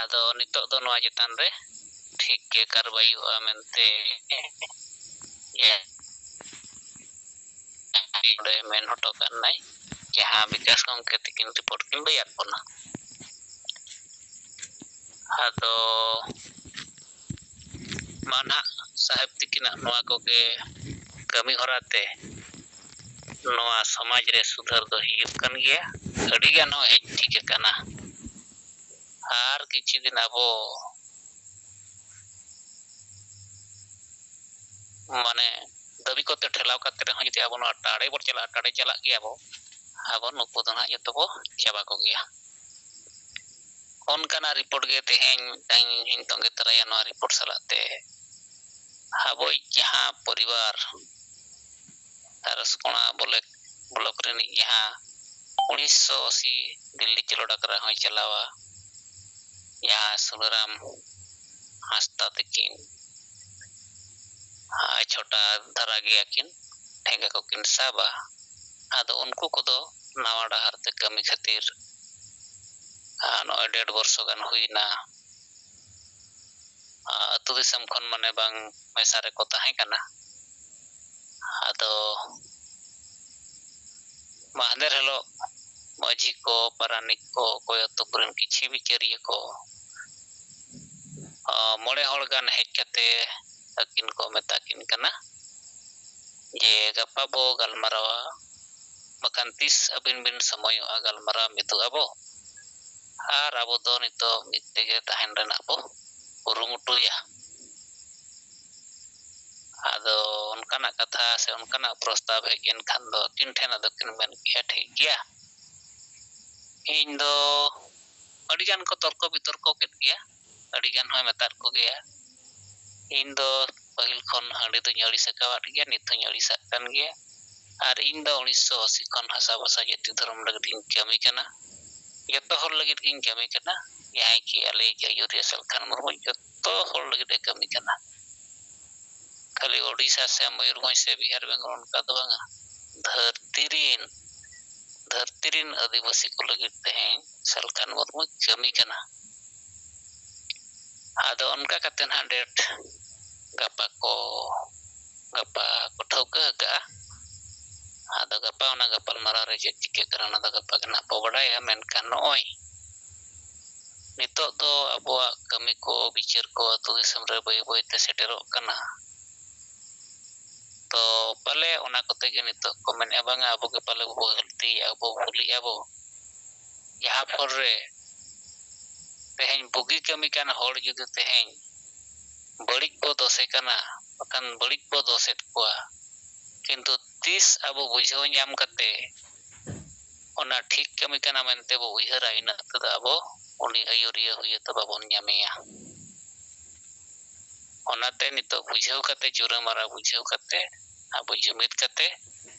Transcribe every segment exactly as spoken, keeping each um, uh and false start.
ᱟᱫᱚ ᱱᱤᱛᱚᱜ ᱫᱚ ᱱᱚᱣᱟ ᱪᱮᱛᱟᱱ ᱨᱮ ᱴᱷᱤᱠ ᱜᱮ ᱠᱟᱨᱵᱟᱭ ᱦᱩᱭᱩᱜᱼᱟ ᱢᱮᱱᱛᱮ ᱱᱚᱰᱮ ᱢᱮᱱ ᱦᱚᱴᱚ ᱠᱟᱜ ᱱᱟᱭ, ᱡᱟᱦᱟᱸ ᱵᱤᱠᱟᱥ ᱜᱚᱢᱠᱮ ᱛᱤᱠᱤᱱ ᱨᱤᱯᱳᱨᱴ ᱠᱤᱱ ᱞᱟᱹᱭᱟᱫ ᱵᱚᱱᱟ᱾ ᱟᱫᱚ ᱢᱟ ᱱᱟᱦᱟᱜ ᱥᱟᱦᱮᱵᱽ ᱛᱤᱠᱤᱱᱟᱜ ᱱᱚᱣᱟ ᱠᱚᱜᱮ ᱠᱟᱹᱢᱤ ᱦᱚᱨᱟ ᱛᱮ ᱱᱚᱣᱟ ᱥᱚᱢᱟᱡᱽ ᱨᱮ ᱥᱩᱫᱷᱟᱹᱨ ᱫᱚ ᱦᱤᱡᱩᱜ ᱠᱟᱱ ᱜᱮᱭᱟ, ᱟᱹᱰᱤ ᱜᱟᱱ ᱦᱚᱸ ᱦᱮᱡ ᱴᱷᱤᱠ ᱟᱠᱟᱱᱟ᱾ ᱟᱨ ᱠᱤᱪᱷᱩ ᱫᱤᱱ ᱟᱵᱚ ᱢᱟᱱᱮ ᱫᱟᱹᱵᱤ ᱠᱚᱛᱮ ᱴᱷᱮᱞᱟᱣ ᱠᱟᱛᱮ ᱨᱮᱦᱚᱸ ᱡᱩᱫᱤ ᱟᱵᱚ ᱱᱚᱣᱟ ᱴᱟᱲᱮ ᱵᱚᱱ ᱪᱟᱞᱟᱜᱼᱟ, ᱴᱟᱲᱮ ᱪᱟᱞᱟᱜ ᱜᱮᱭᱟ ᱵᱚ, ᱟᱵᱚ ᱱᱩᱠᱩ ᱫᱚ ᱱᱟᱦᱟᱜ ᱡᱚᱛᱚ ᱵᱚ ᱪᱟᱵᱟ ᱠᱚᱜᱮᱭᱟ᱾ ᱚᱱᱠᱟᱱᱟᱜ ᱨᱤᱯᱳᱨᱴ ᱜᱮ ᱛᱮᱦᱮᱧ ᱢᱤᱫᱴᱟᱝ ᱤᱧ ᱛᱚᱸᱜᱮ ᱛᱚᱨᱟᱭᱟ᱾ ᱱᱚᱣᱟ ᱨᱤᱯᱳᱨᱴ ᱥᱟᱞᱟᱜ ᱛᱮ ᱟᱵᱚᱭᱤᱡ ᱡᱟᱦᱟᱸ ᱯᱚᱨᱤᱵᱟᱨ ᱟᱨ ᱥᱚᱠᱚᱲᱟ ᱵᱚᱞᱮ ᱵᱞᱚᱠ ᱨᱤᱱᱤᱡ ᱡᱟᱦᱟᱸ ᱩᱱᱤᱥᱥᱚ ᱟᱥᱤ ᱫᱤᱞᱞᱤ ᱪᱚᱞᱚᱰ ᱟᱠᱷᱲᱟ ᱦᱚᱸᱭ ᱪᱟᱞᱟᱣᱟ, ᱡᱟᱦᱟᱸ ᱥᱩᱱᱟᱹᱨᱟᱢ ᱦᱟᱸᱥᱫᱟ ᱛᱟᱹᱠᱤᱱ ᱟᱨ ᱪᱷᱚᱴᱟ ᱫᱷᱟᱨᱟ ᱜᱮᱭᱟ ᱠᱤᱱ, ᱴᱷᱮᱸᱜᱟ ᱠᱚᱠᱤᱱ ᱥᱟᱵᱟ᱾ ᱟᱫᱚ ᱩᱱᱠᱩ ᱠᱚᱫᱚ ᱱᱟᱣᱟ ᱰᱟᱦᱟᱨ ᱛᱮ ᱠᱟᱹᱢᱤ ᱠᱷᱟᱹᱛᱤᱨ ᱟᱨ ᱱᱚᱜᱼᱚᱭ ᱰᱮᱲ ᱵᱚᱨᱥᱚ ᱜᱟᱱ ᱦᱩᱭᱱᱟ, ᱟᱹᱛᱩ ᱫᱤᱥᱚᱢ ᱠᱷᱚᱱ ᱢᱟᱱᱮ ᱵᱟᱝ ᱢᱮᱥᱟ ᱨᱮᱠᱚ ᱛᱟᱦᱮᱸ ᱠᱟᱱᱟ᱾ ᱟᱫᱚ ᱢᱟᱦᱫᱮᱨ ᱦᱤᱞᱳᱜ ᱢᱟᱹᱡᱷᱤ ᱠᱚ, ᱯᱟᱨᱟᱱᱤᱠ ᱠᱚ, ᱚᱠᱚᱭ ᱟᱹᱛᱩ ᱠᱚᱨᱮᱱ ᱠᱤᱪᱷᱤ ᱵᱤᱪᱟᱹᱨᱤᱭᱟᱹ ᱠᱚ, ᱢᱚᱬᱮ ᱦᱚᱲ ᱜᱟᱱ ᱦᱮᱡ ᱠᱟᱛᱮ ᱟᱹᱠᱤᱱ ᱠᱚ ᱢᱮᱛᱟ ᱠᱤᱱ ᱠᱟᱱᱟ ᱡᱮ ᱜᱟᱯᱟ ᱵᱚ ᱜᱟᱞᱢᱟᱨᱟᱣᱟ, ᱵᱟᱠᱷᱟᱱ ᱛᱤᱥ ᱟᱹᱵᱤᱱ ᱵᱤᱱ ᱥᱚᱢᱚᱭᱚᱜᱼᱟ ᱜᱟᱞᱢᱟᱨᱟᱣ ᱢᱤᱫᱚᱜ ᱟᱵᱚ, ᱟᱨ ᱟᱵᱚ ᱫᱚ ᱱᱤᱛᱚᱜ ᱢᱤᱫ ᱛᱮᱜᱮ ᱛᱟᱦᱮᱱ ᱨᱮᱱᱟᱜ ᱵᱚ ᱠᱩᱨᱩᱢᱩᱴᱩᱭᱟ᱾ ᱟᱫᱚ ᱚᱱᱠᱟᱱᱟᱜ ᱠᱟᱛᱷᱟ ᱥᱮ ᱚᱱᱠᱟᱱᱟᱜ ᱯᱨᱚᱥᱛᱟᱵ ᱦᱮᱡ ᱮᱱ ᱠᱷᱟᱱ ᱫᱚ ᱟᱹᱠᱤᱱ ᱴᱷᱮᱱ ᱟᱫᱚ ᱠᱤᱱ ᱢᱮᱱ ᱠᱮᱜᱼᱟ, ᱴᱷᱤᱠ ᱜᱮᱭᱟ, ᱤᱧ ᱫᱚ ᱟᱹᱰᱤ ᱜᱟᱱ ᱠᱚ ᱛᱚᱨᱠᱚ ᱵᱤᱛᱚᱨᱠᱚ ᱠᱮᱫ ᱜᱮᱭᱟ, ᱟᱹᱰᱤ ᱜᱟᱱ ᱦᱚᱸᱭ ᱢᱮᱛᱟᱫ ᱠᱚᱜᱮᱭᱟ᱾ ᱤᱧ ᱫᱚ ᱯᱟᱹᱦᱤᱞ ᱠᱷᱚᱱ ᱦᱟᱺᱰᱤ ᱫᱩᱧ ᱟᱹᱲᱤᱥ ᱟᱠᱟᱣᱟᱫ ᱜᱮᱭᱟ, ᱱᱤᱛ ᱦᱚᱸᱧ ᱟᱹᱲᱤᱥᱟᱜ ᱠᱟᱱ ᱜᱮᱭᱟ᱾ ᱟᱨ ᱤᱧ ᱫᱚ ᱩᱱᱤᱥᱥᱚ ᱟᱥᱤ ᱠᱷᱚᱱ ᱦᱟᱥᱟ ᱵᱷᱟᱥᱟ ᱡᱟᱹᱛᱤ ᱫᱷᱚᱨᱚᱢ ᱞᱟᱹᱜᱤᱫ ᱤᱧ ᱠᱟᱹᱢᱤ ᱠᱟᱱᱟ, ᱡᱚᱛᱚ ᱦᱚᱲ ᱞᱟᱹᱜᱤᱫ ᱜᱤᱧ ᱠᱟᱹᱢᱤ ᱠᱟᱱᱟ᱾ ᱡᱟᱦᱟᱸᱭ ᱠᱤ ᱟᱞᱮᱭᱤᱡ ᱟᱹᱭᱩᱨᱤᱭᱟᱹ ᱥᱟᱞᱠᱷᱟᱱ ᱢᱩᱨᱢᱩ ᱡᱚᱛᱚ ᱦᱚᱲ ᱞᱟᱹᱜᱤᱫ ᱮ ᱠᱟᱹᱢᱤ ᱠᱟᱱᱟ᱾ ᱠᱷᱟᱹᱞᱤ ᱳᱰᱤᱥᱟ ᱥᱮ ᱢᱚᱭᱩᱨᱵᱷᱚᱸᱡᱽ ᱥᱮ ᱵᱤᱦᱟᱨ ᱵᱮᱝᱜᱚᱞ ᱚᱱᱠᱟ ᱫᱚ ᱵᱟᱝᱟ, ᱫᱷᱟᱹᱨᱛᱤ ᱨᱤᱱ ᱫᱷᱟᱹᱨᱛᱤ ᱨᱤᱱ ᱟᱹᱫᱤᱵᱟᱹᱥᱤ ᱠᱚ ᱞᱟᱹᱜᱤᱫ ᱛᱮᱦᱮᱧ ᱥᱟᱞᱠᱷᱟᱱ ᱢᱩᱨᱢᱩᱭ ᱠᱟᱹᱢᱤ ᱠᱟᱱᱟ᱾ ᱟᱫᱚ ᱚᱱᱠᱟ ᱠᱟᱛᱮ ᱱᱟᱦᱟᱜ ᱰᱮᱴ ᱜᱟᱯᱟ ᱠᱚ, ᱜᱟᱯᱟ ᱠᱚ ᱴᱷᱟᱹᱣᱠᱟᱹ ᱟᱠᱟᱫᱼᱟ᱾ ᱟᱫᱚ ᱜᱟᱯᱟ ᱚᱱᱟ ᱜᱟᱯᱟᱞᱢᱟᱨᱟᱣ ᱨᱮ ᱪᱮᱫ ᱪᱤᱠᱟᱹᱜ ᱠᱟᱱᱟ, ᱚᱱᱟ ᱫᱚ ᱜᱟᱯᱟ ᱜᱮ ᱱᱟᱦᱟᱜ ᱵᱚ ᱵᱟᱰᱟᱭᱟ᱾ ᱢᱮᱱᱠᱷᱟᱱ ᱱᱚᱜᱼᱚᱭ ᱱᱤᱛᱚᱜ ᱫᱚ ᱟᱵᱚᱣᱟᱜ ᱠᱟᱹᱢᱤ ᱠᱚ, ᱵᱤᱪᱟᱹᱨ ᱠᱚ ᱟᱹᱛᱩ ᱫᱤᱥᱚᱢ ᱨᱮ ᱵᱟᱹᱭ ᱵᱟᱹᱭ ᱛᱮ ᱥᱮᱴᱮᱨᱚᱜ ᱠᱟᱱᱟ᱾ ᱛᱚ ᱯᱟᱞᱮ ᱚᱱᱟ ᱠᱚᱛᱮ ᱜᱮ ᱱᱤᱛᱚᱜ ᱠᱚ ᱢᱮᱱᱮᱫᱼᱟ, ᱵᱟᱝᱟ, ᱟᱵᱚ ᱜᱮ ᱯᱟᱞᱮ ᱵᱚ ᱜᱟᱹᱞᱛᱤᱭᱮᱫᱼᱟ, ᱟᱵᱚ ᱵᱷᱩᱞᱮᱫᱼᱟ ᱵᱚ᱾ ᱡᱟᱦᱟᱸ ᱯᱷᱚᱨ ᱨᱮ ᱛᱮᱦᱮᱧ ᱵᱩᱜᱤ ᱠᱟᱹᱢᱤ ᱠᱟᱱ ᱦᱚᱲ ᱡᱩᱫᱤ ᱛᱮᱦᱮᱧ ᱵᱟᱹᱲᱤᱡ ᱵᱚ ᱫᱳᱥᱮ ᱠᱟᱱᱟ, ᱵᱟᱠᱷᱟᱱ ᱵᱟᱹᱲᱤᱡ ᱵᱚ ᱫᱳᱥᱮᱫ ᱠᱚᱣᱟ, ᱠᱤᱱᱛᱩ ᱛᱤᱥ ᱟᱵᱚ ᱵᱩᱡᱷᱟᱹᱣ ᱧᱟᱢ ᱠᱟᱛᱮ ᱚᱱᱟ ᱴᱷᱤᱠ ᱠᱟᱹᱢᱤ ᱠᱟᱱᱟ ᱢᱮᱱᱛᱮ ᱵᱚ ᱩᱭᱦᱟᱹᱨᱟ, ᱤᱱᱟᱹᱜ ᱛᱮᱫᱚ ᱟᱵᱚ ᱩᱱᱤ ᱟᱹᱭᱩᱨᱤᱭᱟᱹ ᱦᱩᱭ ᱛᱮ ᱵᱟᱵᱚᱱ ᱧᱟᱢᱮᱭᱟ᱾ ᱚᱱᱟᱛᱮ ᱱᱤᱛᱚᱜ ᱵᱩᱡᱷᱟᱹᱣ ᱠᱟᱛᱮ, ᱡᱩᱨᱟᱹ ᱢᱟᱨᱟ ᱵᱩᱡᱷᱟᱹᱣ ᱠᱟᱛᱮ, ᱟᱵᱚ ᱡᱩᱢᱤᱫ ᱠᱟᱛᱮ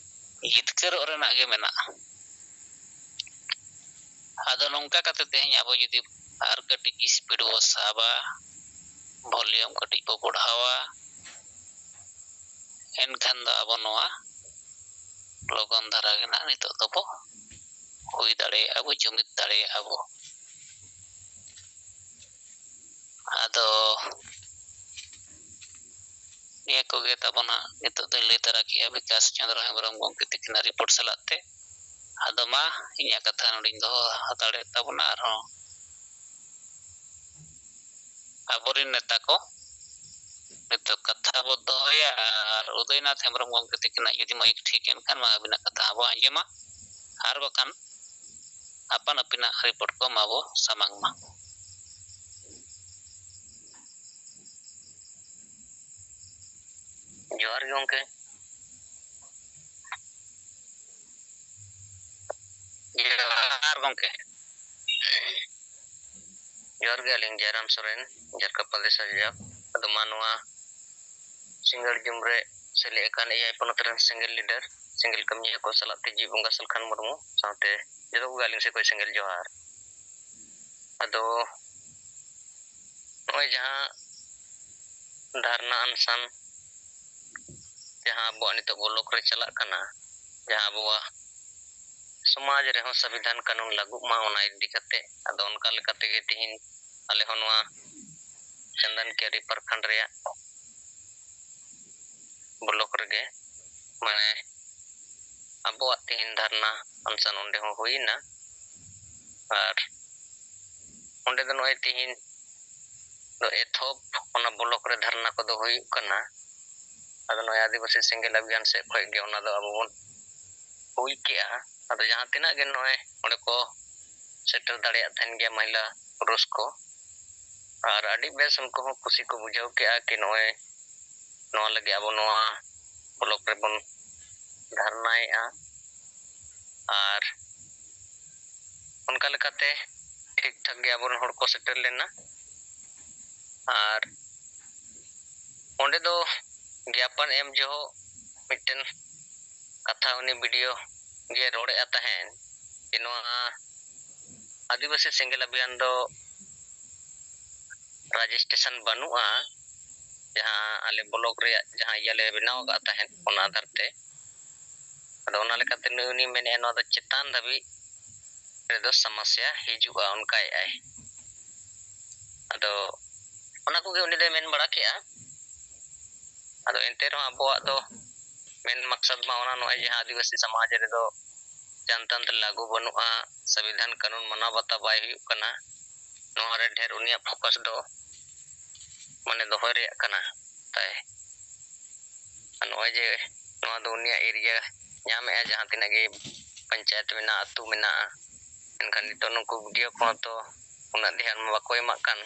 ᱡᱤᱛᱠᱟᱹᱨᱚᱜ ᱨᱮᱱᱟᱜ ᱜᱮ ᱢᱮᱱᱟᱜᱼᱟ᱾ ᱟᱫᱚ ᱱᱚᱝᱠᱟ ᱠᱟᱛᱮ ᱛᱮᱦᱮᱧ ᱟᱵᱚ ᱡᱩᱫᱤ ᱟᱨ ᱠᱟᱹᱴᱤᱡ ᱥᱯᱤᱰ ᱵᱚ ᱥᱟᱵᱟ, ᱵᱷᱚᱞᱤᱭᱩᱢ ᱠᱟᱹᱴᱤᱡ ᱵᱚ ᱵᱚᱲᱦᱟᱣᱟ, ᱮᱱᱠᱷᱟᱱ ᱫᱚ ᱟᱵᱚ ᱱᱚᱣᱟ ᱞᱚᱜᱚᱱ ᱫᱷᱟᱨᱟ ᱜᱮ ᱱᱟᱜ ᱱᱤᱛᱚᱜ ᱫᱚᱵᱚ ᱦᱩᱭ ᱫᱟᱲᱮᱭᱟᱜᱼᱟ ᱵᱚ, ᱡᱩᱢᱤᱫ ᱫᱟᱲᱮᱭᱟᱜᱼᱟ ᱵᱚ᱾ ᱟᱫᱚ ᱱᱤᱭᱟᱹ ᱠᱚᱜᱮ ᱛᱟᱵᱚᱱ ᱦᱟᱸᱜ ᱱᱤᱛᱚᱜ ᱫᱚᱧ ᱞᱟᱹᱭ ᱛᱟᱨᱟ ᱠᱮᱜᱼᱟ ᱵᱤᱠᱟᱥ ᱪᱚᱸᱫᱽᱨᱚ ᱦᱮᱢᱵᱨᱚᱢ ᱜᱚᱢᱠᱮ ᱛᱤᱠᱤᱱᱟᱜ ᱨᱤᱯᱳᱨᱴ ᱥᱟᱞᱟᱜ ᱛᱮ᱾ ᱟᱫᱚ ᱢᱟ, ᱤᱧᱟᱹᱜ ᱠᱟᱛᱷᱟ ᱱᱚᱰᱮᱧ ᱫᱚᱦᱚ ᱦᱟᱛᱟᱲᱮᱫ ᱛᱟᱵᱚᱱᱟ᱾ ᱟᱨᱦᱚᱸ ᱟᱵᱚᱨᱮᱱ ᱱᱮᱛᱟ ᱠᱚ ᱱᱤᱛᱚᱜ ᱠᱟᱛᱷᱟ ᱵᱚ ᱫᱚᱦᱚᱭᱟ, ᱟᱨ ᱩᱫᱚᱭᱱᱟᱛᱷ ᱦᱮᱢᱵᱨᱚᱢ ᱜᱚᱢᱠᱮ ᱛᱤᱠᱤᱱᱟᱜ ᱡᱩᱫᱤ ᱢᱟᱭᱤᱠ ᱴᱷᱤᱠ ᱮᱱ ᱠᱷᱟᱱ ᱢᱟ ᱟᱹᱵᱤᱱᱟᱜ ᱠᱟᱛᱷᱟ ᱦᱚᱸ ᱵᱚ ᱟᱸᱡᱚᱢᱟ, ᱟᱨ ᱵᱟᱠᱷᱟᱱ ᱟᱯᱟᱱ ᱟᱹᱯᱤᱱᱟᱜ ᱨᱤᱯᱳᱨᱴ ᱠᱚ ᱢᱟ ᱵᱚ ᱥᱟᱢᱟᱝ ᱢᱟ᱾ ᱡᱚᱦᱟᱨ ᱜᱮ ᱜᱚᱢᱠᱮ᱾ ᱡᱚᱦᱟᱨ ᱜᱚᱢᱠᱮ᱾ ᱡᱚᱦᱟᱨ ᱜᱮ, ᱟᱹᱞᱤᱧ ᱡᱟᱭᱨᱟᱢ ᱥᱚᱨᱮᱱ, ᱡᱟᱨᱠᱟᱯᱟᱞ ᱫᱤᱥᱚᱢ ᱡᱟᱵ᱾ ᱟᱫᱚ ᱢᱟ, ᱱᱚᱣᱟ ᱥᱤᱸᱜᱟᱹᱲ ᱡᱩᱢ ᱨᱮ ᱥᱮᱞᱮᱫ ᱟᱠᱟᱱ ᱮᱭᱟᱭ ᱯᱚᱱᱚᱛ ᱨᱮᱱ ᱥᱮᱸᱜᱮᱞ ᱞᱤᱰᱟᱨ, ᱥᱮᱸᱜᱮᱞ ᱠᱟᱹᱢᱤᱭᱟᱹ ᱠᱚ ᱥᱟᱞᱟᱜ ᱛᱮ ᱡᱤᱣᱤ ᱵᱚᱸᱜᱟ ᱥᱟᱞᱠᱷᱟᱱ ᱢᱩᱨᱢᱩ ᱥᱟᱶᱛᱮ ᱡᱚᱛᱚ ᱠᱚᱜᱮ ᱟᱹᱞᱤᱧ ᱥᱮᱫ ᱠᱷᱚᱱ ᱥᱮᱸᱜᱮᱞ ᱡᱚᱦᱟᱨ᱾ ᱟᱫᱚ ᱱᱚᱜᱼᱚᱭ ᱡᱟᱦᱟᱸ ᱫᱷᱟᱨᱱᱟ ᱚᱱᱥᱟᱱ, ᱡᱟᱦᱟᱸ ᱟᱵᱚᱣᱟᱜ ᱱᱤᱛᱚᱜ ᱵᱚᱞᱚᱠ ᱨᱮ ᱪᱟᱞᱟᱜ ᱠᱟᱱᱟ, ᱡᱟᱦᱟᱸ ᱟᱵᱚᱣᱟᱜ ᱥᱚᱢᱟᱡᱽ ᱨᱮᱦᱚᱸ ᱥᱚᱝᱵᱤᱫᱷᱟᱱ ᱠᱟᱹᱱᱩᱱ ᱞᱟᱹᱜᱩᱜ ᱢᱟ, ᱚᱱᱟ ᱤᱫᱤ ᱠᱟᱛᱮ᱾ ᱟᱫᱚ ᱚᱱᱠᱟ ᱞᱮᱠᱟ ᱛᱮᱜᱮ ᱛᱤᱦᱤᱧ ᱟᱞᱮ ᱦᱚᱸ ᱱᱚᱣᱟ ᱪᱟᱸᱫᱟᱱ ᱠᱤᱭᱟᱨᱤ ᱯᱨᱚᱠᱷᱚᱸᱰ ᱨᱮᱭᱟᱜ ᱵᱞᱚᱠ ᱨᱮᱜᱮ, ᱢᱟᱱᱮ, ᱟᱵᱚᱣᱟᱜ ᱛᱮᱦᱮᱧ ᱫᱷᱟᱨᱱᱟ ᱚᱱᱥᱟᱱ ᱚᱸᱰᱮ ᱦᱚᱸ ᱦᱩᱭᱱᱟ᱾ ᱟᱨ ᱚᱸᱰᱮ ᱫᱚ ᱱᱚᱜᱼᱚᱭ ᱛᱮᱦᱮᱧ ᱫᱚ ᱮᱛᱚᱦᱚᱵ ᱚᱱᱟ ᱵᱞᱚᱠ ᱨᱮ ᱫᱷᱟᱨᱱᱟ ᱠᱚᱫᱚ ᱦᱩᱭᱩᱜ ᱠᱟᱱᱟ᱾ ᱟᱫᱚ ᱱᱚᱜᱼᱚᱭ ᱟᱹᱫᱤᱵᱟᱹᱥᱤ ᱥᱮᱸᱜᱮᱞ ᱚᱵᱷᱤᱭᱟᱱ ᱥᱮᱫ ᱠᱷᱚᱱ ᱜᱮ ᱚᱱᱟ ᱫᱚ ᱟᱵᱚ ᱵᱚᱱ ᱦᱩᱭ ᱠᱮᱜᱼᱟ᱾ ᱟᱫᱚ ᱡᱟᱦᱟᱸ ᱛᱤᱱᱟᱹᱜ ᱜᱮ ᱱᱚᱜᱼᱚᱭ ᱚᱸᱰᱮ ᱠᱚ ᱥᱮᱴᱮᱨ ᱫᱟᱲᱮᱭᱟᱜ ᱛᱟᱦᱮᱱ ᱜᱮᱭᱟ ᱢᱚᱦᱤᱞᱟ ᱯᱩᱨᱩᱥ ᱠᱚ, ᱟᱨ ᱟᱹᱰᱤ ᱵᱮᱥ ᱩᱱᱠᱩ ᱦᱚᱸ ᱠᱩᱥᱤ ᱠᱚ ᱵᱩᱡᱷᱟᱹᱣ ᱠᱮᱜᱼᱟ ᱠᱤ ᱱᱚᱜᱼᱚᱭ ᱱᱚᱣᱟ ᱞᱟᱹᱜᱤᱫ ᱟᱵᱚ ᱱᱚᱣᱟ ᱵᱞᱚᱠ ᱨᱮᱵᱚᱱ ᱫᱷᱟᱨᱱᱟᱭᱮᱜᱼᱟ᱾ ᱟᱨ ᱚᱱᱠᱟ ᱞᱮᱠᱟᱛᱮ ᱴᱷᱤᱠ ᱴᱷᱟᱠ ᱜᱮ ᱟᱵᱚᱨᱮᱱ ᱦᱚᱲ ᱠᱚ ᱥᱮᱴᱮᱨ ᱞᱮᱱᱟ᱾ ᱟᱨ ᱚᱸᱰᱮ ᱫᱚ ᱜᱮᱭᱟᱯᱚᱱ ᱮᱢ ᱡᱚᱦᱚᱜ ᱢᱤᱫᱴᱮᱱ ᱠᱟᱛᱷᱟ ᱩᱱᱤ ᱵᱤ ᱰᱤ ᱳ ᱜᱮ ᱨᱚᱲᱮᱫᱼᱟ ᱛᱟᱦᱮᱸᱫ ᱡᱮ ᱱᱚᱣᱟ ᱟᱹᱫᱤᱵᱟᱹᱥᱤ ᱥᱮᱸᱜᱮᱞ ᱚᱵᱷᱤᱭᱟᱱ ᱫᱚ ᱨᱮᱡᱤᱥᱴᱨᱮᱥᱚᱱ ᱵᱟᱹᱱᱩᱜᱼᱟ, ᱡᱟᱦᱟᱸ ᱟᱞᱮ ᱵᱞᱚᱠ ᱨᱮᱭᱟᱜ ᱡᱟᱦᱟᱸ ᱤᱭᱟᱹ ᱞᱮ ᱵᱮᱱᱟᱣ ᱟᱠᱟᱫ ᱛᱟᱦᱮᱸᱫ ᱚᱱᱟ ᱟᱫᱷᱟᱨ ᱛᱮ᱾ ᱟᱫᱚ ᱚᱱᱟ ᱞᱮᱠᱟᱛᱮ ᱱᱩᱭ ᱩᱱᱤ ᱢᱮᱱᱮᱫᱼᱟ ᱱᱚᱣᱟ ᱫᱚ ᱪᱮᱛᱟᱱ ᱫᱷᱟᱹᱵᱤᱡ ᱨᱮᱫᱚ ᱥᱚᱢᱚᱥᱥᱟ ᱦᱤᱡᱩᱜᱼᱟ, ᱚᱱᱠᱟᱭᱮᱫᱼᱟᱭ᱾ ᱟᱫᱚ ᱚᱱᱟ ᱠᱚᱜᱮ ᱩᱱᱤ ᱫᱚᱭ ᱢᱮᱱ ᱵᱟᱲᱟ ᱠᱮᱜᱼᱟ᱾ ᱟᱫᱚ ᱮᱱᱛᱮ ᱨᱮᱦᱚᱸ ᱟᱵᱚᱣᱟᱜ ᱫᱚ ᱢᱮᱱ ᱢᱟᱠᱥᱟᱫ ᱢᱟ ᱚᱱᱟ ᱱᱚᱜᱼᱚᱭ ᱡᱟᱦᱟᱸ ᱟᱹᱫᱤᱵᱟᱹᱥᱤ ᱥᱚᱢᱟᱡᱽ ᱨᱮᱫᱚ ᱡᱟᱱᱛᱟᱱᱛᱨ ᱞᱟᱹᱜᱩ ᱵᱟᱹᱱᱩᱜᱼᱟ, ᱥᱚᱝᱵᱤᱫᱷᱟᱱ ᱠᱟᱹᱱᱩᱱ ᱢᱟᱱᱟᱣ ᱵᱟᱛᱟᱣ ᱵᱟᱭ ᱦᱩᱭᱩᱜ ᱠᱟᱱᱟ, ᱱᱚᱣᱟ ᱨᱮ ᱰᱷᱮᱨ ᱩᱱᱤᱭᱟᱜ ᱯᱷᱳᱠᱟᱥ ᱫᱚ ᱢᱟᱱᱮ ᱫᱚᱦᱚᱭ ᱨᱮᱭᱟᱜ ᱠᱟᱱᱟ ᱛᱟᱭ᱾ ᱟᱨ ᱱᱚᱜᱼᱚᱭ ᱡᱮ ᱱᱚᱣᱟ ᱫᱚ ᱩᱱᱤᱭᱟᱜ ᱮᱨᱤᱭᱟ ᱧᱟᱢᱮᱜᱼᱟ, ᱡᱟᱦᱟᱸ ᱛᱤᱱᱟᱹᱜ ᱜᱮ ᱯᱚᱧᱪᱟᱭᱮᱛ ᱢᱮᱱᱟᱜᱼᱟ, ᱟᱹᱛᱩ ᱢᱮᱱᱟᱜᱼᱟ, ᱮᱱᱠᱷᱟᱱ ᱱᱤᱛᱚᱜ ᱱᱩᱠᱩ ᱵᱤ ᱰᱤ ᱳ ᱠᱚᱦᱚᱸ ᱛᱚ ᱩᱱᱟᱹᱜ ᱫᱷᱮᱭᱟᱱ ᱢᱟ ᱵᱟᱠᱚ ᱮᱢᱟᱜ ᱠᱟᱱ,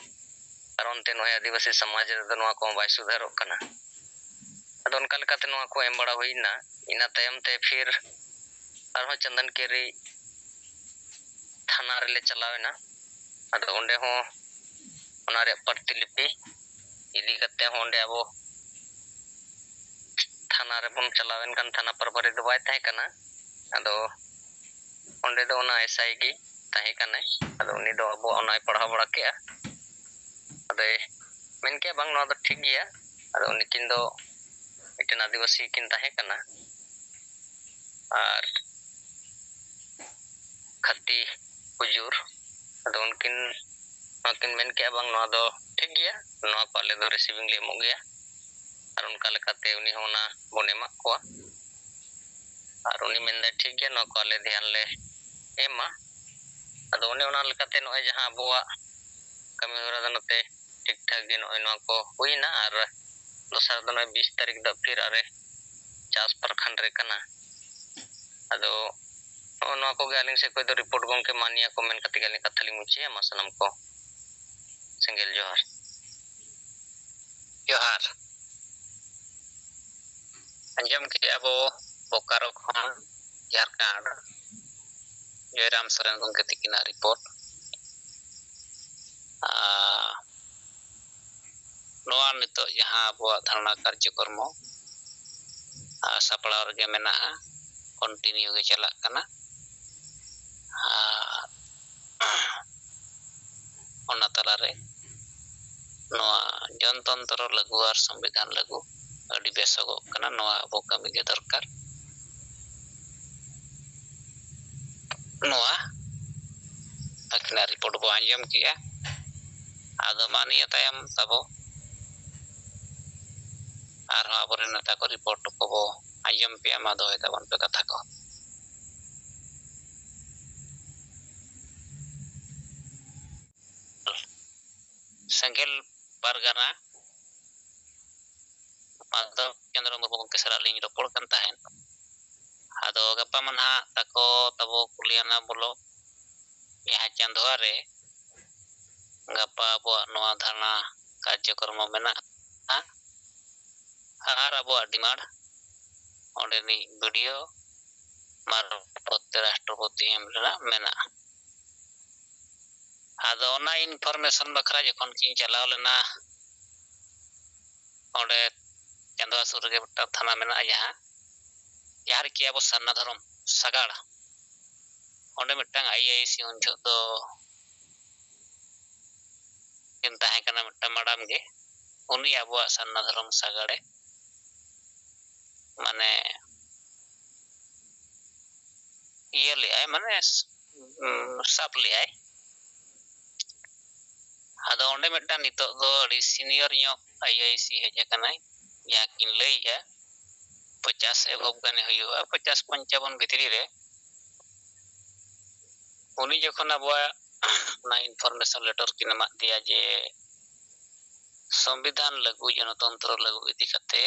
ᱠᱟᱨᱚᱱ ᱛᱮ ᱱᱚᱜᱼᱚᱭ ᱟᱹᱫᱤᱵᱟᱹᱥᱤ ᱥᱚᱢᱟᱡᱽ ᱨᱮᱫᱚ ᱱᱚᱣᱟ ᱠᱚᱦᱚᱸ ᱵᱟᱭ ᱥᱩᱫᱷᱟᱹᱨᱚᱜ ᱠᱟᱱᱟ᱾ ᱟᱫᱚ ᱚᱱᱠᱟ ᱞᱮᱠᱟᱛᱮ ᱱᱚᱣᱟ ᱠᱚ ᱮᱢ ᱵᱟᱲᱟ ᱦᱩᱭᱱᱟ᱾ ᱤᱱᱟᱹ ᱛᱟᱭᱚᱢ ᱛᱮ ᱯᱷᱤᱨ ᱟᱨᱦᱚᱸ ᱪᱚᱱᱫᱚᱱ ᱠᱮᱨᱤ ᱛᱷᱟᱱᱟ ᱨᱮᱞᱮ ᱪᱟᱞᱟᱣ ᱮᱱᱟ᱾ ᱟᱫᱚ ᱚᱸᱰᱮ ᱦᱚᱸ ᱚᱱᱟ ᱨᱮᱭᱟᱜ ᱯᱨᱚᱛᱤᱞᱤᱯᱤ ᱤᱫᱤ ᱠᱟᱛᱮ ᱦᱚᱸ ᱚᱸᱰᱮ ᱟᱵᱚ ᱛᱷᱟᱱᱟ ᱨᱮᱵᱚᱱ ᱪᱟᱞᱟᱣ ᱮᱱ ᱠᱷᱟᱱ ᱛᱷᱟᱱᱟ ᱯᱨᱚᱵᱷᱟᱨᱤ ᱫᱚ ᱵᱟᱭ ᱛᱟᱦᱮᱸ ᱠᱟᱱᱟ᱾ ᱟᱫᱚ ᱚᱸᱰᱮ ᱫᱚ ᱚᱱᱟ ᱮᱥ ᱟᱭ ᱜᱮ ᱛᱟᱦᱮᱸ ᱠᱟᱱᱟᱭ᱾ ᱟᱫᱚ ᱩᱱᱤ ᱫᱚ ᱟᱵᱚᱣᱟᱜ ᱚᱱᱟᱭ ᱯᱟᱲᱦᱟᱣ ᱵᱟᱲᱟ ᱠᱮᱜᱼᱟ᱾ ᱟᱫᱚᱭ ᱢᱮᱱ ᱠᱮᱜᱼᱟ, "ᱵᱟᱝ, ᱱᱚᱣᱟ ᱫᱚ ᱴᱷᱤᱠ ᱜᱮᱭᱟ᱾" ᱟᱫᱚ ᱩᱱᱠᱤᱱ ᱫᱚ ᱢᱤᱫᱴᱮᱱ ᱟᱹᱫᱤᱵᱟᱹᱥᱤ ᱠᱤᱱ ᱛᱟᱦᱮᱸ ᱠᱟᱱᱟ ᱟᱨ ᱠᱷᱟᱹᱛᱤ ᱩᱡᱩᱨ᱾ ᱟᱫᱚ ᱩᱱᱠᱤᱱ ᱱᱚᱣᱟ ᱠᱤᱱ ᱢᱮᱱ ᱠᱮᱜᱼᱟ, "ᱵᱟᱝ, ᱱᱚᱣᱟ ᱫᱚ ᱴᱷᱤᱠ ᱜᱮᱭᱟ, ᱱᱚᱣᱟ ᱠᱚ ᱟᱞᱮ ᱫᱚ receiving ᱞᱮ ᱮᱢᱚᱜ ᱜᱮᱭᱟ᱾ ᱟᱨ ᱚᱱᱠᱟ ᱞᱮᱠᱟᱛᱮ ᱩᱱᱤ ᱦᱚᱸ ᱚᱱᱟ ᱵᱚᱱ ᱮᱢᱟᱜ ᱠᱚᱣᱟ᱾ ᱟᱨ ᱩᱱᱤ ᱢᱮᱱᱫᱟᱭ, "ᱴᱷᱤᱠ ᱜᱮᱭᱟ, ᱱᱚᱣᱟ ᱠᱚ ᱟᱞᱮ ᱫᱷᱮᱭᱟᱱ ᱞᱮ ᱮᱢᱟ, ᱟᱫᱚ ᱚᱱᱮ ᱚᱱᱟ ᱞᱮᱠᱟᱛᱮ ᱱᱚᱜᱼᱚᱭ ᱡᱟᱦᱟᱸ ᱟᱵᱚᱣᱟᱜ ᱠᱟᱹᱢᱤ ᱦᱚᱨᱟ ᱫᱚ ᱱᱚᱛᱮ ᱴᱷᱤᱠ ᱴᱷᱟᱠ ᱜᱮ ᱱᱚᱜᱼᱚᱭ ᱱᱚᱣᱟ ᱠᱚ ᱦᱩᱭᱱᱟ, ᱟᱨ ᱫᱚᱥᱟᱨ ᱫᱚ ᱱᱚᱜᱼᱚᱭ ᱵᱤᱥ ᱛᱟᱹᱨᱤᱠᱷ ᱫᱚ ᱯᱷᱤᱨ ᱟᱨᱮ ᱪᱟᱥ ᱯᱨᱚᱠᱷᱚᱸᱰ ᱨᱮ ᱠᱟᱱᱟ᱾ ᱟᱫᱚ ᱱᱚᱜᱼᱚ ᱱᱚᱣᱟ ᱠᱚᱜᱮ ᱟᱹᱞᱤᱧ ᱥᱮᱫ ᱠᱷᱚᱱ ᱫᱚ ᱨᱤᱯᱳᱨᱴ ᱜᱚᱢᱠᱮ, ᱢᱟ ᱱᱤᱭᱟᱹ ᱠᱚ ᱢᱮᱱ ᱠᱟᱛᱮ ᱜᱮ ᱟᱹᱞᱤᱧ ᱠᱟᱛᱷᱟ ᱞᱤᱧ ᱢᱩᱪᱟᱹᱫᱟ᱾ ᱢᱟ ᱥᱟᱱᱟᱢ ᱠᱚ ᱥᱮᱸᱜᱮᱞ ᱡᱚᱦᱟᱨ᱾ ᱡᱚᱦᱟᱨ᱾ ᱟᱸᱡᱚᱢ ᱠᱮᱜᱼᱟ ᱵᱚ ᱵᱳᱠᱟᱨᱳ ᱠᱷᱚᱱ ᱡᱷᱟᱲᱠᱷᱚᱸᱰ ᱡᱚᱭᱨᱟᱢ ᱥᱚᱨᱮᱱ ᱜᱚᱢᱠᱮ ᱛᱤᱠᱤᱱᱟᱜ ᱨᱤᱯᱳᱨᱴ᱾ ᱟᱨ ᱱᱚᱣᱟ ᱱᱤᱛᱚᱜ ᱡᱟᱦᱟᱸ ᱟᱵᱚᱣᱟᱜ ᱫᱷᱟᱨᱱᱟ ᱠᱟᱨᱡᱚᱠᱨᱚᱢᱚ, ᱟᱨ ᱥᱟᱯᱲᱟᱣ ᱨᱮᱜᱮ ᱢᱮᱱᱟᱜᱼᱟ, ᱠᱚᱱᱴᱤᱱᱤᱭᱩ ᱜᱮ ᱪᱟᱞᱟᱜ ᱠᱟᱱᱟ᱾ ᱟᱨ ᱚᱱᱟ ᱛᱟᱞᱟᱨᱮ ᱱᱚᱣᱟ ᱡᱚᱱᱛᱚᱱᱛᱨᱚ ᱞᱟᱹᱜᱩ ᱟᱨ ᱥᱚᱝᱵᱤᱫᱷᱟᱱ ᱞᱟᱹᱜᱩ ᱟᱹᱰᱤ ᱵᱮᱥᱚᱜᱚᱜ ᱠᱟᱱᱟ᱾ ᱱᱚᱣᱟ ᱟᱵᱚ ᱠᱟᱹᱢᱤ ᱜᱮ ᱫᱚᱨᱠᱟᱨ᱾ ᱱᱚᱣᱟ ᱟᱹᱠᱤᱱᱟᱜ ᱨᱤᱯᱳᱨᱴ ᱵᱚ ᱟᱸᱡᱚᱢ ᱠᱮᱜᱼᱟ᱾ ᱟᱫᱚ ᱢᱟ ᱱᱤᱭᱟᱹ ᱛᱟᱭᱚᱢ ᱛᱟᱵᱚ ᱟᱨᱦᱚᱸ ᱟᱵᱚᱨᱮᱱ ᱱᱮᱛᱟ ᱠᱚ ᱨᱤᱯᱳᱨᱴ ᱠᱚᱵᱚ ᱟᱸᱡᱚᱢ ᱯᱮᱭᱟ᱾ ᱢᱟ ᱫᱚᱦᱚᱭ ᱛᱟᱵᱚᱱ ᱯᱮ ᱠᱟᱛᱷᱟ ᱠᱚ᱾ ᱥᱮᱸᱜᱮᱞ ᱯᱟᱨᱜᱟᱱᱟ ᱢᱟᱫᱷᱚᱵ ᱪᱚᱸᱫᱽᱨᱚ ᱢᱩᱨᱢᱩ ᱜᱚᱢᱠᱮ ᱥᱟᱞᱟᱜ ᱞᱤᱧ ᱨᱚᱯᱚᱲ ᱠᱟᱱ ᱛᱟᱦᱮᱸᱫ᱾ ᱟᱫᱚ ᱜᱟᱯᱟ ᱢᱟ ᱱᱟᱦᱟᱜ ᱛᱟᱠᱚ ᱛᱟᱵᱚ ᱠᱩᱞᱤᱭᱟᱱᱟ ᱵᱚᱞᱚ ᱡᱟᱦᱟᱸ ᱪᱟᱸᱫᱳᱣᱟ ᱨᱮ ᱜᱟᱯᱟ ᱟᱵᱚᱣᱟᱜ ᱱᱚᱣᱟ ᱫᱷᱟᱨᱱᱟ ᱠᱟᱨᱡᱚᱠᱨᱚᱢ ᱢᱮᱱᱟᱜᱼᱟ᱾ ᱟᱨ ᱟᱵᱚᱣᱟᱜ ᱰᱤᱢᱟᱱᱰ ᱚᱸᱰᱮᱱᱤᱡ ᱵᱤ ᱰᱤ ᱳ ᱢᱟᱨᱯᱷᱚᱛ ᱛᱮ ᱨᱟᱥᱴᱨᱚᱯᱚᱛᱤ ᱮᱢ ᱨᱮᱱᱟᱜ ᱢᱮᱱᱟᱜᱼᱟ᱾ ᱟᱫᱚ ᱚᱱᱟ ᱤᱱᱯᱷᱚᱨᱢᱮᱥᱚᱱ ᱵᱟᱠᱷᱨᱟ ᱡᱚᱠᱷᱚᱱ ᱠᱤᱱ ᱪᱟᱞᱟᱣ ᱞᱮᱱᱟ, ᱚᱸᱰᱮ ᱪᱟᱸᱫᱣᱟ ᱥᱩᱨ ᱨᱮᱜᱮ ᱢᱤᱫᱴᱟᱝ ᱛᱷᱟᱱᱟ ᱢᱮᱱᱟᱜᱼᱟ, ᱡᱟᱦᱟᱸ, ᱡᱟᱦᱟᱸ ᱨᱮᱠᱤ ᱟᱵᱚ ᱥᱟᱨᱱᱟ ᱫᱷᱚᱨᱚᱢ ᱥᱟᱜᱟᱲ, ᱚᱸᱰᱮ ᱢᱤᱫᱴᱟᱝ ᱟᱭ ᱟᱭ ᱥᱤ ᱩᱱ ᱡᱚᱦᱚᱜ ᱫᱚ ᱠᱤᱱ ᱛᱟᱦᱮᱸ ᱠᱟᱱᱟ, ᱢᱤᱫᱴᱟᱝ ᱢᱟᱰᱟᱢ ᱜᱮ, ᱩᱱᱤ ᱟᱵᱚᱣᱟᱜ ᱥᱟᱨᱱᱟ ᱫᱷᱚᱨᱚᱢ ᱥᱟᱜᱟᱲᱮ ᱢᱟᱱᱮ ᱤᱭᱟᱹ ᱞᱮᱜᱼᱟᱭ, ᱢᱟᱱᱮ ᱥᱟᱵ ᱞᱮᱜᱼᱟᱭ᱾ ᱟᱫᱚ ᱚᱸᱰᱮ ᱢᱤᱫᱴᱟᱝ ᱱᱤᱛᱚᱜ ᱫᱚ ᱟᱹᱰᱤ senior ᱧᱚᱜ IAS ᱦᱮᱡ ᱟᱠᱟᱱᱟᱭ, ᱡᱟᱦᱟᱸ ᱠᱤᱱ ᱞᱟᱹᱭᱮᱜᱼᱟ, ᱯᱚᱪᱟᱥ ᱮᱵᱷᱚᱵ ᱜᱟᱱᱮ ᱦᱩᱭᱩᱜᱼᱟ, ᱯᱚᱪᱟᱥ ᱯᱚᱧᱪᱟᱵᱚᱱ ᱵᱷᱤᱛᱨᱤ ᱨᱮ᱾ ᱩᱱᱤ ᱡᱚᱠᱷᱚᱱ ᱟᱵᱚᱣᱟᱜ ᱚᱱᱟ information letter ᱠᱤᱱ ᱮᱢᱟᱫ ᱫᱮᱭᱟ ᱡᱮ ᱥᱚᱝᱵᱤᱫᱷᱟᱱ ᱞᱟᱹᱜᱩ, ᱜᱚᱱᱚᱛᱚᱱᱛᱨᱚ ᱞᱟᱹᱜᱩ ᱤᱫᱤ ᱠᱟᱛᱮ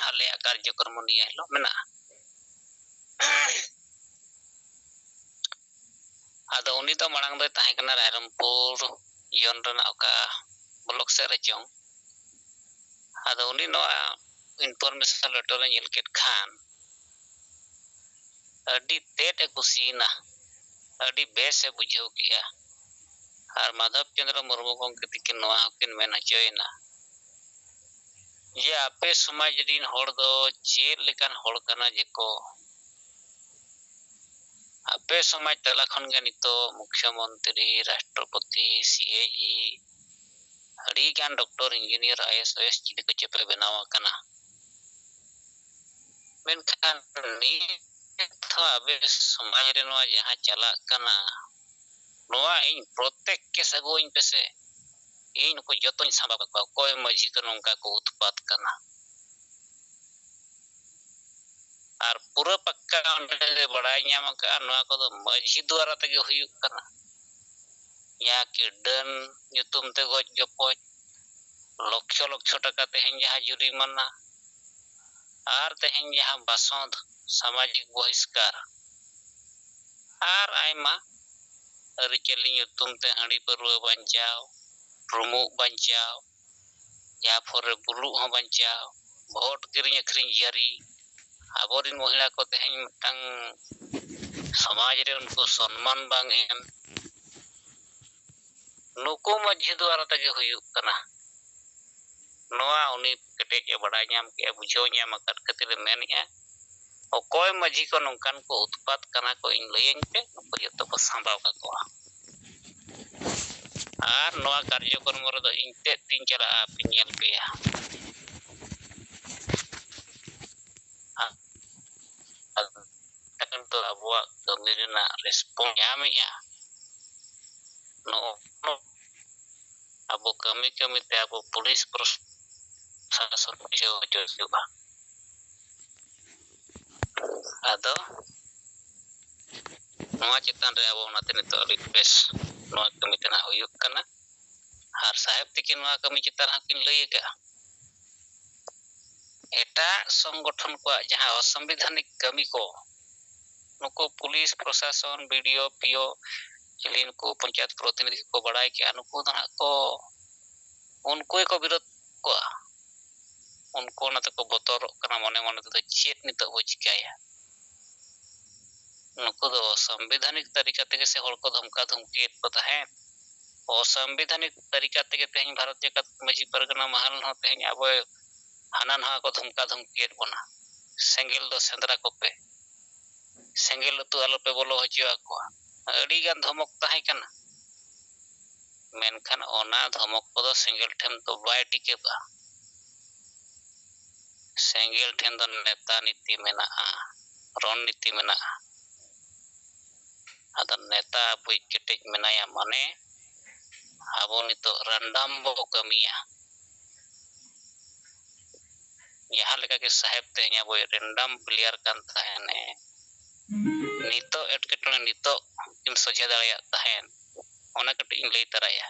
ᱟᱞᱮᱭᱟᱜ ᱠᱟᱨᱡᱚᱠᱨᱚᱢ ᱱᱤᱭᱟᱹ ᱦᱤᱞᱳᱜ ᱢᱮᱱᱟᱜᱼᱟ᱾ ᱟᱫᱚ ᱩᱱᱤ ᱫᱚ ᱢᱟᱲᱟᱝ ᱫᱚᱭ ᱛᱟᱦᱮᱸ ᱠᱟᱱᱟ ᱨᱟᱭᱨᱚᱝᱯᱩᱨ ᱡᱳᱱ ᱨᱮᱱᱟᱜ ᱚᱠᱟ ᱵᱞᱚᱠ ᱥᱮᱫ ᱨᱮ ᱪᱚᱝ᱾ ᱟᱫᱚ ᱩᱱᱤ ᱱᱚᱣᱟ information letter ᱮ ᱧᱮᱞ ᱠᱮᱫ ᱠᱷᱟᱱ ᱟᱹᱰᱤ ᱛᱮᱫ ᱮ ᱠᱩᱥᱤᱭᱮᱱᱟ, ᱟᱹᱰᱤ ᱵᱮᱥ ᱮ ᱵᱩᱡᱷᱟᱹᱣ ᱠᱮᱜᱼᱟ᱾ ᱟᱨ ᱢᱟᱫᱷᱚᱵ ᱪᱚᱸᱫᱽᱨᱚ ᱢᱩᱨᱢᱩ ᱜᱚᱢᱠᱮ ᱛᱤᱠᱤᱱ ᱱᱚᱣᱟ ᱦᱚᱸᱠᱤᱱ ᱢᱮᱱ ᱦᱚᱪᱚᱭᱮᱱᱟ ᱡᱮ ᱟᱯᱮ ᱥᱚᱢᱟᱡᱽ ᱨᱤᱱ ᱦᱚᱲ ᱫᱚ ᱪᱮᱫ ᱞᱮᱠᱟᱱ ᱦᱚᱲ ᱠᱟᱱᱟ ᱡᱮᱠᱚ? ᱟᱯᱮ ᱥᱚᱢᱟᱡᱽ ᱛᱟᱞᱟ ᱠᱷᱚᱱ ᱜᱮ ᱱᱤᱛᱚᱜ ᱢᱩᱠᱷᱭᱚᱢᱚᱱᱛᱨᱤ, ᱨᱟᱥᱴᱨᱚᱯᱚᱛᱤ, CAG, ᱟᱹᱰᱤ ᱜᱟᱱ ᱰᱚᱠᱴᱚᱨ, ᱤᱧᱡᱤᱱᱤᱭᱟᱨ, IAS, IAS ᱪᱤᱞᱤ ᱠᱚᱪᱚ ᱯᱮ ᱵᱮᱱᱟᱣ ᱟᱠᱟᱱᱟ᱾ ᱢᱮᱱᱠᱷᱟᱱ ᱱᱤᱛ ᱦᱚᱸ ᱟᱯᱮ ᱥᱚᱢᱟᱡᱽ ᱨᱮ ᱱᱚᱣᱟ ᱡᱟᱦᱟᱸ ᱪᱟᱞᱟᱜ ᱠᱟᱱᱟ, ᱱᱚᱣᱟ ᱤᱧ ᱯᱨᱚᱛᱮᱠ ᱠᱮᱥ ᱟᱹᱜᱩᱣᱟᱹᱧ ᱯᱮᱥᱮ, ᱤᱧ ᱱᱩᱠᱩ ᱡᱚᱛᱚᱧ ᱥᱟᱢᱵᱟᱣ ᱠᱟᱠᱚᱣᱟ, ᱚᱠᱚᱭ ᱢᱟᱹᱡᱷᱤ ᱠᱚ ᱱᱚᱝᱠᱟ ᱠᱚ ᱩᱛᱯᱟᱛ ᱠᱟᱱᱟ᱾ ᱟᱨ ᱯᱩᱨᱟᱹ ᱯᱟᱠᱠᱟ ᱚᱸᱰᱮ ᱞᱮ ᱵᱟᱲᱟᱭ ᱧᱟᱢ ᱟᱠᱟᱫᱼᱟ, ᱱᱚᱣᱟ ᱠᱚᱫᱚ ᱢᱟᱹᱡᱷᱤ ᱫᱩᱣᱟᱨᱟ ᱛᱮᱜᱮ ᱦᱩᱭᱩᱜ ᱠᱟᱱᱟ᱾ ᱡᱟᱦᱟᱸ ᱠᱤ ᱰᱟᱹᱱ ᱧᱩᱛᱩᱢ ᱛᱮ ᱜᱚᱡ ᱜᱚᱯᱚᱡ, ᱞᱚᱠᱷᱚ ᱞᱚᱠᱷᱚ ᱴᱟᱠᱟ ᱛᱮᱦᱮᱧ ᱡᱟᱦᱟᱸ ᱡᱩᱨᱤᱢᱟᱱᱟ, ᱟᱨ ᱛᱮᱦᱮᱧ ᱡᱟᱦᱟᱸ ᱵᱟᱥᱚᱸᱫ, ᱥᱟᱢᱟᱡᱤᱠ ᱵᱚᱦᱤᱥᱠᱟᱨ, ᱟᱨ ᱟᱭᱢᱟ ᱟᱹᱨᱤᱪᱟᱹᱞᱤ ᱧᱩᱛᱩᱢ ᱛᱮ ᱦᱟᱺᱰᱤ ᱯᱟᱹᱨᱣᱟᱹ ᱵᱟᱧᱪᱟᱣ, ᱰᱩᱢᱵᱩᱜ ᱵᱟᱧᱪᱟᱣ, ᱡᱟᱦᱟᱸ ᱯᱚᱨᱮ ᱵᱩᱞᱩᱜ ᱦᱚᱸ ᱵᱟᱧᱪᱟᱣ, ᱵᱷᱳᱴ ᱠᱤᱨᱤᱧ ᱟᱹᱠᱷᱨᱤᱧ ᱡᱟᱹᱨᱤ, ᱟᱵᱚᱨᱮᱱ ᱢᱚᱦᱤᱞᱟ ᱠᱚ ᱛᱮᱦᱮᱧ ᱢᱤᱫᱴᱟᱝ ᱥᱚᱢᱟᱡᱽ ᱨᱮ ᱩᱱᱠᱩ ᱥᱚᱱᱢᱟᱱ ᱵᱟᱝ ᱮᱢ, ᱱᱩᱠᱩ ᱢᱟᱹᱡᱷᱤ ᱫᱩᱣᱟᱨᱟ ᱛᱮᱜᱮ ᱦᱩᱭᱩᱜ ᱠᱟᱱᱟ᱾ ᱱᱚᱣᱟ ᱩᱱᱤ ᱠᱮᱴᱮᱡ ᱮ ᱵᱟᱲᱟᱭ ᱧᱟᱢ ᱠᱮᱜᱼᱟ, ᱵᱩᱡᱷᱟᱹᱣ ᱧᱟᱢ ᱟᱠᱟᱫ ᱠᱷᱟᱹᱛᱤᱨ ᱮ ᱢᱮᱱᱮᱜᱼᱟ, ᱚᱠᱚᱭ ᱢᱟᱹᱡᱷᱤ ᱠᱚ ᱱᱚᱝᱠᱟᱱ ᱠᱚ ᱩᱛᱯᱟᱛ ᱠᱟᱱᱟ ᱠᱚ, ᱤᱧ ᱞᱟᱹᱭᱟᱹᱧ ᱯᱮ, ᱱᱩᱠᱩ ᱡᱚᱛᱚ ᱠᱚ ᱥᱟᱢᱵᱟᱣ ᱠᱟᱠᱚᱣᱟ᱾ ᱟᱨ ᱱᱚᱣᱟ ᱠᱟᱨᱡᱚᱠᱨᱚᱢ ᱨᱮᱫᱚ ᱤᱧ ᱛᱮᱫ ᱛᱤᱧ ᱪᱟᱞᱟᱜᱼᱟ, ᱟᱯᱮᱧ ᱧᱮᱞ ᱯᱮᱭᱟ᱾ ᱟᱨ ᱠᱤᱱᱛᱩ ᱟᱵᱚᱣᱟᱜ ᱠᱟᱹᱢᱤ ᱨᱮᱱᱟᱜ ᱨᱮᱥᱯᱚᱱᱥ ᱧᱟᱢᱮᱜᱼᱟ᱾ ᱱᱚᱜᱼᱚ ᱟᱵᱚ ᱠᱟᱹᱢᱤ ᱠᱟᱹᱢᱤ ᱛᱮ ᱟᱵᱚ ᱯᱩᱞᱤᱥ ᱯᱨᱚᱥᱟᱥᱚᱱ ᱵᱩᱡᱷᱟᱹᱣ ᱦᱚᱪᱚ ᱦᱩᱭᱩᱜᱼᱟ᱾ ᱟᱫᱚ ᱱᱚᱣᱟ ᱪᱮᱛᱟᱱ ᱨᱮ ᱟᱵᱚ ᱚᱱᱟᱛᱮ ᱱᱤᱛᱚᱜ ᱟᱹᱰᱤ ᱵᱮᱥ ᱱᱚᱣᱟ ᱠᱟᱹᱢᱤ ᱛᱮ ᱱᱟᱦᱟᱜ ᱦᱩᱭᱩᱜ ᱠᱟᱱᱟ᱾ ᱟᱨ ᱥᱟᱦᱮᱵᱽ ᱛᱤᱠᱤᱱ ᱱᱚᱣᱟ ᱠᱟᱹᱢᱤ ᱪᱮᱛᱟᱱ ᱨᱮᱦᱚᱸ ᱠᱤᱱ ᱞᱟᱹᱭ ᱟᱠᱟᱫᱼᱟ᱾ ᱮᱴᱟᱜ ᱥᱚᱝᱜᱚᱴᱷᱚᱱ ᱠᱚᱣᱟᱜ ᱡᱟᱦᱟᱸ ᱚᱥᱟᱝᱵᱤᱫᱷᱟᱱᱤᱠ ᱠᱟᱹᱢᱤ ᱠᱚ, ᱱᱩᱠᱩ ᱯᱩᱞᱤᱥ ᱯᱨᱚᱥᱟᱥᱚᱱ, ᱵᱤ ᱰᱤ ᱳ, ᱯᱤ ᱳ, ᱪᱤᱞᱤ ᱱᱩᱠᱩ ᱯᱚᱧᱪᱟᱭᱮᱛ ᱯᱨᱚᱛᱤᱱᱤᱫᱷᱤ ᱠᱚ ᱵᱟᱲᱟᱭ ᱠᱮᱜᱼᱟ, ᱱᱩᱠᱩ ᱫᱚ ᱱᱟᱦᱟᱜ ᱠᱚ, ᱩᱱᱠᱩ ᱜᱮᱠᱚ ᱵᱤᱨᱳᱫ ᱠᱚᱣᱟ᱾ ᱩᱱᱠᱩ ᱚᱱᱟ ᱛᱮᱠᱚ ᱵᱚᱛᱚᱨᱚᱜ ᱠᱟᱱᱟ ᱢᱚᱱᱮ ᱢᱚᱱᱮ ᱛᱮᱫᱚ, ᱪᱮᱫ ᱱᱤᱛᱚᱜ ᱵᱚ ᱪᱤᱠᱟᱹᱭᱟ? ᱱᱩᱠᱩ ᱫᱚ ᱚᱥᱟᱝᱵᱤᱫᱷᱟᱱᱤᱠ ᱛᱟᱹᱨᱤᱠᱟ ᱛᱮᱜᱮ ᱥᱮ ᱦᱚᱲ ᱠᱚ ᱫᱷᱚᱢᱠᱟ ᱫᱷᱢᱠᱤᱭᱮᱫ ᱠᱚ ᱛᱟᱦᱮᱸᱫ᱾ ᱚᱥᱟᱝᱵᱤᱫᱷᱟᱱᱤᱠ ᱛᱟᱹᱨᱤᱠᱟ ᱛᱮᱜᱮ ᱛᱮᱦᱮᱧ ᱵᱷᱟᱨᱚᱛ ᱡᱟᱠᱟᱛ ᱢᱟᱹᱡᱷᱤ ᱯᱟᱨᱜᱟᱱᱟ ᱢᱟᱦᱟᱞ ᱦᱚᱸ ᱛᱮᱦᱮᱧ ᱟᱵᱚ ᱦᱟᱱᱟ ᱱᱟᱣᱟ ᱠᱚ ᱫᱷᱚᱢᱠᱟ ᱫᱷᱢᱠᱤᱭᱮᱫ ᱵᱚᱱᱟ, "ᱥᱮᱸᱜᱮᱞ ᱫᱚ ᱥᱮᱸᱫᱽᱨᱟ ᱠᱚᱯᱮ, ᱥᱮᱸᱜᱮᱞ ᱟᱹᱛᱩ ᱟᱞᱚᱯᱮ ᱵᱚᱞᱚ ᱦᱚᱪᱚ ᱟᱠᱚᱣᱟ", ᱟᱹᱰᱤ ᱜᱟᱱ ᱫᱷᱚᱢᱚᱠ ᱛᱟᱦᱮᱸ ᱠᱟᱱᱟ᱾ ᱢᱮᱱᱠᱷᱟᱱ ᱚᱱᱟ ᱫᱷᱚᱢᱚᱠ ᱠᱚᱫᱚ ᱥᱮᱸᱜᱮᱞ ᱴᱷᱮᱱ ᱫᱚ ᱵᱟᱭ ᱴᱤᱠᱟᱹᱜᱼᱟ᱾ ᱥᱮᱸᱜᱮᱞ ᱴᱷᱮᱱ ᱫᱚ ᱱᱮᱛᱟ ᱱᱤᱛᱤ ᱢᱮᱱᱟᱜᱼᱟ, ᱨᱚᱱ ᱱᱤᱛᱤ ᱢᱮᱱᱟᱜᱼᱟ᱾ ᱟᱫᱚ ᱱᱮᱛᱟ ᱟᱵᱚᱭᱤᱡ ᱠᱮᱴᱮᱡ ᱢᱮᱱᱟᱭᱟ, ᱢᱟᱱᱮ ᱟᱵᱚ ᱱᱤᱛᱚᱜ ᱨᱮᱱᱰᱟᱢ ᱵᱚ ᱠᱟᱹᱢᱤᱭᱟ᱾ ᱡᱟᱦᱟᱸ ᱞᱮᱠᱟ ᱜᱮ ᱥᱟᱦᱮᱵᱽ ᱛᱮᱦᱮᱧ ᱟᱵᱚᱭᱤᱡ ᱨᱮᱱᱰᱟᱢ ᱯᱞᱮᱭᱟᱨ ᱠᱟᱱ ᱛᱟᱦᱮᱱᱮ, ᱱᱤᱛᱚᱜ ᱮᱴᱠᱮᱴᱚᱬᱮ ᱱᱤᱛᱚᱜ ᱠᱤᱱ ᱥᱚᱡᱷᱮ ᱫᱟᱲᱮᱭᱟᱜ ᱛᱟᱦᱮᱸᱫ, ᱚᱱᱟ ᱠᱟᱹᱴᱤᱡ ᱤᱧ ᱞᱟᱹᱭ ᱛᱟᱨᱟᱭᱟ᱾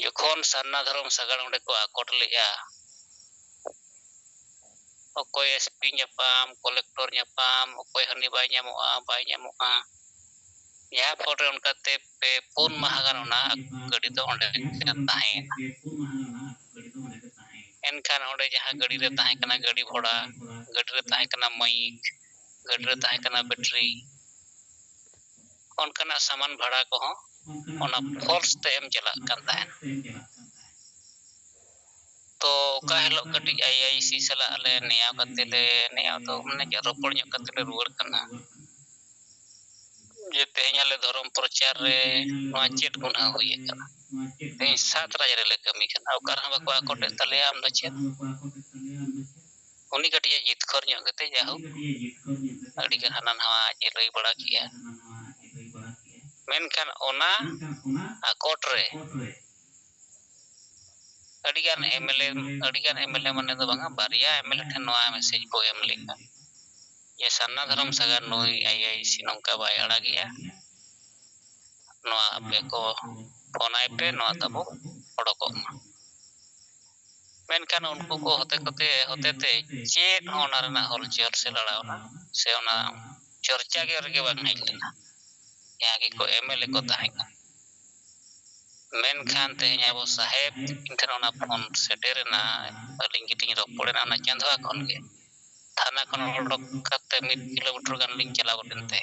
ᱡᱚᱠᱷᱚᱱ ᱥᱟᱨᱱᱟ ᱫᱷᱚᱨᱚᱢ ᱥᱟᱜᱟᱲ ᱚᱸᱰᱮ ᱠᱚ ᱟᱠᱚᱴ ᱞᱮᱫᱼᱟ, ᱚᱠᱚᱭ ᱮᱥ ᱯᱤ ᱧᱟᱯᱟᱢ, ᱠᱚᱞᱮᱠᱴᱚᱨ ᱧᱟᱯᱟᱢ, ᱚᱠᱚᱭ ᱦᱟᱹᱱᱤ ᱵᱟᱭ ᱧᱟᱢᱚᱜᱼᱟ, ᱵᱟᱭ ᱧᱟᱢᱚᱜᱼᱟ, ᱡᱟᱦᱟᱸ ᱯᱷᱚᱞ ᱨᱮ ᱚᱱᱠᱟᱛᱮ ᱯᱮ ᱯᱩᱱ ᱢᱟᱦᱟ ᱜᱟᱱ ᱚᱱᱟ ᱜᱟᱹᱰᱤ ᱫᱚ ᱚᱸᱰᱮ ᱜᱮ ᱛᱟᱦᱮᱸᱭᱮᱱᱟ᱾ ᱮᱱᱠᱷᱟᱱ ᱚᱸᱰᱮ ᱡᱟᱦᱟᱸ ᱜᱟᱹᱰᱤ ᱨᱮ ᱛᱟᱦᱮᱸ ᱠᱟᱱᱟ ᱜᱟᱹᱰᱤ ᱵᱷᱚᱲᱟ, ᱜᱟᱹᱰᱤ ᱨᱮ ᱛᱟᱦᱮᱸ ᱠᱟᱱᱟ ᱢᱟᱭᱤᱠ, ᱜᱟᱹᱰᱤ ᱨᱮ ᱛᱟᱦᱮᱸ ᱠᱟᱱᱟ ᱵᱮᱴᱨᱤ, ᱚᱱᱠᱟᱱᱟᱜ ᱥᱟᱢᱟᱱ ᱵᱷᱟᱲᱟ ᱠᱚᱦᱚᱸ ᱚᱱᱟ ᱯᱷᱚᱞᱥ ᱛᱮ ᱮᱢ ᱪᱟᱞᱟᱜ ᱠᱟᱱ ᱛᱟᱦᱮᱸᱱᱟ᱾ ᱛᱚ ᱚᱠᱟ ᱦᱤᱞᱳᱜ ᱠᱟᱹᱴᱤᱡ ᱟᱭ ᱟᱭ ᱥᱤ ᱥᱟᱞᱟᱜ ᱞᱮ ᱱᱮᱭᱟᱣ ᱠᱟᱛᱮ ᱞᱮ, ᱱᱮᱭᱟᱣ ᱫᱚ ᱢᱟᱱᱮ ᱨᱚᱯᱚᱲ ᱧᱚᱜ ᱠᱟᱛᱮ ᱞᱮ ᱨᱩᱣᱟᱹᱲ ᱠᱟᱱᱟ᱾ ᱡᱮ ᱛᱮᱦᱮᱧ ᱟᱞᱮ ᱫᱷᱚᱨᱚᱢ ᱯᱨᱚᱪᱟᱨ ᱨᱮ ᱱᱚᱣᱟ ᱪᱮᱫ ᱜᱩᱱᱦᱟᱹ ᱦᱩᱭ ᱟᱠᱟᱱᱟ? ᱛᱮᱦᱮᱧ ᱥᱟᱛ ᱨᱟᱡᱽ ᱨᱮᱞᱮ ᱠᱟᱹᱢᱤ ᱠᱟᱱᱟ, ᱚᱠᱟ ᱨᱮᱦᱚᱸ ᱵᱟᱠᱚ ᱟᱠᱚᱴᱮᱫ ᱛᱟᱞᱮᱭᱟ, ᱟᱢ ᱫᱚ ᱪᱮᱫ? ᱩᱱᱤ ᱠᱟᱹᱴᱤᱡ ᱮ ᱡᱤᱛᱠᱟᱹᱨ ᱧᱚᱜ ᱠᱟᱛᱮ ᱡᱟᱭᱦᱳᱠ ᱟᱹᱰᱤ ᱜᱟᱱ ᱦᱟᱱᱟ ᱱᱟᱣᱟ ᱟᱡ ᱮ ᱞᱟᱹᱭ ᱵᱟᱲᱟ ᱠᱮᱜᱼᱟ᱾ ᱢᱮᱱᱠᱷᱟᱱ ᱚᱱᱟ ᱟᱠᱚᱴ ᱨᱮ ᱟᱹᱰᱤᱜᱟᱱ ᱮᱢᱮᱞᱮ, ᱟᱹᱰᱤᱜᱟᱱ ᱮᱢᱮᱞᱮ ᱢᱟᱱᱮ ᱫᱚ ᱵᱟᱝᱟ, ᱵᱟᱨᱭᱟ ᱮᱢᱮᱞᱮ ᱴᱷᱮᱱ ᱱᱚᱣᱟ ᱢᱮᱥᱮᱡᱽ ᱠᱚ ᱮᱢ ᱞᱮᱫᱼᱟ ᱡᱮ ᱥᱟᱨᱱᱟ ᱫᱷᱚᱨᱚᱢ ᱥᱟᱜᱟᱲ ᱱᱩᱭ ᱟᱭ ᱟᱭ ᱥᱤ ᱱᱚᱝᱠᱟ ᱵᱟᱭ ᱟᱲᱟᱜᱮᱜᱼᱟ, ᱱᱚᱣᱟ ᱟᱯᱮ ᱠᱚ ᱯᱷᱳᱱ ᱟᱭ ᱯᱮ, ᱱᱚᱣᱟ ᱛᱟᱵᱚ ᱚᱰᱚᱠᱚᱜ ᱢᱟ᱾ ᱢᱮᱱᱠᱷᱟᱱ ᱩᱱᱠᱩ ᱠᱚ ᱦᱚᱛᱮ ᱠᱚᱛᱮ, ᱦᱚᱛᱮᱛᱮ ᱪᱮᱫ ᱦᱚᱸ ᱚᱱᱟ ᱨᱮᱱᱟᱜ ᱦᱚᱞᱪᱚᱞ ᱥᱮ ᱞᱟᱲᱟᱣᱱᱟ ᱥᱮ ᱚᱱᱟ ᱪᱚᱨᱪᱟ ᱜᱮ ᱨᱮᱜᱮ ᱵᱟᱝ ᱦᱮᱡ ᱞᱮᱱᱟ, ᱡᱟᱦᱟᱸ ᱜᱮᱠᱚ ᱮᱢᱮᱞᱮ ᱠᱚ ᱛᱟᱦᱮᱸ ᱠᱟᱱᱟ᱾ ᱢᱮᱱᱠᱷᱟᱱ ᱛᱮᱦᱮᱧ ᱟᱵᱚ ᱥᱟᱦᱮᱵᱽ ᱛᱤᱠᱤᱱ ᱴᱷᱮᱱ ᱚᱱᱟ ᱯᱷᱳᱱ ᱥᱮᱴᱮᱨᱮᱱᱟ, ᱟᱹᱞᱤᱧ ᱜᱮᱞᱤᱧ ᱨᱚᱯᱚᱲᱮᱱᱟ ᱚᱱᱟ ᱪᱟᱸᱫᱣᱟ ᱠᱷᱚᱱ ᱜᱮ᱾ ᱛᱷᱟᱱᱟ ᱠᱷᱚᱱ ᱚᱰᱚᱠ ᱠᱟᱛᱮ ᱢᱤᱫ ᱠᱤᱞᱳᱢᱤᱴᱟᱨ ᱜᱟᱱ ᱞᱤᱧ ᱪᱟᱞᱟᱣ ᱜᱚᱫ ᱮᱱ ᱛᱮ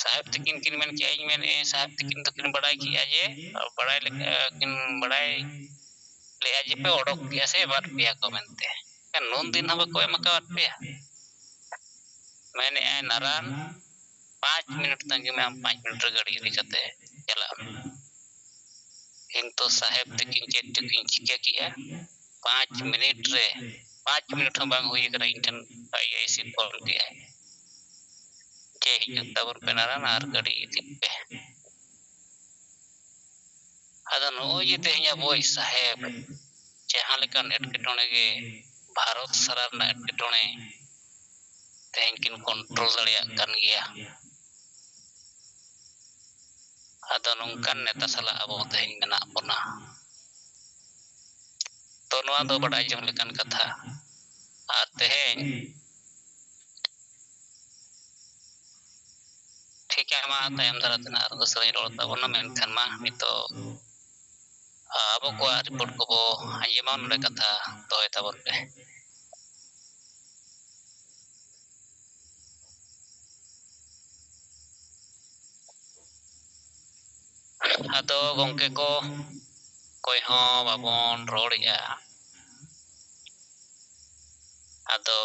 ᱥᱟᱦᱮᱵᱽ ᱛᱤᱠᱤᱱ ᱠᱤᱱ ᱢᱮᱱ ᱠᱮᱜᱼᱟ, ᱤᱧ ᱢᱮᱱᱮᱫᱼᱟᱹᱧ ᱥᱟᱦᱮᱵᱽ ᱛᱤᱠᱤᱱ ᱫᱚᱠᱤᱱ ᱵᱟᱲᱟᱭ ᱠᱮᱜᱼᱟ ᱡᱮ, ᱵᱟᱲᱟᱭ ᱞᱮᱠᱟ ᱠᱤᱱ ᱵᱟᱲᱟᱭ ᱞᱮᱜᱼᱟ ᱡᱮ ᱯᱮ ᱚᱰᱚᱠ ᱠᱮᱜᱼᱟ ᱥᱮ ᱮᱢᱟᱫ ᱯᱮᱭᱟ ᱠᱚ ᱢᱮᱱᱛᱮ᱾ ᱱᱩᱱ ᱫᱤᱱ ᱦᱚᱸ ᱵᱟᱠᱚ ᱮᱢ ᱟᱠᱟᱣᱟᱫ ᱯᱮᱭᱟ᱾ ᱢᱮᱱᱮᱫᱼᱟᱭ, "ᱱᱟᱨᱟᱱ, ᱯᱟᱸᱪ ᱢᱤᱱᱤᱴ ᱛᱟᱺᱜᱤ ᱢᱮ, ᱟᱢ ᱯᱟᱸᱪ ᱢᱤᱱᱤᱴ ᱨᱮ ᱜᱟᱹᱰᱤ ᱤᱫᱤ ᱠᱟᱛᱮ ᱪᱟᱞᱟᱜ ᱢᱮ᱾" ᱠᱤᱱᱛᱩ ᱥᱟᱦᱮᱵᱽ ᱛᱤᱠᱤᱱ ᱪᱮᱫ ᱪᱚᱠᱤᱱ ᱪᱤᱠᱟᱹ ᱠᱮᱜᱼᱟ, ᱯᱟᱸᱪ ᱢᱤᱱᱤᱴ ᱨᱮ, ᱯᱟᱸᱪ ᱢᱤᱱᱤᱴ ᱦᱚᱸ ᱵᱟᱝ ᱦᱩᱭ ᱟᱠᱟᱱᱟ, ᱤᱧ ᱴᱷᱮᱱ ᱟᱭ ᱟᱭ ᱥᱤ ᱯᱷᱳᱱ ᱠᱮᱜᱼᱟᱭ ᱡᱮ, "ᱦᱤᱡᱩᱜ ᱛᱟᱵᱚᱱ ᱯᱮ ᱱᱟᱨᱟᱱ ᱟᱨ ᱜᱟᱹᱰᱤ ᱤᱫᱤ ᱯᱮ᱾" ᱟᱫᱚ ᱱᱚᱜᱼᱚᱭ ᱡᱮ ᱛᱮᱦᱮᱧ ᱟᱵᱚᱭᱤᱡ ᱥᱟᱦᱮᱵᱽ ᱡᱟᱦᱟᱸ ᱞᱮᱠᱟᱱ ᱮᱴᱠᱮᱴᱚᱬᱮ ᱜᱮ, ᱵᱷᱟᱨᱚᱛ ᱥᱟᱨᱟ ᱨᱮᱱᱟᱜ ᱮᱴᱠᱮᱴᱚᱬᱮ ᱛᱮᱦᱮᱧ ᱠᱤᱱ ᱠᱚᱱᱴᱨᱳᱞ ᱫᱟᱲᱮᱭᱟᱜ ᱠᱟᱱ ᱜᱮᱭᱟ᱾ ᱟᱫᱚ ᱱᱚᱝᱠᱟᱱ ᱱᱮᱛᱟ ᱥᱟᱞᱟᱜ ᱟᱵᱚ ᱛᱮᱦᱮᱧ ᱢᱮᱱᱟᱜ ᱵᱚᱱᱟ᱾ ᱛᱚ ᱱᱚᱣᱟ ᱫᱚ ᱵᱟᱰᱟᱭ ᱡᱚᱝ ᱞᱮᱠᱟᱱ ᱠᱟᱛᱷᱟ᱾ ᱟᱨ ᱛᱮᱦᱮᱧ ᱴᱷᱤᱠ ᱜᱮᱭᱟ, ᱢᱟ ᱛᱟᱭᱚᱢ ᱫᱟᱨᱟ ᱛᱮ ᱱᱟᱜ ᱟᱨ ᱩᱥᱟᱹᱨᱟᱧ ᱨᱚᱲ ᱛᱟᱵᱚᱱᱟ, ᱢᱮᱱᱠᱷᱟᱱ ᱢᱟ ᱱᱤᱛᱚᱜ ᱟᱵᱚ ᱠᱚᱣᱟᱜ ᱨᱤᱯᱳᱨᱴ ᱠᱚᱵᱚ ᱟᱸᱡᱚᱢᱟ, ᱱᱚᱰᱮ ᱠᱟᱛᱷᱟ ᱫᱚᱦᱚᱭ ᱛᱟᱵᱚᱱ ᱯᱮ᱾ ᱟᱫᱚ ᱜᱚᱢᱠᱮ ᱠᱚ, ᱚᱠᱚᱭ ᱦᱚᱸ ᱵᱟᱵᱚᱱ ᱨᱚᱲᱮᱜᱼᱟ᱾ ᱟᱫᱚ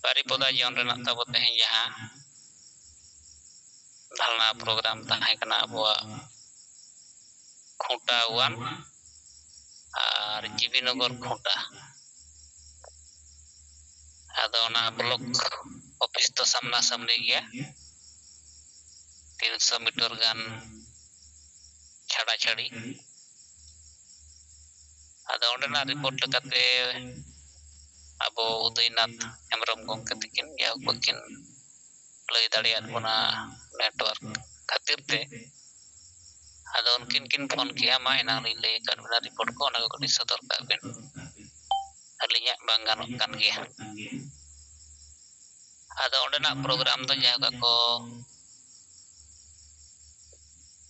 ᱵᱟᱨᱤᱯᱚᱫᱟ ᱡᱚᱱ ᱨᱮᱱᱟᱜ ᱛᱟᱵᱚ ᱛᱮᱦᱮᱧ ᱡᱟᱦᱟᱸ ᱫᱷᱟᱨᱱᱟ ᱯᱨᱳᱜᱨᱟᱢ ᱛᱟᱦᱮᱸ ᱠᱟᱱᱟ ᱟᱵᱚᱣᱟᱜ ᱠᱷᱩᱸᱴᱟ ᱚᱣᱟᱱ ᱟᱨ ᱡᱤᱵᱤ ᱱᱚᱜᱚᱨ ᱠᱷᱩᱸᱴᱟ᱾ ᱟᱫᱚ ᱚᱱᱟ ᱵᱞᱚᱠ ᱚᱯᱷᱤᱥ ᱫᱚ ᱥᱟᱢᱱᱟ ᱥᱟᱢᱱᱤ ᱜᱮᱭᱟ᱾ ᱛᱤᱱᱥᱚ ᱢᱤᱴᱟᱨ ᱜᱟᱱ ᱪᱷᱟᱲᱟ ᱪᱷᱟᱹᱲᱤ᱾ ᱟᱫᱚ ᱚᱸᱰᱮᱱᱟᱜ ᱨᱤᱯᱳᱨᱴ ᱞᱮᱠᱟᱛᱮ ᱟᱵᱚ ᱩᱫᱚᱭᱱᱟᱛᱷ ᱦᱮᱢᱵᱨᱚᱢ ᱜᱚᱢᱠᱮ ᱛᱟᱹᱠᱤᱱ ᱡᱟᱭᱦᱳᱠ ᱵᱟᱹᱠᱤᱱ ᱞᱟᱹᱭ ᱫᱟᱲᱮᱭᱟᱫ ᱵᱚᱱᱟ ᱱᱮᱴᱣᱟᱨᱠ ᱠᱷᱟᱹᱛᱤᱨ ᱛᱮ᱾ ᱟᱫᱚ ᱩᱱᱠᱤᱱ ᱠᱤᱱ ᱯᱷᱳᱱ ᱠᱮᱜᱼᱟ, ᱢᱟ ᱮᱱᱟᱝ ᱞᱤᱧ ᱞᱟᱹᱭ ᱟᱠᱟᱫ ᱵᱤᱱᱟ ᱨᱤᱯᱳᱨᱴ ᱠᱚ, ᱚᱱᱟ ᱠᱚ ᱠᱟᱹᱴᱤᱡ ᱥᱚᱫᱚᱨ ᱠᱟᱜ ᱵᱤᱱ, ᱟᱹᱞᱤᱧᱟᱜ ᱵᱟᱝ ᱜᱟᱱᱚᱜ ᱠᱟᱱ ᱜᱮᱭᱟ᱾ ᱟᱫᱚ ᱚᱸᱰᱮᱱᱟᱜ ᱯᱨᱳᱜᱨᱟᱢ ᱫᱚ ᱡᱟᱭᱦᱳᱠ ᱟᱠᱚ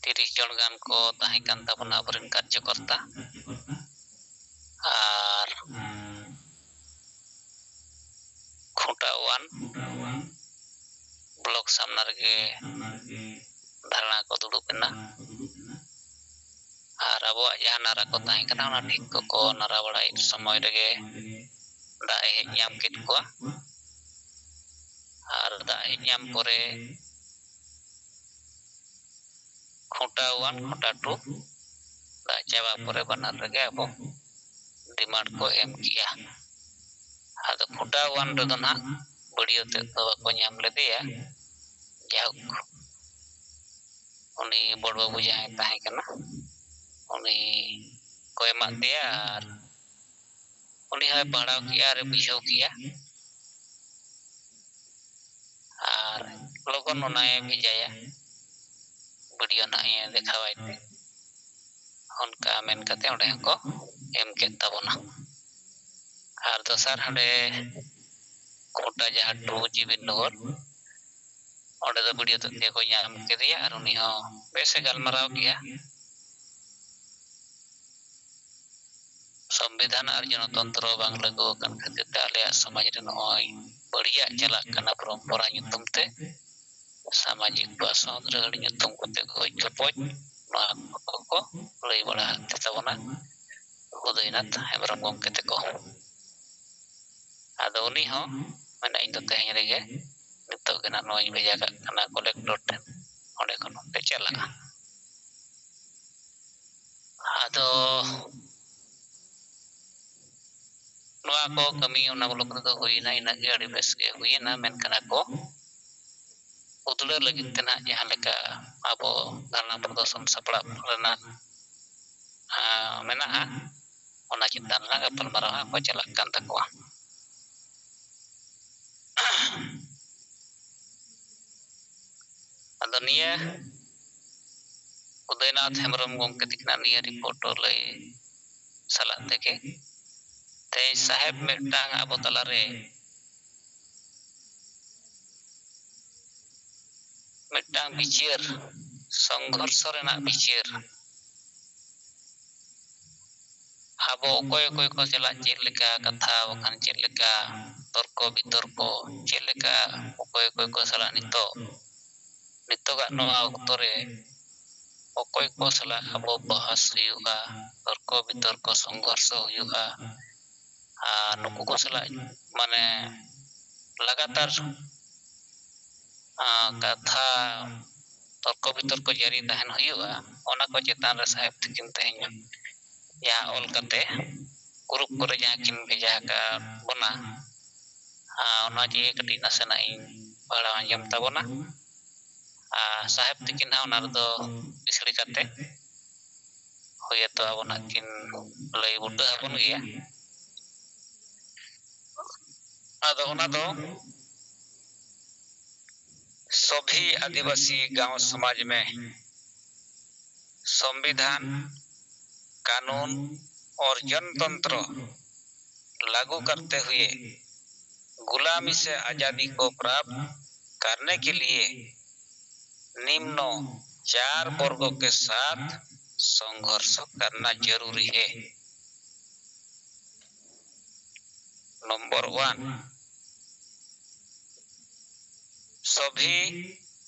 ᱛᱤᱨᱤᱥ ᱡᱚᱱ ᱜᱟᱱ ᱠᱚ ᱛᱟᱦᱮᱸ ᱠᱟᱱ ᱛᱟᱵᱚᱱᱟ ᱟᱵᱚᱨᱮᱱ ᱠᱟᱨᱡᱚᱠᱚᱨᱛᱟ᱾ ᱟᱨ ᱠᱷᱩᱸᱴᱟ ᱳᱣᱟᱱ ᱵᱞᱚᱠ ᱥᱟᱢᱱᱟ ᱨᱮᱜᱮ ᱫᱷᱟᱨᱱᱟ ᱠᱚ ᱫᱩᱲᱩᱵ ᱮᱱᱟ᱾ ᱟᱨ ᱟᱵᱚᱣᱟᱜ ᱡᱟᱦᱟᱸ ᱱᱟᱨᱟ ᱠᱚ ᱛᱟᱦᱮᱸ ᱠᱟᱱᱟ, ᱚᱱᱟ ᱴᱷᱤᱠ ᱠᱚᱠᱚ ᱱᱟᱨᱟ ᱵᱟᱲᱟᱭᱮᱫ ᱥᱚᱢᱚᱭ ᱨᱮᱜᱮ ᱫᱟᱜ ᱮ ᱦᱮᱡ ᱧᱟᱢ ᱠᱮᱫ ᱠᱚᱣᱟ᱾ ᱟᱨ ᱫᱟᱜ ᱦᱮᱡ ᱧᱟᱢ ᱯᱚᱨᱮ ᱠᱷᱩᱸᱴᱟ ᱳᱣᱟᱱ, ᱠᱷᱩᱸᱴᱟ ᱴᱩ ᱫᱟᱜ ᱪᱟᱵᱟ ᱯᱚᱨᱮ ᱵᱟᱱᱟᱨ ᱨᱮᱜᱮ ᱟᱵᱚ ᱰᱤᱢᱟᱱᱰ ᱠᱚ ᱮᱢ ᱠᱮᱜᱼᱟ᱾ ᱟᱫᱚ ᱠᱷᱩᱸᱴᱟ ᱳᱣᱟᱱ ᱨᱮᱫᱚ ᱱᱟᱦᱟᱜ ᱵᱟᱹᱲᱤᱭᱟᱹ ᱛᱮᱫ ᱫᱚ ᱵᱟᱠᱚ ᱧᱟᱢ ᱞᱮᱫᱮᱭᱟ᱾ ᱡᱟᱭᱦᱳᱠ, ᱩᱱᱤ ᱵᱚᱲ ᱵᱟᱹᱵᱩ ᱡᱟᱦᱟᱸᱭ ᱛᱟᱦᱮᱸ ᱠᱟᱱᱟ, ᱩᱱᱤ ᱠᱚ ᱮᱢᱟᱫ ᱫᱮᱭᱟ ᱟᱨ ᱩᱱᱤ ᱦᱚᱸᱭ ᱯᱟᱲᱦᱟᱣ ᱠᱮᱜᱼᱟ ᱟᱨᱮ ᱵᱩᱡᱷᱟᱹᱣ ᱠᱮᱜᱼᱟ᱾ ᱟᱨ ᱞᱚᱜᱚᱱ ᱚᱱᱟᱭ ᱵᱷᱮᱡᱟᱭᱟ ᱵᱤᱰᱤᱭᱳ ᱱᱟᱦᱟᱜ ᱤᱧ ᱫᱮᱠᱷᱟᱣᱟᱭ ᱛᱮ᱾ ᱚᱱᱠᱟ ᱢᱮᱱ ᱠᱟᱛᱮ ᱚᱸᱰᱮ ᱦᱚᱸᱠᱚ ᱮᱢ ᱠᱮᱫ ᱛᱟᱵᱚᱱᱟ᱾ ᱟᱨ ᱫᱚᱥᱟᱨ ᱦᱟᱸᱰᱮ ᱠᱷᱩᱸᱴᱟ ᱡᱟᱦᱟᱸ ᱴᱩ ᱡᱤᱵᱤ ᱱᱚᱜᱚᱨ, ᱚᱸᱰᱮ ᱫᱚ ᱵᱤᱰᱤᱭᱳ ᱛᱮᱫ ᱜᱮᱠᱚ ᱧᱟᱢ ᱠᱮᱫᱮᱭᱟ ᱟᱨ ᱩᱱᱤ ᱦᱚᱸ ᱵᱮᱥᱮ ᱜᱟᱞᱢᱟᱨᱟᱣ ᱠᱮᱜᱼᱟ᱾ ᱥᱚᱝᱵᱤᱫᱷᱟᱱ ᱟᱨ ᱡᱚᱱᱚᱛᱚᱱᱛᱨᱚ ᱵᱟᱝ ᱞᱟᱹᱜᱩ ᱟᱠᱟᱱ ᱠᱷᱟᱹᱛᱤᱨ ᱛᱮ ᱟᱞᱮᱭᱟᱜ ᱥᱚᱢᱟᱡᱽ ᱨᱮ ᱱᱚᱜᱼᱚᱭ ᱵᱟᱹᱲᱤᱡᱟᱜ ᱪᱟᱞᱟᱜ ᱠᱟᱱᱟ ᱯᱚᱨᱚᱢᱯᱚᱨᱟ ᱧᱩᱛᱩᱢ ᱛᱮ᱾ ᱥᱟᱢᱟᱡᱤᱠ ᱵᱟᱥᱚᱱ ᱨᱟᱹᱲ ᱧᱩᱛᱩᱢ ᱠᱚᱛᱮ ᱜᱚᱡ ᱜᱚᱯᱚᱡ, ᱱᱚᱣᱟ ᱠᱚᱠᱚ ᱞᱟᱹᱭ ᱵᱟᱲᱟ ᱟᱠᱟᱫ ᱛᱟᱵᱚᱱᱟ ᱩᱫᱚᱭᱱᱟᱛᱷ ᱦᱮᱢᱵᱨᱚᱢ ᱜᱚᱢᱠᱮ ᱛᱟᱠᱚ᱾ ᱟᱫᱚ ᱩᱱᱤ ᱦᱚᱸ ᱢᱮᱱᱟ, ᱤᱧ ᱫᱚ ᱛᱮᱦᱮᱧ ᱨᱮᱜᱮ ᱱᱤᱛᱚᱜ ᱜᱮ ᱱᱟᱜ ᱱᱚᱣᱟᱧ ᱵᱷᱮᱡᱟ ᱠᱟᱜ ᱠᱟᱱᱟ ᱠᱚᱞᱮᱠᱴᱚᱨ ᱴᱷᱮᱱ, ᱚᱸᱰᱮ ᱠᱷᱚᱱ ᱯᱮ ᱪᱟᱞᱟᱜᱼᱟ᱾ ᱟᱫᱚ ᱱᱚᱣᱟ ᱠᱚ ᱠᱟᱹᱢᱤ ᱚᱱᱟ ᱵᱞᱚᱠ ᱨᱮᱫᱚ ᱦᱩᱭᱱᱟ, ᱤᱱᱟᱹᱜ ᱜᱮ ᱟᱹᱰᱤ ᱵᱮᱥ ᱜᱮ ᱦᱩᱭᱮᱱᱟ, ᱢᱮᱱᱠᱷᱟᱱ ᱟᱠᱚ ᱩᱫᱽᱲᱟᱹ ᱞᱟᱹᱜᱤᱫ ᱛᱮ ᱱᱟᱦᱟᱜ ᱡᱟᱦᱟᱸ ᱞᱮᱠᱟ ᱟᱵᱚ ᱫᱷᱟᱨᱱᱟ ᱯᱨᱚᱫᱚᱨᱥᱚᱱ ᱥᱟᱯᱲᱟᱣ ᱨᱮᱱᱟᱜ, ᱟᱸ, ᱢᱮᱱᱟᱜᱼᱟ, ᱚᱱᱟ ᱪᱮᱛᱟᱱ ᱨᱮᱱᱟᱜ ᱜᱟᱯᱟᱞᱢᱟᱨᱟᱣ ᱦᱚᱸ ᱠᱚ ᱪᱟᱞᱟᱜ ᱠᱟᱱ ᱛᱟᱠᱚᱣᱟ᱾ ᱟᱫᱚ ᱱᱤᱭᱟᱹ ᱩᱫᱚᱭᱱᱟᱛᱷ ᱦᱮᱢᱵᱨᱚᱢ ᱜᱚᱢᱠᱮ ᱛᱤᱠᱤᱱᱟᱜ ᱱᱤᱭᱟᱹ ᱨᱤᱯᱳᱨᱴ ᱞᱟᱹᱭ ᱥᱟᱞᱟᱜ ᱛᱮᱜᱮ ᱛᱮᱦᱮᱧ ᱥᱟᱦᱮᱵᱽ ᱢᱤᱫᱴᱟᱝ ᱟᱵᱚ ᱛᱟᱞᱟᱨᱮ ᱢᱤᱫᱴᱟᱝ ᱵᱤᱪᱟᱹᱨ, ᱥᱚᱝᱜᱷᱚᱨᱥᱚ ᱨᱮᱱᱟᱜ ᱵᱤᱪᱟᱹᱨ, ᱟᱵᱚ ᱚᱠᱚᱭ ᱚᱠᱚᱭ ᱠᱚ ᱥᱟᱞᱟᱜ ᱪᱮᱫ ᱞᱮᱠᱟ ᱠᱟᱛᱷᱟ ᱵᱟᱠᱷᱟᱱ ᱪᱮᱫ ᱞᱮᱠᱟ ᱛᱚᱨᱠᱚ ᱵᱤᱛᱚᱨᱠᱚ, ᱪᱮᱫ ᱞᱮᱠᱟ ᱚᱠᱚᱭ ᱚᱠᱚᱭ ᱠᱚ ᱥᱟᱞᱟᱜ ᱱᱤᱛᱚᱜ, ᱱᱤᱛᱚᱜᱟᱜ ᱱᱚᱣᱟ ᱚᱠᱛᱚ ᱨᱮ ᱚᱠᱚᱭ ᱠᱚ ᱥᱟᱞᱟᱜ ᱟᱵᱚ ᱵᱟᱦᱟᱥ ᱦᱩᱭᱩᱜᱼᱟ, ᱛᱚᱨᱠᱚ ᱵᱤᱛᱚᱨᱠᱚ ᱥᱚᱝᱜᱷᱚᱨᱥᱚ ᱦᱩᱭᱩᱜᱼᱟ, ᱟᱨ ᱱᱩᱠᱩ ᱠᱚ ᱥᱟᱞᱟᱜ ᱢᱟᱱᱮ ᱞᱟᱜᱟᱛᱟᱨ, ᱟᱸ, ᱠᱟᱛᱷᱟ ᱛᱚᱨᱠᱚ ᱵᱤᱛᱚᱨᱠᱚ ᱡᱟᱹᱨᱤ ᱛᱟᱦᱮᱱ ᱦᱩᱭᱩᱜᱼᱟ, ᱚᱱᱟ ᱠᱚ ᱪᱮᱛᱟᱱ ᱨᱮ ᱥᱟᱦᱮᱵᱽ ᱛᱤᱠᱤᱱ ᱛᱮᱦᱮᱧ ᱡᱟᱦᱟᱸ ᱚᱞ ᱠᱟᱛᱮ ᱜᱨᱩᱯ ᱠᱚᱨᱮ ᱡᱟᱦᱟᱸ ᱠᱤᱱ ᱵᱷᱮᱡᱟ ᱟᱠᱟᱫ ᱵᱚᱱᱟ, ᱟᱸ, ᱚᱱᱟ ᱡᱮ ᱠᱟᱹᱴᱤᱡ ᱱᱟᱥᱮᱱᱟᱜ ᱤᱧ ᱯᱟᱲᱦᱟᱣ ᱟᱸᱡᱚᱢ ᱛᱟᱵᱚᱱᱟ᱾ ᱟᱨ ᱥᱟᱦᱮᱵᱽ ᱛᱤᱠᱤᱱ ᱦᱚᱸ ᱚᱱᱟ ᱨᱮᱫᱚ ᱵᱤᱥᱲᱤ ᱠᱟᱛᱮ ᱦᱳᱭᱛᱳ ᱟᱵᱚ ᱱᱟᱜ ᱠᱤᱱ ᱞᱟᱹᱭ ᱵᱩᱴᱟᱹ ᱟᱵᱚᱱ ᱜᱮᱭᱟ᱾ ᱟᱫᱚ ᱚᱱᱟ ᱫᱚ ᱥᱚᱵᱷᱤ ᱟᱹᱫᱤᱵᱟᱹᱥᱤ ᱜᱟᱶ ᱥᱚᱢᱟᱡᱽ ᱢᱮ ᱥᱚᱝᱵᱤᱫᱷᱟᱱ, ᱠᱟᱱᱩᱱ ᱚᱨ ᱡᱚᱱᱛᱚᱱᱛᱨᱚ ᱞᱟᱜᱩ ᱠᱟᱨᱛᱮ ᱦᱩᱭᱮ ᱜᱩᱞᱟᱢᱤ ᱥᱮ ᱟᱡᱟᱫᱤ ᱠᱚ ᱯᱨᱟᱯᱛ ᱠᱟᱨᱱᱮ ᱠᱮ ᱞᱤᱭᱮ ᱱᱤᱢᱱᱚ ᱪᱟᱨ ᱵᱚᱨᱜᱚ ᱠᱮ ᱥᱟᱛᱷ ᱥᱚᱝᱜᱷᱚᱨᱥᱚ ᱠᱟᱨᱱᱟ ᱡᱟᱨᱩᱨᱤ ᱦᱮ᱾ ᱱᱚᱢᱵᱚᱨ ᱚᱣᱟᱱ, ᱥᱚᱵᱷᱤ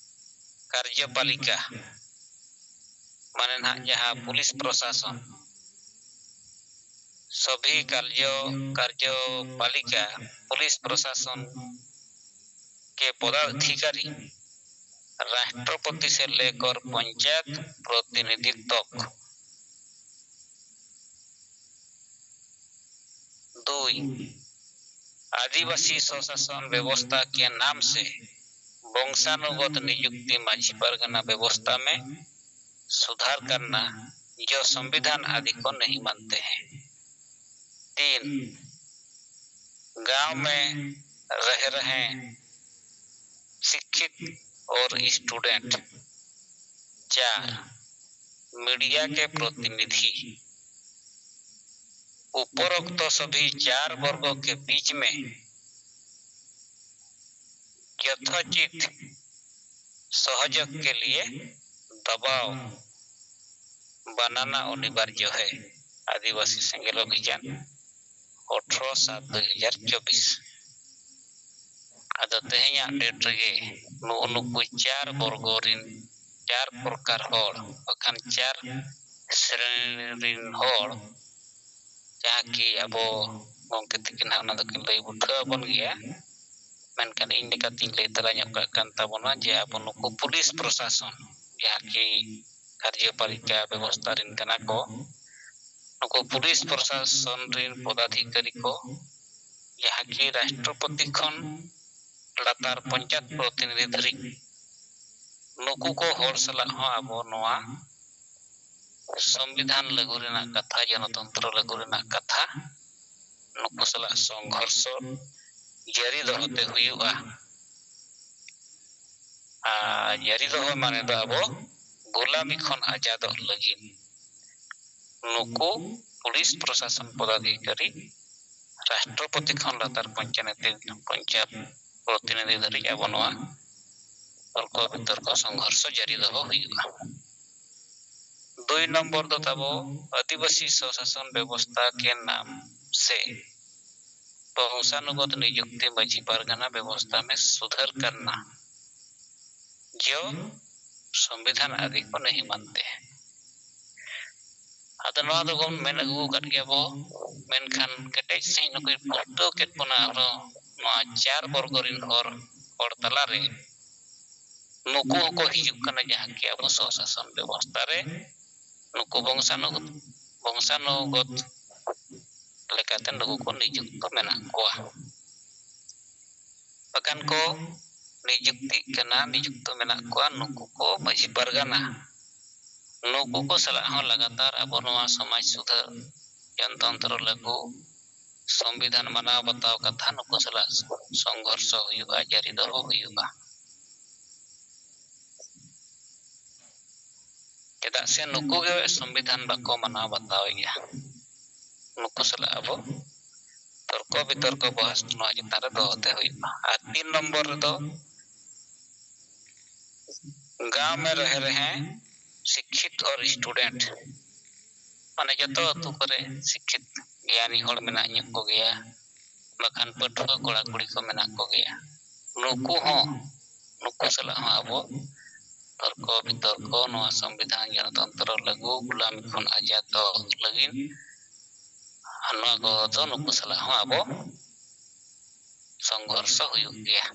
ᱠᱟᱨᱡᱚᱯᱟᱞᱤᱠᱟ, ᱢᱟᱱᱮ ᱱᱟᱦᱟᱜ ᱡᱟᱦᱟᱸ ᱯᱩᱞᱤᱥ ᱯᱨᱚᱥᱟᱥᱚᱱ, ᱥᱚᱵᱷᱤ ᱠᱟᱨᱡᱚ, ᱠᱟᱨᱡᱚᱯᱟᱞᱤᱠᱟ, ᱯᱩᱞᱤᱥ ᱯᱨᱚᱥᱟᱥᱚᱱ ᱠᱮ ᱯᱚᱫᱟᱫᱷᱤᱠᱟᱨᱤ, ᱨᱟᱥᱴᱨᱚᱯᱚᱛᱤ ᱥᱮ ᱞᱮᱠᱚᱨ ᱯᱚᱧᱪᱟᱭᱮᱛ ᱯᱨᱚᱛᱤᱱᱤᱫᱷᱤ ᱛᱚᱠ᱾ ᱫᱩᱭ, ᱟᱹᱫᱤᱵᱟᱹᱥᱤ ᱥᱚᱥᱟᱥᱚᱱ ᱵᱮᱵᱚᱥᱛᱟ ᱠᱮ ᱱᱟᱢ ᱥᱮ वंशानुगत नियुक्ति माझी परगना व्यवस्था में सुधार करना, जो संविधान आदि को नहीं मानते हैं। तीन, गांव में रह रहे शिक्षित और स्टूडेंट। चार, मीडिया के प्रतिनिधि। उपरोक्त सभी चार वर्गों के बीच में यथोचित सहयोग के लिए दबाव बनाना अनिवार्य है। आदिवासी सेंगेल अभियान, ᱟᱴᱷᱨᱚ ᱥᱟᱛ ᱫᱩ ᱦᱟᱡᱟᱨ ᱪᱚᱵᱵᱤᱥ᱾ ᱟᱫᱚ ᱛᱮᱦᱮᱧᱟᱜ date ᱨᱮᱜᱮ ᱱᱩᱜᱼᱩ ᱱᱩᱠᱩ ᱪᱟᱨ ᱵᱚᱨᱜᱚ ᱨᱤᱱ, ᱪᱟᱨ ᱯᱨᱚᱠᱟᱨ ᱦᱚᱲ, ᱵᱟᱠᱷᱟᱱ ᱪᱟᱨ ᱥᱨᱮᱱᱤ ᱨᱤᱱ ᱦᱚᱲ, ᱡᱟᱦᱟᱸ ᱠᱤ ᱟᱵᱚ ᱜᱚᱢᱠᱮ ᱛᱟᱹᱠᱤᱱ ᱦᱟᱸᱜ ᱚᱱᱟ ᱫᱚᱠᱤᱱ ᱞᱟᱹᱭ ᱵᱩᱴᱷᱟᱹᱣ ᱟᱵᱚᱱ ᱜᱮᱭᱟ, ᱢᱮᱱᱠᱷᱟᱱ ᱤᱧ ᱞᱮᱠᱟᱛᱤᱧ ᱞᱟᱹᱭ ᱛᱟᱨᱟ ᱧᱚᱜ ᱠᱟᱜ ᱠᱟᱱ ᱛᱟᱵᱚᱱᱟ ᱡᱮ ᱟᱵᱚ ᱱᱩᱠᱩ ᱯᱩᱞᱤᱥ ᱯᱨᱚᱥᱟᱥᱚᱱ, ᱡᱟᱦᱟᱸ ᱠᱤ ᱠᱟᱨᱡᱚᱯᱟᱞᱤᱠᱟ ᱵᱮᱵᱚᱥᱛᱷᱟ ᱨᱤᱱ ᱠᱟᱱᱟ ᱠᱚ, ᱱᱩᱠᱩ ᱯᱩᱞᱤᱥ ᱯᱨᱚᱥᱟᱥᱚᱱ ᱨᱤᱱ ᱯᱚᱫᱟᱫᱷᱤᱠᱟᱨᱤ ᱠᱚ, ᱡᱟᱦᱟᱸ ᱠᱤ ᱨᱟᱥᱴᱨᱚᱯᱚᱛᱤ ᱠᱷᱚᱱ ᱞᱟᱛᱟᱨ ᱯᱚᱧᱪᱟᱭᱮᱛ ᱯᱨᱚᱛᱤᱱᱤᱫᱷᱤ ᱫᱷᱟᱹᱨᱤᱡ, ᱱᱩᱠᱩ ᱠᱚ ᱦᱚᱲ ᱥᱟᱞᱟᱜ ᱦᱚᱸ ᱟᱵᱚ ᱱᱚᱣᱟ ᱥᱚᱝᱵᱤᱫᱷᱟᱱ ᱞᱟᱹᱜᱩ ᱨᱮᱱᱟᱜ ᱠᱟᱛᱷᱟ, ᱜᱚᱱᱚᱛᱚᱱᱛᱨᱚ ᱞᱟᱹᱜᱩ ᱨᱮᱱᱟᱜ ᱠᱟᱛᱷᱟ, ᱱᱩᱠᱩ ᱥᱟᱞᱟᱜ ᱥᱚᱝᱜᱷᱚᱨᱥᱚ ᱡᱟᱹᱨᱤ ᱫᱚᱦᱚ ᱛᱮ ᱦᱩᱭᱩᱜᱼᱟ᱾ ᱟᱨ ᱡᱟᱹᱨᱤ ᱫᱚᱦᱚ ᱢᱟᱱᱮ ᱫᱚ ᱟᱵᱚ ᱜᱩᱞᱟᱢᱤ ᱠᱷᱚᱱ ᱟᱡᱟᱫᱚᱜ ᱞᱟᱹᱜᱤᱫ ᱱᱩᱠᱩ ᱯᱩᱞᱤᱥ ᱯᱨᱚᱥᱟᱥᱚᱱ ᱯᱚᱫᱟᱫᱷᱤᱠᱟᱨᱤ, ᱨᱟᱥᱴᱨᱚᱯᱚᱛᱤ ᱠᱷᱚᱱ ᱞᱟᱛᱟᱨ ᱯᱚᱧᱪᱟᱭᱮᱛ, ᱯᱚᱧᱪᱟᱭᱮᱛ ᱯᱨᱚᱛᱤᱱᱤᱫᱷᱤ ᱫᱷᱟᱹᱨᱤᱡ ᱟᱵᱚ ᱱᱚᱣᱟ ᱛᱚᱨᱠᱚ ᱵᱤᱛᱚᱨᱠᱚ ᱥᱚᱝᱜᱷᱚᱨᱥᱚ ᱡᱟᱹᱨᱤ ᱫᱚᱦᱚ ᱦᱩᱭᱩᱜᱼᱟ᱾ ᱫᱩᱭ ᱱᱚᱢᱵᱚᱨ ᱫᱚ ᱛᱟᱵᱚ ᱟᱹᱫᱤᱵᱟᱹᱥᱤ ᱥᱚᱥᱟᱥᱚᱱ ᱵᱮᱵᱚᱥᱛᱷᱟ ᱠᱮ ᱱᱟᱢ ᱥᱮ ᱵᱚᱝᱥᱟᱱᱩᱜᱚᱛ ᱱᱤᱡᱩᱠᱛᱤ ᱢᱟᱹᱡᱷᱤ ᱯᱟᱨᱜᱟᱱᱟ ᱵᱮᱵᱚᱥᱛᱷᱟ ᱢᱮ ᱥᱩᱫᱷᱟᱹᱨ ᱠᱟᱨᱱᱟ, ᱡᱚ ᱥᱚᱝᱵᱤᱫᱷᱟᱱ ᱟᱫᱤ ᱠᱚ ᱱᱟᱹᱦᱤ ᱢᱟᱱᱛᱮ᱾ ᱟᱫᱚ ᱱᱚᱣᱟ ᱫᱚᱵᱚᱱ ᱢᱮᱱ ᱟᱹᱜᱩ ᱟᱠᱟᱫ ᱜᱮᱭᱟ ᱵᱚ, ᱢᱮᱱᱠᱷᱟᱱ ᱠᱮᱴᱮᱡ ᱥᱟᱺᱦᱤᱡ ᱱᱩᱠᱩᱭ ᱯᱩᱥᱴᱟᱹᱣ ᱠᱮᱫ ᱵᱚᱱᱟ ᱟᱨᱦᱚᱸ ᱱᱚᱣᱟ ᱪᱟᱨ ᱵᱚᱨᱜᱚ ᱨᱤᱱ ᱦᱚᱲ, ᱦᱚᱲ ᱛᱟᱞᱟᱨᱮ ᱱᱩᱠᱩ ᱦᱚᱸᱠᱚ ᱦᱤᱡᱩᱜ ᱠᱟᱱᱟ, ᱡᱟᱦᱟᱸ ᱠᱤ ᱟᱵᱚ ᱥᱚᱥᱟᱥᱚᱱ ᱵᱮᱵᱚᱥᱛᱷᱟ ᱨᱮ ᱱᱩᱠᱩ ᱵᱚᱝᱥᱟᱱᱩ-, ᱵᱚᱝᱥᱟᱱᱩᱜᱚᱛ ᱞᱮᱠᱟᱛᱮ ᱱᱩᱠᱩ ᱠᱚ ᱱᱤᱡᱩᱠᱛᱚ ᱢᱮᱱᱟᱜ ᱠᱚᱣᱟ᱾ ᱵᱟᱠᱷᱟᱱ ᱠᱚ ᱱᱤᱡᱩᱠᱛᱤᱜ ᱠᱟᱱᱟ, ᱱᱤᱡᱩᱠᱛᱚ ᱢᱮᱱᱟᱜ ᱠᱚᱣᱟ, ᱱᱩᱠᱩ ᱠᱚ ᱢᱟᱹᱡᱷᱤ ᱯᱟᱨᱜᱟᱱᱟ᱾ ᱱᱩᱠᱩ ᱠᱚ ᱥᱟᱞᱟᱜ ᱦᱚᱸ ᱞᱟᱜᱟᱛᱟᱨ ᱟᱵᱚ ᱱᱚᱣᱟ ᱥᱚᱢᱟᱡᱽ ᱥᱩᱫᱷᱟᱹᱨ, ᱜᱚᱱᱚᱛᱚᱱᱛᱨᱚ ᱞᱟᱹᱜᱩ, ᱥᱚᱝᱵᱤᱫᱷᱟᱱ ᱢᱟᱱᱟᱣ ᱵᱟᱛᱟᱣ ᱠᱟᱛᱷᱟ ᱱᱩᱠᱩ ᱥᱟᱞᱟᱜ ᱥᱚᱝᱜᱷᱚᱨᱥᱚ ᱦᱩᱭᱩᱜᱼᱟ, ᱡᱟᱹᱨᱤ ᱫᱚᱦᱚ ᱦᱩᱭᱩᱜᱼᱟ᱾ ᱪᱮᱫᱟᱜ ᱥᱮ ᱱᱩᱠᱩ ᱜᱮ ᱥᱚᱝᱵᱤᱫᱷᱟᱱ ᱵᱟᱠᱚ ᱢᱟᱱᱟᱣ ᱵᱟᱛᱟᱣᱮᱫᱼᱟ᱾ ᱱᱩᱠᱩ ᱥᱟᱞᱟᱜ ᱟᱵᱚ ᱛᱚᱨᱠᱚ ᱵᱤᱛᱚᱨᱠᱚ ᱵᱚᱦᱚᱥ ᱱᱚᱣᱟ ᱪᱮᱛᱟᱱ ᱨᱮ ᱫᱚᱦᱚ ᱛᱮ ᱦᱩᱭᱩᱜᱼᱟ᱾ ᱟᱨ ᱛᱤᱱ ᱱᱚᱢᱵᱚᱨ ᱨᱮᱫᱚ ᱜᱟᱶ ᱢᱮ ᱨᱮᱦᱮ ᱨᱮᱦᱮ ᱥᱤᱠᱠᱷᱤᱛ ᱚᱨ ᱥᱴᱩᱰᱮᱱᱴ, ᱢᱟᱱᱮ ᱡᱚᱛᱚ ᱟᱹᱛᱩ ᱠᱚᱨᱮ ᱥᱤᱠᱠᱷᱤᱛ ᱜᱮᱭᱟᱱᱤ ᱦᱚᱲ ᱢᱮᱱᱟᱜ ᱧᱚᱜ ᱠᱚᱜᱮᱭᱟ, ᱵᱟᱠᱷᱟᱱ ᱯᱟᱹᱴᱷᱩᱣᱟᱹ ᱠᱚᱲᱟ ᱠᱩᱲᱤ ᱠᱚ ᱢᱮᱱᱟᱜ ᱠᱚᱜᱮᱭᱟ᱾ ᱱᱩᱠᱩ ᱦᱚᱸ, ᱱᱩᱠᱩ ᱥᱟᱞᱟᱜ ᱦᱚᱸ ᱟᱵᱚ ᱛᱚᱨᱠᱚ ᱵᱤᱛᱚᱨᱠᱚ, ᱱᱚᱣᱟ ᱥᱚᱝᱵᱤᱫᱷᱟᱱ ᱜᱚᱱᱚᱛᱚᱱᱛᱨᱚ ᱞᱟᱹᱜᱩ, ᱜᱩᱞᱟᱢᱤ ᱠᱷᱚᱱ ᱟᱡᱟᱫ ᱫᱚᱦᱚ ᱞᱟᱹᱜᱤᱫ, ᱱᱚᱣᱟ ᱠᱚᱫᱚ ᱱᱩᱠᱩ ᱥᱟᱞᱟᱜ ᱦᱚᱸ ᱟᱵᱚ ᱥᱚᱝᱜᱷᱚᱨᱥᱚ ᱦᱩᱭᱩᱜ ᱜᱮᱭᱟ᱾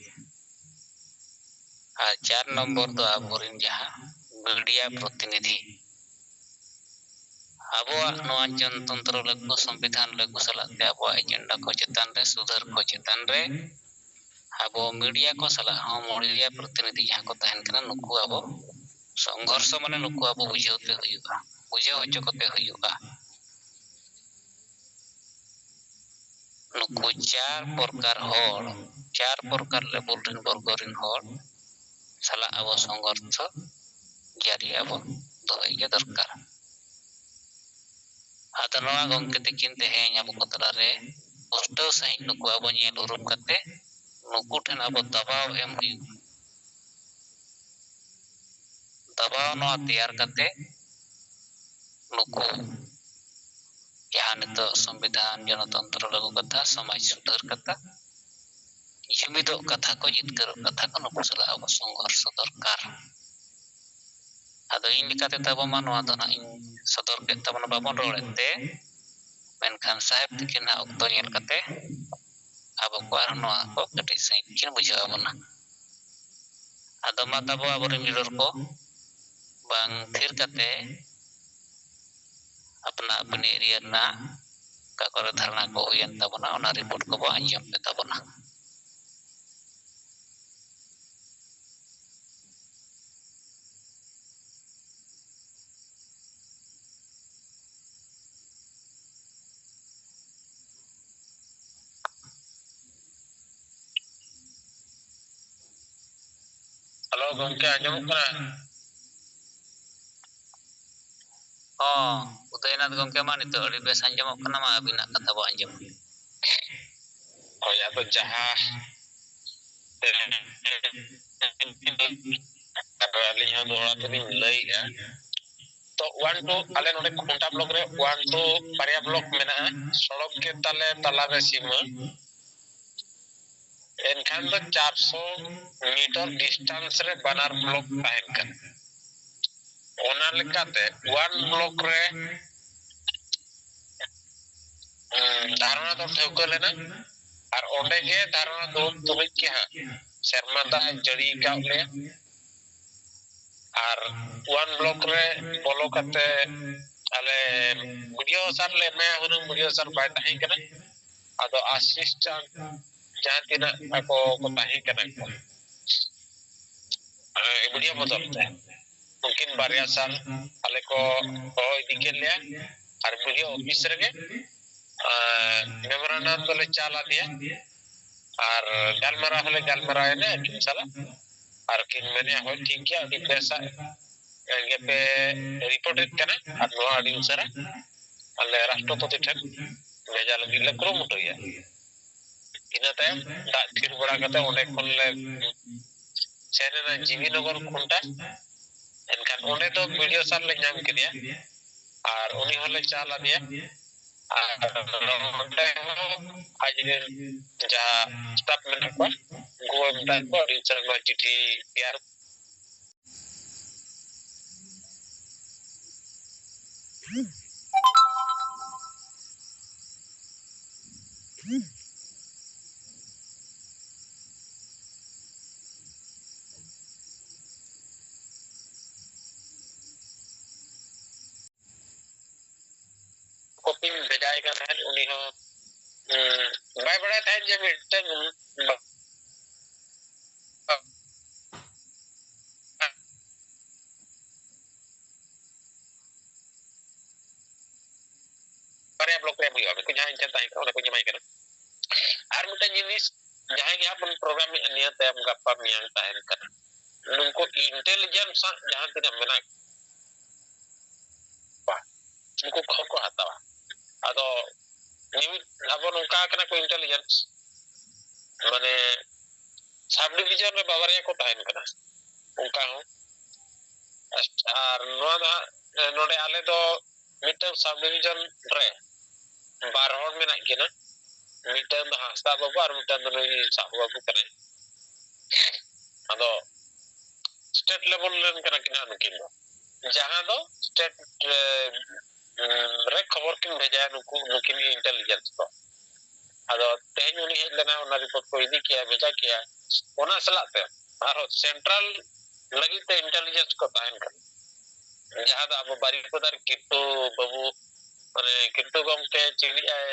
ᱟᱨ ᱪᱟᱨ ᱱᱚᱢᱵᱚᱨ ᱫᱚ ᱟᱵᱚᱨᱮᱱ ᱡᱟᱦᱟᱸ ᱢᱤᱰᱤᱭᱟ ᱯᱨᱚᱛᱤᱱᱤᱫᱷᱤ, ᱟᱵᱚᱣᱟᱜ ᱱᱚᱣᱟ ᱜᱚᱱᱚᱛᱚᱱᱛᱨᱚ ᱞᱟᱹᱜᱩ, ᱥᱚᱝᱵᱤᱫᱷᱟᱱ ᱞᱟᱹᱜᱩ ᱥᱟᱞᱟᱜ ᱛᱮ ᱟᱵᱚᱣᱟᱜ ᱮᱡᱮᱱᱰᱟ ᱠᱚ ᱪᱮᱛᱟᱱ ᱨᱮ, ᱥᱩᱫᱷᱟᱹᱨ ᱠᱚ ᱪᱮᱛᱟᱱ ᱨᱮ ᱟᱵᱚ ᱢᱤᱰᱤᱭᱟ ᱠᱚ ᱥᱟᱞᱟᱜ ᱦᱚᱸ, ᱢᱤᱰᱤᱭᱟ ᱯᱨᱚᱛᱤᱱᱤᱫᱷᱤ ᱡᱟᱦᱟᱸ ᱠᱚ ᱛᱟᱦᱮᱱ ᱠᱟᱱᱟ, ᱱᱩᱠᱩ ᱟᱵᱚ ᱥᱚᱝᱜᱷᱚᱨᱥᱚ ᱢᱟᱱᱮ ᱱᱩᱠᱩ ᱟᱵᱚ ᱵᱩᱡᱷᱟᱹᱣ ᱛᱮ ᱦᱩᱭᱩᱜᱼᱟ, ᱵᱩᱡᱷᱟᱹᱣ ᱦᱚᱪᱚ ᱠᱚᱛᱮ ᱦᱩᱭᱩᱜᱼᱟ᱾ ᱱᱩᱠᱩ ᱪᱟᱨ ᱯᱨᱚᱠᱟᱨ ᱦᱚᱲ, ᱪᱟᱨ ᱯᱨᱚᱠᱟᱨ ᱞᱮᱵᱮᱞ ᱨᱮᱱ ᱵᱚᱨᱜᱚ ᱨᱮᱱ ᱦᱚᱲ ᱥᱟᱞᱟᱜ ᱟᱵᱚ ᱥᱚᱝᱜᱷᱚᱨᱥᱚ ᱡᱟᱹᱨᱤ ᱟᱵᱚ ᱫᱚᱦᱚᱭ ᱜᱮ ᱫᱚᱨᱠᱟᱨ᱾ ᱟᱫᱚ ᱱᱚᱣᱟ ᱜᱚᱢᱠᱮ ᱛᱤᱠᱤᱱ ᱛᱮᱦᱮᱧ ᱟᱵᱚ ᱠᱚ ᱛᱟᱞᱟᱨᱮ ᱯᱩᱥᱴᱟᱹᱣ ᱥᱟᱺᱦᱤᱡ ᱱᱩᱠᱩ ᱟᱵᱚ ᱧᱮᱞ ᱩᱨᱩᱢ ᱠᱟᱛᱮ ᱱᱩᱠᱩ ᱴᱷᱮᱱ ᱟᱵᱚ ᱫᱟᱵᱟᱣ ᱮᱢ ᱦᱩᱭᱩᱜᱼᱟ᱾ ᱫᱟᱵᱟᱣ ᱱᱚᱣᱟ ᱛᱮᱭᱟᱨ ᱠᱟᱛᱮ ᱱᱩᱠᱩ ᱡᱟᱦᱟᱸ ᱱᱤᱛᱚᱜ ᱥᱚᱝᱵᱤᱫᱷᱟᱱ, ᱜᱚᱱᱚᱛᱚᱱᱛᱨᱚ ᱞᱟᱹᱜᱩ ᱠᱟᱛᱷᱟ, ᱥᱚᱢᱟᱡᱽ ᱥᱩᱫᱷᱟᱹᱨ ᱠᱟᱛᱷᱟ, ᱡᱩᱢᱤᱫᱚᱜ ᱠᱟᱛᱷᱟ ᱠᱚ, ᱡᱤᱛᱠᱟᱹᱨᱚᱜ ᱠᱟᱛᱷᱟ ᱠᱚ, ᱱᱩᱠᱩ ᱥᱟᱞᱟᱜ ᱟᱵᱚ ᱥᱚᱝᱜᱷᱚᱨᱥᱚ ᱫᱚᱨᱠᱟᱨ᱾ ᱟᱫᱚ ᱤᱧ ᱞᱮᱠᱟ ᱛᱮᱫᱚ ᱟᱵᱚ ᱢᱟ ᱱᱚᱣᱟ ᱫᱚ ᱱᱟᱦᱟᱜ ᱤᱧ ᱥᱚᱫᱚᱨ ᱠᱮᱫ ᱛᱟᱵᱚᱱᱟ, ᱵᱟᱵᱚᱱ ᱨᱚᱲᱮᱫ ᱛᱮ, ᱢᱮᱱᱠᱷᱟᱱ ᱥᱟᱦᱮᱵᱽ ᱛᱤᱠᱤᱱ ᱱᱟᱦᱟᱜ ᱚᱠᱛᱚ ᱧᱮᱞ ᱠᱟᱛᱮ ᱟᱵᱚ ᱠᱚ ᱟᱨᱦᱚᱸ ᱱᱚᱣᱟ ᱠᱚ ᱠᱟᱹᱴᱤᱡ ᱥᱟᱺᱦᱤᱡ ᱠᱤᱱ ᱵᱩᱡᱷᱟᱹᱣ ᱟᱵᱚᱱᱟ᱾ ᱟᱫᱚ ᱢᱟ ᱛᱟᱵᱚ ᱟᱵᱚᱨᱮᱱ leader ᱠᱚ ᱵᱟᱝ ᱛᱷᱤᱨ ᱠᱟᱛᱮ ᱟᱯᱱᱟ ᱟᱹᱯᱱᱤ area ᱨᱮᱱᱟᱜ ᱚᱠᱟ ᱠᱚᱨᱮ ᱫᱷᱟᱨᱱᱟ ᱠᱚ ᱦᱩᱭᱮᱱ ᱛᱟᱵᱚᱱᱟ, ᱚᱱᱟ report ᱠᱚᱵᱚ ᱟᱸᱡᱚᱢ ᱯᱮ ᱛᱟᱵᱚᱱᱟ᱾ ᱦᱮᱞᱳ ᱜᱚᱢᱠᱮ, ᱟᱸᱡᱚᱢᱚᱜ ᱠᱟᱱᱟ? ᱦᱚᱸ, ᱩᱫᱚᱭᱱᱟᱛᱷ ᱜᱚᱢᱠᱮ, ᱢᱟ ᱱᱤᱛᱚᱜ ᱟᱹᱰᱤ ᱵᱮᱥ ᱟᱸᱡᱚᱢᱚᱜ ᱠᱟᱱᱟ, ᱢᱟ ᱟᱹᱵᱤᱱᱟᱜ ᱠᱟᱛᱷᱟ ᱵᱚ ᱟᱸᱡᱚᱢᱟ᱾ ᱦᱳᱭ, ᱟᱫᱚ ᱡᱟᱦᱟᱸ ᱟᱫᱚ ᱟᱹᱞᱤᱧ ᱦᱚᱸ ᱫᱚᱦᱲᱟ ᱛᱮᱞᱤᱧ ᱞᱟᱹᱭᱮᱜᱼᱟ᱾ ᱛᱚ, ᱚᱣᱟᱱ ᱴᱩ, ᱟᱞᱮ ᱱᱚᱰᱮ ᱠᱷᱩᱱᱴᱟ ᱵᱞᱚᱠ ᱨᱮ ᱚᱣᱟᱱ ᱴᱩ ᱵᱟᱨᱭᱟ ᱵᱞᱚᱠ ᱢᱮᱱᱟᱜᱼᱟ᱾ ᱥᱚᱲᱚᱠ ᱜᱮ ᱛᱟᱞᱮ ᱛᱟᱞᱟᱨᱮ ᱥᱤᱢᱟᱹ᱾ ᱮᱱᱠᱷᱟᱱ ᱫᱚ ᱪᱟᱨᱥᱚ ᱢᱤᱴᱟᱨ ᱰᱤᱥᱴᱟᱱᱥ ᱨᱮ ᱵᱟᱱᱟᱨ ᱵᱞᱚᱠ ᱛᱟᱦᱮᱱ ᱠᱟᱱᱟ᱾ ᱚᱱᱟ ᱞᱮᱠᱟᱛᱮ ᱚᱣᱟᱱ ᱵᱞᱚᱠ ᱨᱮ, ᱩᱸ, ᱫᱷᱟᱨᱚᱱᱟ ᱫᱚ ᱴᱷᱟᱹᱣᱠᱟᱹ ᱞᱮᱱᱟ᱾ ᱟᱨ ᱚᱸᱰᱮ ᱜᱮ ᱫᱷᱟᱨᱚᱱᱟ ᱫᱩᱲᱩᱵ ᱛᱩᱞᱩᱡ ᱜᱮ ᱦᱟᱸᱜ ᱥᱮᱨᱢᱟ ᱫᱟᱜ ᱮ ᱡᱟᱹᱲᱤ ᱟᱠᱟᱫ ᱞᱮᱭᱟ᱾ ᱟᱨ ᱚᱣᱟᱱ ᱵᱞᱚᱠ ᱨᱮ ᱵᱚᱞᱚ ᱠᱟᱛᱮ ᱟᱞᱮ ᱵᱤ ᱰᱤ ᱳ ᱥᱟᱨ ᱞᱮ ᱮᱢᱟᱭᱟ ᱦᱩᱱᱟᱹᱝ, ᱵᱤ ᱰᱤ ᱳ ᱥᱟᱨ ᱵᱟᱭ ᱛᱟᱦᱮᱸ ᱠᱟᱱᱟ᱾ ᱟᱫᱚ ᱟᱥᱤᱥᱴᱮᱱᱴ ᱡᱟᱦᱟᱸ ᱛᱤᱱᱟᱹᱜ ᱟᱠᱚ ᱠᱚ ᱛᱟᱦᱮᱸ ᱠᱟᱱᱟ ᱠᱚ, ᱮ, ᱵᱤ ᱰᱤ ᱳ ᱵᱚᱫᱚᱞ ᱛᱮ ᱩᱱᱠᱤᱱ ᱵᱟᱨᱭᱟ ᱥᱟᱨ ᱟᱞᱮ ᱠᱚ ᱦᱚᱦᱚ ᱤᱫᱤ ᱠᱮᱫ ᱞᱮᱭᱟ᱾ ᱟᱨ ᱵᱤ ᱰᱤ ᱳ ᱚᱯᱷᱤᱥ ᱨᱮᱜᱮ, ᱮ, ᱢᱮᱢᱳᱨᱟᱱᱰᱟᱢ ᱫᱚᱞᱮ ᱪᱟᱞ ᱟᱫᱮᱭᱟ᱾ ᱟᱨ ᱜᱟᱞᱢᱟᱨᱟᱣ ᱦᱚᱸᱞᱮ ᱜᱟᱞᱢᱟᱨᱟᱣ ᱮᱱᱟ ᱟᱹᱠᱤᱱ ᱥᱟᱞᱟᱜ᱾ ᱟᱨ ᱠᱤᱱ ᱢᱮᱱᱮᱫᱼᱟ, "ᱦᱳᱭ, ᱴᱷᱤᱠ ᱜᱮᱭᱟ, ᱟᱹᱰᱤ ᱵᱮᱥᱟᱜ ᱜᱮᱯᱮ ᱨᱤᱯᱳᱨᱴᱮᱫ ᱠᱟᱱᱟ, ᱟᱨ ᱱᱚᱣᱟ ᱟᱹᱰᱤ ᱩᱥᱟᱹᱨᱟ ᱟᱞᱮ ᱨᱟᱥᱴᱨᱚᱯᱚᱛᱤ ᱴᱷᱮᱱ ᱵᱷᱮᱡᱟ ᱞᱟᱹᱜᱤᱫ ᱞᱮ ᱠᱩᱨᱩᱢᱩᱴᱩᱭᱟ᱾" ᱤᱱᱟᱹ ᱛᱟᱭᱚᱢ ᱫᱟᱜ ᱛᱷᱤᱨ ᱵᱟᱲᱟ ᱠᱟᱛᱮ ᱚᱸᱰᱮ ᱠᱷᱚᱱ ᱞᱮ ᱥᱮᱱ ᱮᱱᱟ ᱡᱤᱵᱤ ᱱᱚᱜᱚᱨ ᱠᱷᱩᱱᱴᱟ᱾ ᱮᱱᱠᱷᱟᱱ ᱚᱸᱰᱮ ᱫᱚ ᱵᱤ ᱰᱤ ᱳ ᱥᱟᱨ ᱞᱮ ᱧᱟᱢ ᱠᱮᱫᱮᱭᱟ, ᱟᱨ ᱩᱱᱤ ᱦᱚᱸᱞᱮ ᱪᱟᱞ ᱟᱫᱮᱭᱟ᱾ ᱟᱨ ᱚᱸᱰᱮ ᱦᱚᱸ ᱟᱡ ᱨᱮᱱ ᱡᱟᱦᱟᱸ ᱥᱴᱟᱯ ᱢᱮᱱᱟᱜ ᱠᱚᱣᱟ, ᱩᱱᱠᱩ ᱠᱚ ᱢᱮᱛᱟᱜ ᱠᱚᱣᱟ, ᱟᱹᱰᱤ ᱩᱥᱟᱹᱨᱟ ᱱᱚᱣᱟ ᱪᱤᱴᱷᱤ ᱛᱮᱭᱟᱨ᱾ ᱠᱚᱯᱤᱧ ᱵᱷᱮᱡᱟᱭ ᱠᱟᱱ ᱛᱟᱦᱮᱸᱫ, ᱩᱱᱤ ᱦᱚᱸ, ᱩᱸ, ᱵᱟᱭ ᱵᱟᱲᱟᱭ ᱛᱟᱦᱮᱸᱫ ᱡᱮ ᱢᱤᱫᱴᱮᱱ ᱵᱟ-, ᱵᱟᱨᱭᱟ ᱵᱞᱚᱠ ᱨᱮ ᱮᱢ ᱦᱩᱭᱩᱜᱼᱟ, ᱢᱤᱫᱴᱮᱱ ᱡᱟᱦᱟᱸ ᱤᱧ ᱴᱷᱮᱱ ᱛᱟᱦᱮᱸ ᱠᱟᱱᱟ, ᱚᱸᱰᱮ ᱠᱚᱧ ᱮᱢᱟᱭ ᱠᱟᱱᱟ᱾ ᱟᱨ ᱢᱤᱫᱴᱮᱱ ᱡᱤᱱᱤᱥ, ᱡᱟᱦᱟᱸᱭ ᱜᱮ ᱦᱟᱸᱜ ᱵᱚᱱ ᱯᱨᱳᱜᱨᱟᱢᱮᱫᱼᱟ, ᱱᱤᱭᱟᱹ ᱛᱟᱭᱚᱢ ᱜᱟᱯᱟ ᱢᱮᱭᱟᱝ ᱛᱟᱦᱮᱱ ᱠᱟᱱᱟ, ᱱᱩᱠᱩ intelligence ᱟᱜ ᱡᱟᱦᱟᱸ ᱛᱤᱱᱟᱹᱜ ᱢᱮᱱᱟᱜ ᱠᱚᱣᱟ, ᱩᱱᱠᱩ ᱠᱷᱚᱵᱚᱨ ᱠᱚ ᱦᱟᱛᱟᱣᱟ᱾ ᱟᱫᱚ ᱢᱤᱢᱤᱫ ᱟᱵᱚ ᱱᱚᱝᱠᱟ ᱠᱟᱱᱟ ᱠᱚ intelligence, ᱢᱟᱱᱮ sub division ᱨᱮ ᱵᱟᱵᱟᱨᱭᱟ ᱠᱚ ᱛᱟᱦᱮᱱ ᱠᱟᱱᱟ, ᱚᱱᱠᱟ ᱦᱚᱸ᱾ ᱟᱨ ᱱᱚᱣᱟ ᱫᱚ ᱦᱟᱸᱜ, ᱱᱚᱰᱮ ᱟᱞᱮ ᱫᱚ ᱢᱤᱫᱴᱟᱝ sub division ᱨᱮ ᱵᱟᱨ ᱦᱚᱲ ᱢᱮᱱᱟᱜ ᱠᱤᱱᱟ, ᱢᱤᱫᱴᱟᱝ ᱫᱚ ᱦᱟᱸᱥᱫᱟ ᱵᱟᱹᱵᱩ ᱟᱨ ᱢᱤᱫᱴᱟᱝ ᱫᱚ ᱱᱩᱭ ᱥᱟᱦᱩ ᱵᱟᱹᱵᱩ ᱠᱟᱱᱟᱭ᱾ ᱟᱫᱚ state level ᱨᱮᱱ ᱠᱟᱱᱟ ᱠᱤᱱ ᱦᱟᱸᱜ ᱱᱩᱠᱤᱱ ᱫᱚ, ᱡᱟᱦᱟᱸ ᱫᱚ state ᱨᱮ, ᱩᱸ, ᱨᱮ ᱠᱷᱚᱵᱚᱨ ᱠᱤᱱ ᱵᱷᱮᱡᱟᱭᱟ ᱱᱩᱠᱩ, ᱱᱩᱠᱤᱱ intelligence ᱠᱚ᱾ ᱟᱫᱚ ᱛᱮᱦᱮᱧ ᱩᱱᱤ ᱦᱮᱡ ᱞᱮᱱᱟ, ᱚᱱᱟ report ᱠᱚ ᱤᱫᱤ ᱠᱮᱭᱟ, ᱵᱷᱮᱡᱟ ᱠᱮᱭᱟ᱾ ᱚᱱᱟ ᱥᱟᱞᱟᱜ ᱛᱮ ᱟᱨᱦᱚᱸ central ᱞᱟᱹᱜᱤᱫ ᱛᱮ intelligence ᱠᱚ ᱛᱟᱦᱮᱱ ᱠᱟᱱᱟ, ᱡᱟᱦᱟᱸ ᱫᱚ ᱟᱵᱚ ᱵᱟᱨᱤᱯᱚᱫᱟ ᱨᱮ ᱠᱤᱨᱛᱩ ᱵᱟᱹᱵᱩ, ᱢᱟᱱᱮ ᱠᱤᱨᱛᱩ ᱜᱚᱢᱠᱮ ᱪᱤᱞᱤ ᱟᱭ,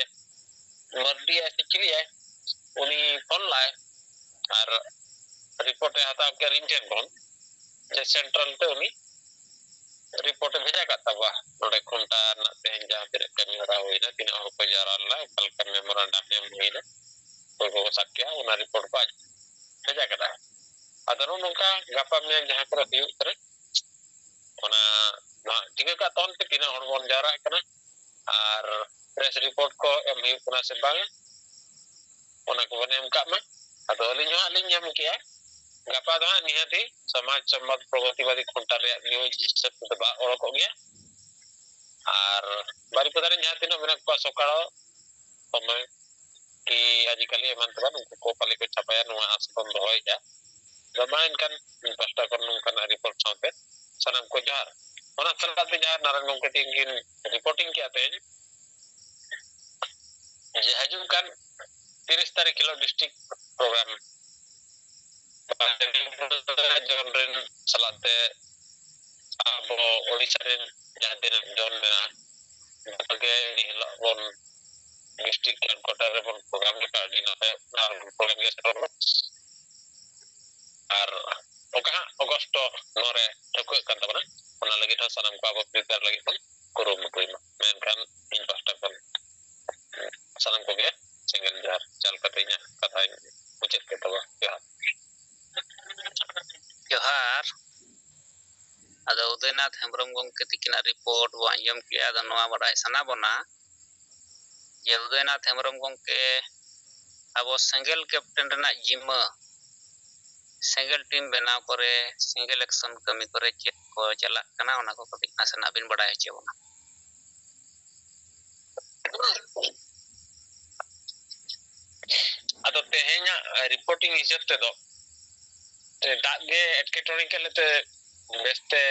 ᱢᱟᱨᱰᱤ ᱟᱭ ᱥᱮ ᱪᱤᱞᱤ ᱟᱭ, ᱩᱱᱤ ᱯᱷᱳᱱ ᱞᱟᱭ ᱟᱨ report ᱮ ᱦᱟᱛᱟᱣ ᱠᱮᱫᱟ ᱤᱧ ᱴᱷᱮᱱ ᱠᱷᱚᱱ, ᱡᱮ central ᱛᱮ ᱩᱱᱤ report ᱮ ᱵᱷᱮᱡᱟ ᱠᱟᱜ ᱛᱟᱵᱚᱣᱟ᱾ ᱱᱚᱰᱮ ᱠᱷᱩᱱᱴᱟ ᱨᱮᱱᱟᱜ ᱛᱮᱦᱮᱧ ᱡᱟᱦᱟᱸ ᱛᱤᱱᱟᱹᱜ ᱠᱟᱹᱢᱤ ᱦᱚᱨᱟ ᱦᱩᱭᱱᱟ, ᱛᱤᱱᱟᱹᱜ ᱦᱚᱲ ᱠᱚ ᱡᱟᱣᱨᱟ ᱞᱮᱱᱟ, ᱚᱠᱟ ᱞᱮᱠᱟ memorandum ᱮᱢ ᱦᱩᱭᱱᱟ, ᱚᱠᱚᱭ ᱠᱚᱠᱚ ᱥᱟᱵ ᱠᱮᱜᱼᱟ, ᱚᱱᱟ report ᱠᱚ ᱟᱡ ᱵᱷᱮᱡᱟ ᱠᱮᱫᱟ᱾ ᱟᱫᱚ ᱱᱚᱜᱼᱚ ᱱᱚᱝᱠᱟ ᱜᱟᱯᱟ ᱢᱮᱭᱟᱝ ᱡᱟᱦᱟᱸ ᱠᱚᱨᱮ ᱦᱩᱭᱩᱜ ᱠᱟᱱᱟ, ᱚᱱᱟ ᱱᱚᱣᱟ ᱴᱷᱤᱠᱟᱹ ᱠᱟᱜ ᱛᱟᱵᱚᱱ ᱯᱮ, ᱛᱤᱱᱟᱹᱜ ᱦᱚᱲ ᱵᱚᱱ ᱡᱟᱣᱨᱟᱜ ᱠᱟᱱᱟ ᱟᱨ press report ᱠᱚ ᱮᱢ ᱦᱩᱭᱩᱜ ᱠᱟᱱᱟ ᱥᱮ ᱵᱟᱝ, ᱚᱱᱟ ᱠᱚᱵᱚᱱ ᱮᱢ ᱠᱟᱜ ᱢᱟ᱾ ᱟᱫᱚ ᱟᱹᱞᱤᱧ ᱦᱚᱸ ᱦᱟᱸᱜ ᱞᱤᱧ ᱧᱟᱢ ᱠᱮᱜᱼᱟ, ᱜᱟᱯᱟ ᱫᱚ ᱦᱟᱸᱜ ᱱᱤᱦᱟᱹᱛᱤ ᱥᱚᱢᱟᱡᱽ ᱥᱚᱢᱵᱟᱫ ᱯᱨᱚᱜᱚᱛᱤᱵᱟᱫᱤ ᱠᱷᱩᱱᱴᱟ ᱨᱮᱭᱟᱜ news ᱦᱤᱥᱟᱹᱵ ᱛᱮᱫᱚ ᱵᱟᱝ ᱚᱰᱚᱠᱚᱜ ᱜᱮᱭᱟ᱾ ᱟᱨ ᱵᱟᱨᱤᱯᱚᱫᱟ ᱨᱮ ᱡᱟᱦᱟᱸ ᱛᱤᱱᱟᱹᱜ ᱢᱮᱱᱟᱜ ᱠᱚᱣᱟ ᱥᱚᱠᱟᱲᱚ ᱥᱚᱢᱚᱭ ᱠᱤ ᱟᱡᱤᱠᱟᱞᱤ ᱮᱢᱟᱱ ᱛᱮᱢᱟᱱ ᱩᱱᱠᱩ ᱠᱚ ᱯᱟᱞᱮ ᱠᱚ ᱪᱷᱟᱯᱟᱭᱟ, ᱱᱚᱣᱟ ᱟᱸᱥ ᱵᱚᱱ ᱫᱚᱦᱚᱭᱮᱫᱼᱟ᱾ ᱟᱫᱚ ᱢᱟ ᱮᱱᱠᱷᱟᱱ ᱤᱧ ᱯᱟᱦᱴᱟ ᱠᱷᱚᱱ ᱱᱚᱝᱠᱟᱱᱟᱜ report ᱥᱟᱶᱛᱮ ᱥᱟᱱᱟᱢ ᱠᱚ ᱡᱚᱦᱟᱨ᱾ ᱚᱱᱟ ᱥᱟᱞᱟᱜ ᱛᱮ ᱡᱟᱦᱟᱸ ᱱᱟᱨᱟᱭᱚᱱ ᱜᱚᱢᱠᱮ ᱛᱤᱠᱤᱱ reporting ᱠᱮᱜᱼᱟ ᱛᱮᱦᱮᱧ, ᱡᱮ ᱦᱤᱡᱩᱜ ᱠᱟᱱ ᱛᱤᱨᱤᱥ ᱛᱟᱹᱨᱤᱠᱷ ᱦᱤᱞᱳᱜ district program ᱡᱚᱱ ᱨᱮᱱ ᱥᱟᱞᱟᱜ ᱛᱮ ᱟᱵᱚ ᱳᱰᱤᱥᱟ ᱨᱮᱱ ᱡᱟᱦᱟᱸ ᱛᱤᱱᱟᱹᱜ ᱡᱚᱱ ᱢᱮᱱᱟᱜᱼᱟ, ᱡᱚᱛᱚ ᱜᱮ ᱮᱱ ᱦᱤᱞᱳᱜ ᱵᱚᱱ district headquarter ᱨᱮᱵᱚᱱ program ᱞᱮᱠᱟ ᱟᱹᱰᱤ ᱱᱟᱯᱟᱭ ᱟᱨ program ᱜᱮ ᱥᱮᱴᱮᱨᱚᱜ ᱢᱟ᱾ ᱟᱨ ᱚᱠᱟ ᱦᱟᱸᱜ ᱚᱜᱚᱥᱴ ᱱᱚᱣᱟ ᱨᱮ ᱴᱷᱟᱹᱣᱠᱟᱹᱜ ᱠᱟᱱ ᱛᱟᱵᱚᱱᱟ, ᱚᱱᱟ ᱞᱟᱹᱜᱤᱫ ᱦᱚᱸ ᱥᱟᱱᱟᱢ ᱠᱚ ᱟᱵᱚ prepare ᱞᱟᱹᱜᱤᱫ ᱵᱚᱱ ᱠᱩᱨᱩᱢᱩᱴᱩᱭ ᱢᱟ᱾ ᱢᱮᱱᱠᱷᱟᱱ ᱤᱧ ᱯᱟᱦᱴᱟ ᱠᱷᱚᱱ ᱥᱟᱱᱟᱢ ᱠᱚᱜᱮ ᱥᱮᱸᱜᱮᱞ ᱡᱚᱦᱟᱨ ᱪᱟᱞ ᱠᱟᱛᱮ ᱤᱧᱟᱹᱜ ᱠᱟᱛᱷᱟᱧ ᱢᱩᱪᱟᱹᱫ ᱠᱮᱫ ᱛᱟᱵᱚᱱᱟ᱾ ᱡᱚᱦᱟᱨ᱾ ᱡᱚᱦᱟᱨ᱾ ᱟᱫᱚ ᱩᱫᱚᱭᱱᱟᱛᱷ ᱦᱮᱢᱵᱨᱚᱢ ᱜᱚᱢᱠᱮ ᱛᱤᱠᱤᱱᱟᱜ ᱨᱤᱯᱳᱨᱴ ᱵᱚ ᱟᱸᱡᱚᱢ ᱠᱮᱜᱼᱟ᱾ ᱟᱫᱚ ᱱᱚᱣᱟ ᱵᱟᱰᱟᱭ ᱥᱟᱱᱟ ᱵᱚᱱᱟ ᱡᱮ ᱩᱫᱚᱭᱱᱟᱛᱷ ᱦᱮᱢᱵᱨᱚᱢ ᱜᱚᱢᱠᱮ ᱟᱵᱚ ᱥᱮᱸᱜᱮᱞ ᱠᱮᱯᱴᱮᱱ ᱨᱮᱱᱟᱜ ᱡᱤᱢᱟᱹ, ᱥᱮᱸᱜᱮᱞ ᱴᱤᱢ ᱵᱮᱱᱟᱣ ᱠᱚᱨᱮ, ᱥᱮᱸᱜᱮᱞ ᱮᱠᱥᱚᱱ ᱠᱟᱹᱢᱤ ᱠᱚᱨᱮ ᱪᱮᱫ ᱠᱚ ᱪᱟᱞᱟᱜ ᱠᱟᱱᱟ, ᱚᱱᱟ ᱠᱚ ᱠᱟᱹᱴᱤᱡ ᱱᱟᱥᱮᱱᱟᱜ ᱵᱤᱱ ᱵᱟᱰᱟᱭ ᱦᱚᱪᱚ ᱵᱚᱱᱟ᱾ ᱟᱫᱚ ᱛᱮᱦᱮᱧᱟᱜ ᱨᱤᱯᱳᱨᱴᱤᱝ ᱦᱤᱥᱟᱹᱵ ᱛᱮᱫᱚ, ᱫᱟᱜ ᱜᱮ ᱮᱴᱠᱮᱴᱚᱬᱮ ᱠᱮᱫ ᱞᱮᱛᱮ ᱵᱮᱥᱛᱮ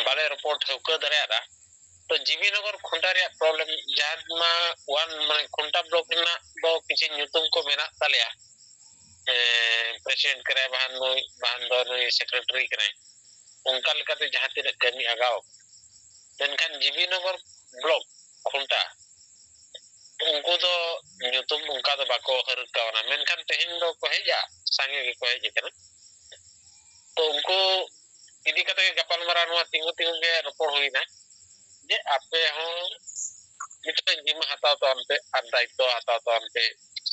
ᱵᱟᱞᱮ ᱨᱚᱯᱚᱲ ᱴᱷᱟᱹᱣᱠᱟᱹ ᱫᱟᱲᱮᱭᱟᱫᱟ᱾ ᱛᱚ ᱡᱤᱵᱤ ᱱᱚᱜᱚᱨ ᱠᱷᱩᱱᱴᱟ ᱨᱮᱭᱟᱜ ᱯᱨᱚᱵᱞᱮᱢ, ᱡᱟᱦᱟᱸ ᱢᱟ ᱚᱣᱟᱱ ᱢᱟᱱᱮ ᱠᱷᱩᱱᱴᱟ ᱵᱞᱚᱠ ᱨᱮᱱᱟᱜ ᱫᱚ ᱠᱤᱪᱷᱩ ᱧᱩᱛᱩᱢ ᱠᱚ ᱢᱮᱱᱟᱜ ᱛᱟᱞᱮᱭᱟ, ᱯᱨᱮᱥᱤᱰᱮᱱᱴ ᱠᱟᱱᱟᱭ, ᱵᱟᱦᱟᱱ ᱱᱩᱭ, ᱵᱟᱦᱟᱱ ᱫᱚ ᱱᱩᱭ ᱥᱮᱠᱨᱮᱴᱟᱨᱤ ᱠᱟᱱᱟᱭ, ᱚᱱᱠᱟ ᱞᱮᱠᱟᱛᱮ ᱡᱟᱦᱟᱸ ᱛᱤᱱᱟᱹᱜ ᱠᱟᱹᱢᱤ ᱟᱜᱟᱣ᱾ ᱢᱮᱱᱠᱷᱟᱱ ᱡᱤᱵᱤ ᱱᱚᱜᱚᱨ ᱵᱞᱚᱠ ᱠᱷᱩᱱᱴᱟ, ᱩᱱᱠᱩ ᱫᱚ ᱧᱩᱛᱩᱢ ᱚᱱᱠᱟ ᱫᱚ ᱵᱟᱠᱚ ᱦᱟᱹᱨ ᱠᱟᱣᱱᱟ, ᱢᱮᱱᱠᱷᱟᱱ ᱛᱮᱦᱮᱧ ᱫᱚᱠᱚ ᱦᱮᱡ ᱟ, ᱥᱟᱸᱜᱮ ᱜᱮᱠᱚ ᱦᱮᱡ ᱟᱠᱟᱱᱟ᱾ ᱛᱚ ᱩᱱᱠᱩ ᱤᱫᱤ ᱠᱟᱛᱮ ᱜᱮ ᱜᱟᱯᱟᱞᱢᱟᱨᱟᱣ ᱱᱚᱣᱟ ᱛᱤᱸᱜᱩ ᱛᱤᱸᱜᱩ ᱜᱮ ᱨᱚᱯᱚᱲ ᱦᱩᱭᱱᱟ ᱡᱮ ᱟᱯᱮ ᱦᱚᱸ ᱢᱤᱫᱴᱟᱝ ᱡᱤᱢᱟᱹ ᱦᱟᱛᱟᱣ ᱛᱟᱵᱚᱱ ᱯᱮ ᱟᱨ ᱫᱟᱭᱤᱛᱛᱚ ᱦᱟᱛᱟᱣ ᱛᱟᱵᱚᱱ ᱯᱮ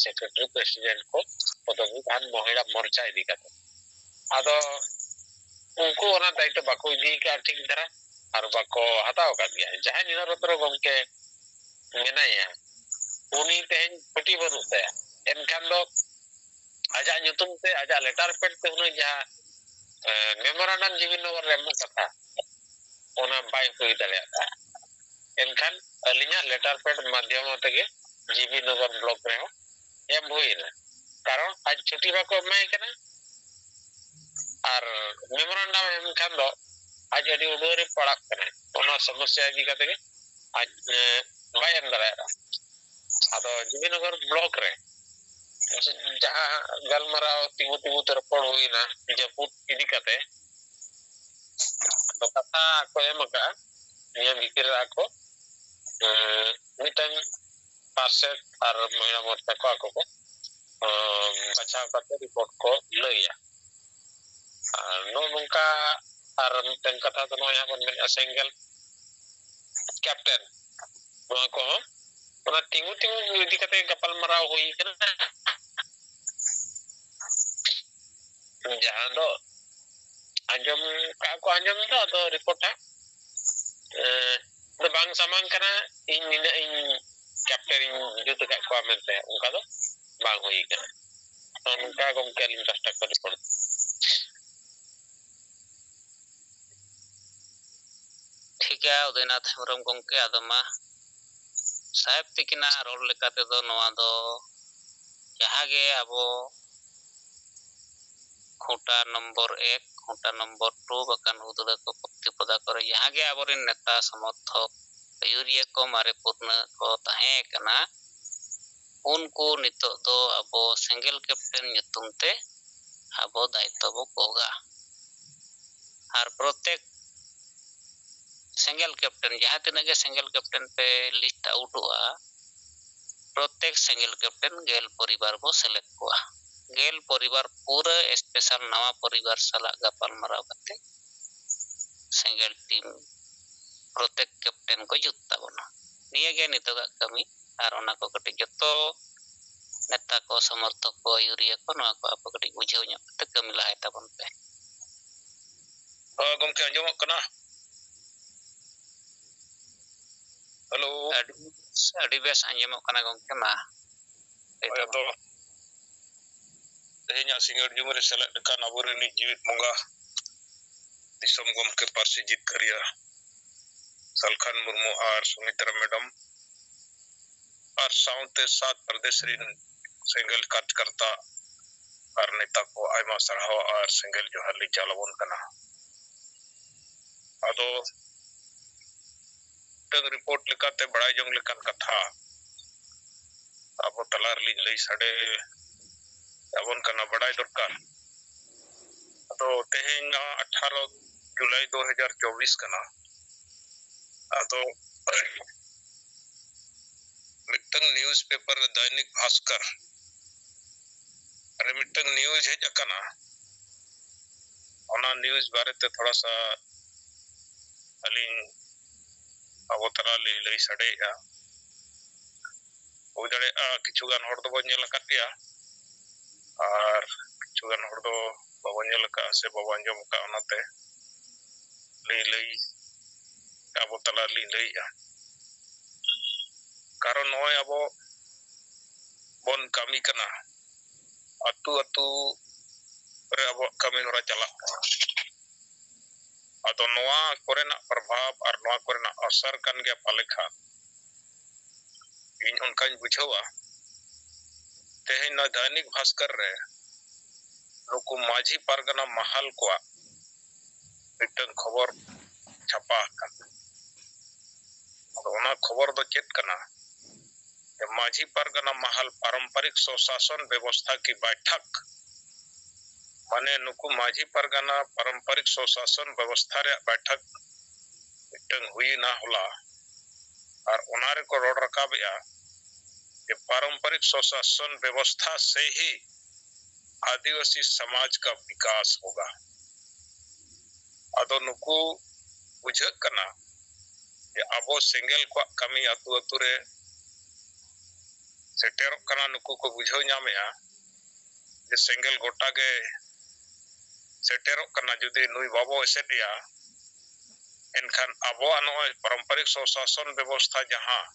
ᱥᱮᱠᱨᱮᱴᱟᱨᱤ ᱯᱨᱮᱥᱤᱰᱮᱱᱴ ᱠᱚ ᱯᱚᱫᱚᱵᱤ ᱟᱨ ᱢᱚᱦᱤᱞᱟ ᱢᱳᱨᱪᱟ ᱤᱫᱤ ᱠᱟᱛᱮ᱾ ᱟᱫᱚ ᱩᱱᱠᱩ ᱚᱱᱟ ᱫᱟᱭᱤᱛᱛᱚ ᱵᱟᱠᱚ ᱤᱫᱤ ᱟᱠᱟᱫᱼᱟ ᱴᱷᱤᱠ ᱫᱷᱟᱨᱟ ᱟᱨ ᱵᱟᱠᱚ ᱦᱟᱛᱟᱣ ᱟᱠᱟᱫ ᱜᱮᱭᱟ᱾ ᱡᱟᱦᱟᱸᱭ ᱱᱤᱱᱚᱨᱚᱛᱱᱚ ᱜᱚᱢᱠᱮ ᱢᱮᱱᱟᱭᱟ, ᱩᱱᱤ ᱛᱮᱦᱮᱧ ᱪᱷᱩᱴᱤ ᱵᱟᱹᱱᱩᱜ ᱛᱟᱭᱟ, ᱮᱱᱠᱷᱟᱱ ᱫᱚ ᱟᱡᱟᱜ ᱧᱩᱛᱩᱢ ᱛᱮ ᱟᱡᱟᱜ ᱞᱮᱴᱟᱨ ᱯᱮᱰ ᱛᱮ ᱩᱱᱤ ᱡᱟᱦᱟᱸ ᱢᱮᱢᱳᱨᱟᱱᱰᱟᱢ ᱡᱤᱵᱤ ᱱᱚᱜᱚᱨ ᱨᱮ ᱮᱢᱚᱜ ᱠᱟᱛᱷᱟ, ᱚᱱᱟ ᱵᱟᱭ ᱦᱩᱭ ᱫᱟᱲᱮᱭᱟᱜᱼᱟ᱾ ᱮᱱᱠᱷᱟᱱ ᱟᱹᱞᱤᱧᱟᱜ ᱞᱮᱴᱟᱨ ᱯᱮᱰ ᱢᱟᱫᱽᱫᱷᱚᱢ ᱛᱮᱜᱮ ᱡᱤᱵᱤ ᱱᱚᱜᱚᱨ ᱵᱞᱚᱠ ᱨᱮᱦᱚᱸ ᱮᱢ ᱦᱩᱭᱮᱱᱟ, ᱠᱟᱨᱚᱱ ᱟᱡ ᱪᱷᱩᱴᱤ ᱵᱟᱠᱚ ᱮᱢᱟᱭ ᱠᱟᱱᱟ᱾ ᱟᱨ ᱢᱮᱢᱳᱨᱟᱱᱰᱟᱢ ᱮᱢ ᱠᱷᱟᱱ ᱫᱚ ᱟᱡ ᱟᱹᱰᱤ ᱩᱰᱟᱹᱨ ᱨᱮ ᱯᱟᱲᱟᱜ ᱠᱟᱱᱟ᱾ ᱚᱱᱟ ᱥᱚᱢᱚᱥᱥᱟ ᱤᱫᱤ ᱠᱟᱛᱮ ᱜᱮ ᱟᱡ ᱵᱟᱭ ᱮᱢ ᱫᱟᱲᱮᱭᱟᱜᱼᱟ᱾ ᱟᱫᱚ ᱡᱤᱵᱤ ᱱᱚᱜᱚᱨ ᱵᱞᱚᱠ ᱨᱮ ᱡᱟᱦᱟᱸ ᱜᱟᱞᱢᱟᱨᱟᱣ ᱛᱤᱸᱜᱩ ᱛᱤᱸᱜᱩ ᱛᱮ ᱨᱚᱯᱚᱲ ᱦᱩᱭᱱᱟ ᱡᱟᱹᱯᱩᱫ ᱤᱫᱤ ᱠᱟᱛᱮ, ᱟᱫᱚ ᱠᱟᱛᱷᱟ ᱠᱚ ᱮᱢ ᱟᱠᱟᱫᱼᱟ, ᱱᱤᱭᱟᱹ ᱵᱷᱤᱛᱤᱨ ᱨᱮ ᱟᱠᱚ ᱢᱤᱫᱴᱟᱝ ᱯᱟᱨᱥᱮᱫ ᱟᱨ ᱢᱚᱦᱤᱞᱟ ᱢᱳᱨᱪᱟ ᱠᱚ ᱟᱠᱚ ᱠᱚ ᱵᱟᱪᱷᱟᱣ ᱠᱟᱛᱮ ᱨᱤᱯᱳᱨᱴ ᱠᱚ ᱞᱟᱹᱭᱟ᱾ ᱟᱨ ᱱᱚᱜᱼᱚ ᱱᱚᱝᱠᱟ ᱟᱨ ᱢᱤᱫᱴᱟᱝ ᱠᱟᱛᱷᱟ ᱫᱚ ᱱᱚᱜᱼᱚᱭ ᱦᱟᱸᱜ ᱵᱚᱱ ᱢᱮᱱᱮᱫᱼᱟ ᱥᱮᱸᱜᱮᱞ ᱠᱮᱯᱴᱮᱱ, ᱱᱚᱣᱟ ᱠᱚᱦᱚᱸ ᱚᱱᱟ ᱛᱤᱸᱜᱩ ᱛᱤᱸᱜᱩ ᱤᱫᱤ ᱠᱟᱛᱮ ᱜᱟᱯᱟᱞᱢᱟᱨᱟᱣ ᱦᱩᱭ ᱠᱟᱱᱟ, ᱡᱟᱦᱟᱸ ᱫᱚ ᱟᱸᱡᱚᱢ ᱠᱟᱜ ᱠᱚ ᱟᱸᱡᱚᱢ ᱫᱚ, ᱟᱫᱚ ᱨᱤᱯᱳᱨᱴ ᱦᱟᱸᱜ ᱫᱚ ᱵᱟᱝ ᱥᱟᱢᱟᱝ ᱠᱟᱱᱟ᱾ ᱤᱧ ᱱᱤᱱᱟᱹᱜ ᱤᱧ ᱠᱮᱯᱴᱮᱱ ᱤᱧ ᱡᱩᱛ ᱟᱠᱟᱫ ᱠᱚᱣᱟ ᱢᱮᱱᱛᱮ ᱚᱱᱠᱟ ᱫᱚ ᱵᱟᱝ ᱦᱩᱭ ᱠᱟᱱᱟ᱾ ᱱᱚᱝᱠᱟ ᱜᱚᱢᱠᱮ ᱟᱹᱞᱤᱧ ᱯᱟᱥᱴᱟ ᱠᱷᱚᱱ ᱨᱤᱯᱳᱨᱴ᱾ ᱴᱷᱤᱠᱟ ᱩᱫᱚᱭᱱᱟᱛᱷ ᱦᱮᱢᱵᱨᱚᱢ ᱜᱚᱢᱠᱮ, ᱟᱫᱚ ᱢᱟ ᱥᱟᱦᱮᱵ ᱛᱤᱠᱤᱱᱟᱜ ᱨᱚᱲ ᱞᱮᱠᱟ ᱛᱮᱫᱚ ᱱᱚᱣᱟ ᱫᱚ ᱡᱟᱦᱟᱸ ᱜᱮ ᱟᱵᱚ ᱠᱷᱩᱸᱴᱟ ᱱᱚᱢᱵᱚᱨ ᱮᱠ, ᱠᱷᱩᱸᱴᱟ ᱱᱚᱢᱵᱚᱨ ᱴᱩ, ᱵᱟᱠᱷᱟᱱ ᱦᱩᱫᱲᱟᱹ ᱠᱚ, ᱯᱚᱛᱤᱯᱚᱫᱟ ᱠᱚᱨᱮ ᱡᱟᱦᱟᱸ ᱜᱮ ᱟᱵᱚᱨᱮᱱ ᱱᱮᱛᱟ, ᱥᱚᱢᱚᱨᱛᱷᱚᱠ, ᱟᱹᱭᱩᱨᱤᱭᱟᱹ ᱠᱚ, ᱢᱟᱨᱮ ᱯᱩᱨᱱᱟᱹ ᱠᱚ ᱛᱟᱦᱮᱸ ᱠᱟᱱᱟ, ᱩᱱᱠᱩ ᱱᱤᱛᱚᱜ ᱫᱚ ᱟᱵᱚ ᱥᱮᱸᱜᱮᱞ ᱠᱮᱯᱴᱮᱱ ᱧᱩᱛᱩᱢ ᱛᱮ ᱟᱵᱚ ᱫᱟᱭᱤᱛᱛᱚ ᱵᱚ ᱜᱚᱜᱟ᱾ ᱟᱨ ᱯᱨᱚᱛᱮᱠ ᱥᱮᱸᱜᱮᱞ ᱠᱮᱯᱴᱮᱱ, ᱡᱟᱦᱟᱸ ᱛᱤᱱᱟᱹᱜ ᱜᱮ ᱥᱮᱸᱜᱮᱞ ᱠᱮᱯᱴᱮᱱ ᱯᱮ ᱞᱤᱥᱴ ᱟᱣᱩᱴᱚᱜᱼᱟ, ᱯᱨᱚᱛᱮᱠ ᱥᱮᱸᱜᱮᱞ ᱠᱮᱯᱴᱮᱱ ᱜᱮᱞ ᱯᱚᱨᱤᱵᱟᱨ ᱵᱚ ᱥᱮᱞᱮᱫ ᱠᱚᱣᱟ᱾ ᱜᱮᱞ ᱯᱚᱨᱤᱵᱟᱨ ᱯᱩᱨᱟᱹ ᱥᱯᱮᱥᱟᱞ ᱱᱟᱣᱟ ᱯᱚᱨᱤᱵᱟᱨ ᱥᱟᱞᱟᱜ ᱜᱟᱯᱟᱞ ᱢᱟᱨᱟᱣ ᱠᱟᱛᱮ ᱥᱮᱸᱜᱮᱞ ᱴᱤᱢ ᱯᱨᱚᱛᱮᱠ ᱠᱮᱯᱴᱮᱱ ᱠᱚ ᱡᱩᱛ ᱛᱟᱵᱚᱱᱟ᱾ ᱱᱤᱭᱟᱹ ᱜᱮ ᱱᱤᱛᱚᱜᱟᱜ ᱠᱟᱹᱢᱤ᱾ ᱟᱨ ᱚᱱᱟ ᱠᱚ ᱠᱟᱹᱴᱤᱡ ᱡᱚᱛᱚ ᱱᱮᱛᱟ ᱠᱚ, ᱥᱚᱢᱚᱨᱛᱷᱚᱠ ᱠᱚ, ᱟᱹᱭᱩᱨᱤᱭᱟᱹ ᱠᱚ, ᱱᱚᱣᱟ ᱠᱚ ᱟᱯᱮ ᱠᱟᱹᱴᱤᱡ ᱵᱩᱡᱷᱟᱹᱣ ᱧᱚᱜ ᱠᱟᱛᱮ ᱠᱟᱹᱢᱤ ᱞᱟᱦᱟᱭ ᱛᱟᱵᱚᱱ ᱯᱮ᱾ ᱦᱚᱸ, ᱜᱚᱢᱠᱮ, ᱟᱸᱡᱚᱢᱚᱜ ᱠᱟᱱᱟ? ᱦᱮᱞᱳ᱾ ᱟᱹᱰᱤ, ᱟᱹᱰᱤ ᱵᱮᱥ ᱟᱸᱡᱚᱢᱚᱜ ᱠᱟᱱᱟ ᱜᱚᱢᱠᱮ, ᱢᱟ᱾ ᱦᱳᱭ, ᱟᱫᱚ ᱛᱮᱦᱮᱧᱟᱜ ᱥᱤᱸᱜᱟᱹᱲ ᱡᱩᱢᱤ ᱨᱮ ᱥᱮᱞᱮᱫ ᱟᱠᱟᱱ ᱟᱵᱚᱨᱮᱱ ᱡᱤᱣᱤᱫ ᱵᱚᱸᱜᱟ ᱫᱤᱥᱚᱢ ᱜᱚᱢᱠᱮ ᱯᱟᱹᱨᱥᱤ ᱡᱤᱛᱠᱟᱹᱨᱤᱭᱟᱹ ᱥᱟᱞᱠᱷᱟᱱ ᱢᱩᱨᱢᱩ ᱟᱨ ᱥᱩᱢᱤᱛᱨᱟ ᱢᱮᱰᱟᱢ ᱟᱨ ᱥᱟᱶᱛᱮ ᱥᱟᱛ ᱯᱨᱚᱫᱮᱥ ᱨᱤᱱ ᱥᱮᱸᱜᱮᱞ ᱠᱟᱨᱡᱽᱠᱟᱨᱛᱟ ᱟᱨ ᱱᱮᱛᱟ ᱠᱚ ᱟᱭᱢᱟ ᱥᱟᱨᱦᱟᱣ ᱟᱨ ᱥᱮᱸᱜᱮᱞ ᱡᱚᱦᱟᱨ ᱞᱤᱧ ᱪᱟᱞ ᱟᱵᱚᱱ ᱠᱟᱱᱟ᱾ ᱟᱫᱚ ᱢᱤᱫᱴᱟᱝ ᱨᱤᱯᱳᱨᱴ ᱞᱮᱠᱟᱛᱮ ᱵᱟᱲᱟᱭ ᱡᱚᱝ ᱞᱮᱠᱟᱱ ᱠᱟᱛᱷᱟ ᱟᱵᱚ ᱛᱟᱞᱟ ᱨᱮᱞᱤᱧ ᱞᱟᱹᱭ ᱥᱟᱰᱮ ᱟᱵᱚᱱ ᱠᱟᱱᱟ, ᱵᱟᱲᱟᱭ ᱫᱚᱨᱠᱟᱨ᱾ ᱟᱫᱚ ᱛᱮᱦᱮᱧ ᱱᱚᱣᱟ ᱟᱴᱷᱟᱨᱚ ᱡᱩᱞᱟᱭ ᱫᱩ ᱦᱟᱡᱟᱨ ᱪᱚᱵᱵᱤᱥ ᱠᱟᱱᱟ᱾ ᱟᱫᱚ ᱢᱤᱫᱴᱟᱝ ᱱᱤᱭᱩᱡᱽ ᱯᱮᱯᱟᱨ ᱨᱮ, ᱫᱚᱭᱱᱤᱠ ᱵᱷᱟᱥᱠᱚᱨ ᱨᱮ ᱢᱤᱫᱴᱟᱝ ᱱᱤᱭᱩᱡᱽ ᱦᱮᱡ ᱟᱠᱟᱱᱟ᱾ ᱚᱱᱟ ᱱᱤᱭᱩᱡᱽ ᱵᱟᱨᱮᱛᱮ ᱛᱷᱚᱲᱟ ᱥᱟ ᱟᱹᱞᱤᱧ ᱟᱵᱚ ᱛᱟᱞᱟ ᱞᱤᱧ ᱞᱟᱹᱭ ᱥᱟᱰᱮᱭᱮᱫᱼᱟ᱾ ᱦᱩᱭ ᱫᱟᱲᱮᱭᱟᱜᱼᱟ, ᱠᱤᱪᱷᱩ ᱜᱟᱱ ᱦᱚᱲ ᱫᱚᱵᱚᱱ ᱧᱮᱞ ᱟᱠᱟᱫ ᱜᱮᱭᱟ ᱟᱨ ᱠᱤᱪᱷᱩ ᱜᱟᱱ ᱦᱚᱲ ᱫᱚ ᱵᱟᱵᱚ ᱧᱮᱞ ᱟᱠᱟᱫᱼᱟ ᱥᱮ ᱵᱟᱵᱚ ᱟᱸᱡᱚᱢ ᱟᱠᱟᱫᱼᱟ, ᱚᱱᱟᱛᱮ ᱞᱟᱹᱭ ᱞᱟᱹᱭ ᱟᱵᱚ ᱛᱟᱞᱟ ᱨᱮᱞᱤᱧ ᱞᱟᱹᱭᱮᱫᱼᱟ᱾ ᱠᱟᱨᱚᱱ ᱱᱚᱜᱼᱚᱭ ᱟᱵᱚ ᱵᱚᱱ ᱠᱟᱹᱢᱤ ᱠᱟᱱᱟ, ᱟᱹᱛᱩ ᱟᱹᱛᱩ ᱨᱮ ᱟᱵᱚᱣᱟᱜ ᱠᱟᱹᱢᱤ ᱦᱚᱨᱟ ᱪᱟᱞᱟᱜ ᱠᱟᱱᱟ᱾ ᱟᱫᱚ ᱱᱚᱣᱟ ᱠᱚᱨᱮᱱᱟᱜ ᱯᱨᱚᱵᱷᱟᱵᱽ ᱟᱨ ᱱᱚᱣᱟ ᱠᱚᱨᱮᱱᱟᱜ ᱟᱥᱟᱨ ᱠᱟᱱ ᱜᱮᱭᱟ ᱯᱟᱞᱮ ᱠᱷᱟᱱ, ᱤᱧ ᱚᱱᱠᱟᱧ ᱵᱩᱡᱷᱟᱹᱣᱟ᱾ ᱛᱮᱦᱮᱧ ᱱᱚᱣᱟ ᱫᱚᱭᱱᱤᱠ ᱵᱷᱟᱥᱠᱚᱨ ᱨᱮ ᱱᱩᱠᱩ ᱢᱟᱹᱡᱷᱤ ᱯᱟᱨᱜᱟᱱᱟ ᱢᱟᱦᱟᱞ ᱠᱚᱣᱟᱜ ᱢᱤᱫᱴᱟᱝ ᱠᱷᱚᱵᱚᱨ ᱪᱷᱟᱯᱟ ᱟᱠᱟᱱᱟ᱾ ᱟᱫᱚ ᱚᱱᱟ ᱠᱷᱚᱵᱚᱨ ᱫᱚ ᱪᱮᱫ ᱠᱟᱱᱟ? ᱡᱮ ᱢᱟᱹᱡᱷᱤ ᱯᱟᱨᱜᱟᱱᱟ ᱢᱟᱦᱟᱞ ᱯᱟᱨᱚᱢᱯᱚᱨᱤᱠ ᱥᱚᱥᱟᱥᱚᱱ ᱵᱮᱵᱚᱥᱛᱷᱟ ᱠᱤ ᱵᱟᱭᱴᱷᱟᱠ, ᱢᱟᱱᱮ ᱱᱩᱠᱩ ᱢᱟᱹᱡᱷᱤ ᱯᱟᱨᱜᱟᱱᱟ ᱯᱟᱨᱚᱢᱯᱚᱨᱤᱠ ᱥᱚᱥᱟᱥᱚᱱ ᱵᱮᱵᱚᱥᱛᱷᱟ ᱨᱮᱭᱟᱜ ᱵᱟᱭᱴᱷᱟᱠ ᱢᱤᱫᱴᱟᱝ ᱦᱩᱭᱮᱱᱟ ᱦᱚᱞᱟ, ᱟᱨ ᱚᱱᱟ ᱨᱮᱠᱚ ᱨᱚᱲ ᱨᱟᱠᱟᱵᱮᱜᱼᱟ ᱡᱮ ᱯᱟᱨᱚᱢᱯᱚᱨᱤᱠ ᱥᱚᱥᱟᱥᱚᱱ ᱵᱮᱵᱚᱥᱛᱷᱟ ᱥᱮ ᱦᱤ ᱟᱹᱫᱤᱵᱟᱹᱥᱤ ᱥᱚᱢᱟᱡᱽ ᱠᱟ ᱵᱤᱠᱟᱥ ᱦᱳᱜᱟ᱾ ᱟᱫᱚ ᱱᱩᱠᱩ ᱵᱩᱡᱷᱟᱹᱜ ᱠᱟᱱᱟ ᱡᱮ ᱟᱵᱚ ᱥᱮᱸᱜᱮᱞ ᱠᱚᱣᱟᱜ ᱠᱟᱹᱢᱤ ᱟᱹᱛᱩ ᱟᱹᱛᱩ ᱨᱮ ᱥᱮᱴᱮᱨᱚᱜ ᱠᱟᱱᱟ᱾ ᱱᱩᱠᱩ ᱠᱚ ᱵᱩᱡᱷᱟᱹᱣ ᱧᱟᱢᱮᱜᱼᱟ ᱡᱮ ᱥᱮᱸᱜᱮᱞ ᱜᱚᱴᱟ ᱜᱮ ᱥᱮᱴᱮᱨᱚᱜ ᱠᱟᱱᱟ᱾ ᱡᱩᱫᱤ ᱱᱩᱭ ᱵᱟᱵᱚ ᱮᱥᱮᱫ ᱮᱭᱟ, ᱮᱱᱠᱷᱟᱱ ᱟᱵᱚᱣᱟᱜ ᱱᱚᱜᱼᱚᱭ ᱯᱟᱨᱚᱢᱯᱚᱨᱤᱠ ᱥᱚᱥᱟᱥᱚᱱ ᱵᱮᱵᱚᱥᱛᱷᱟ ᱡᱟᱦᱟᱸ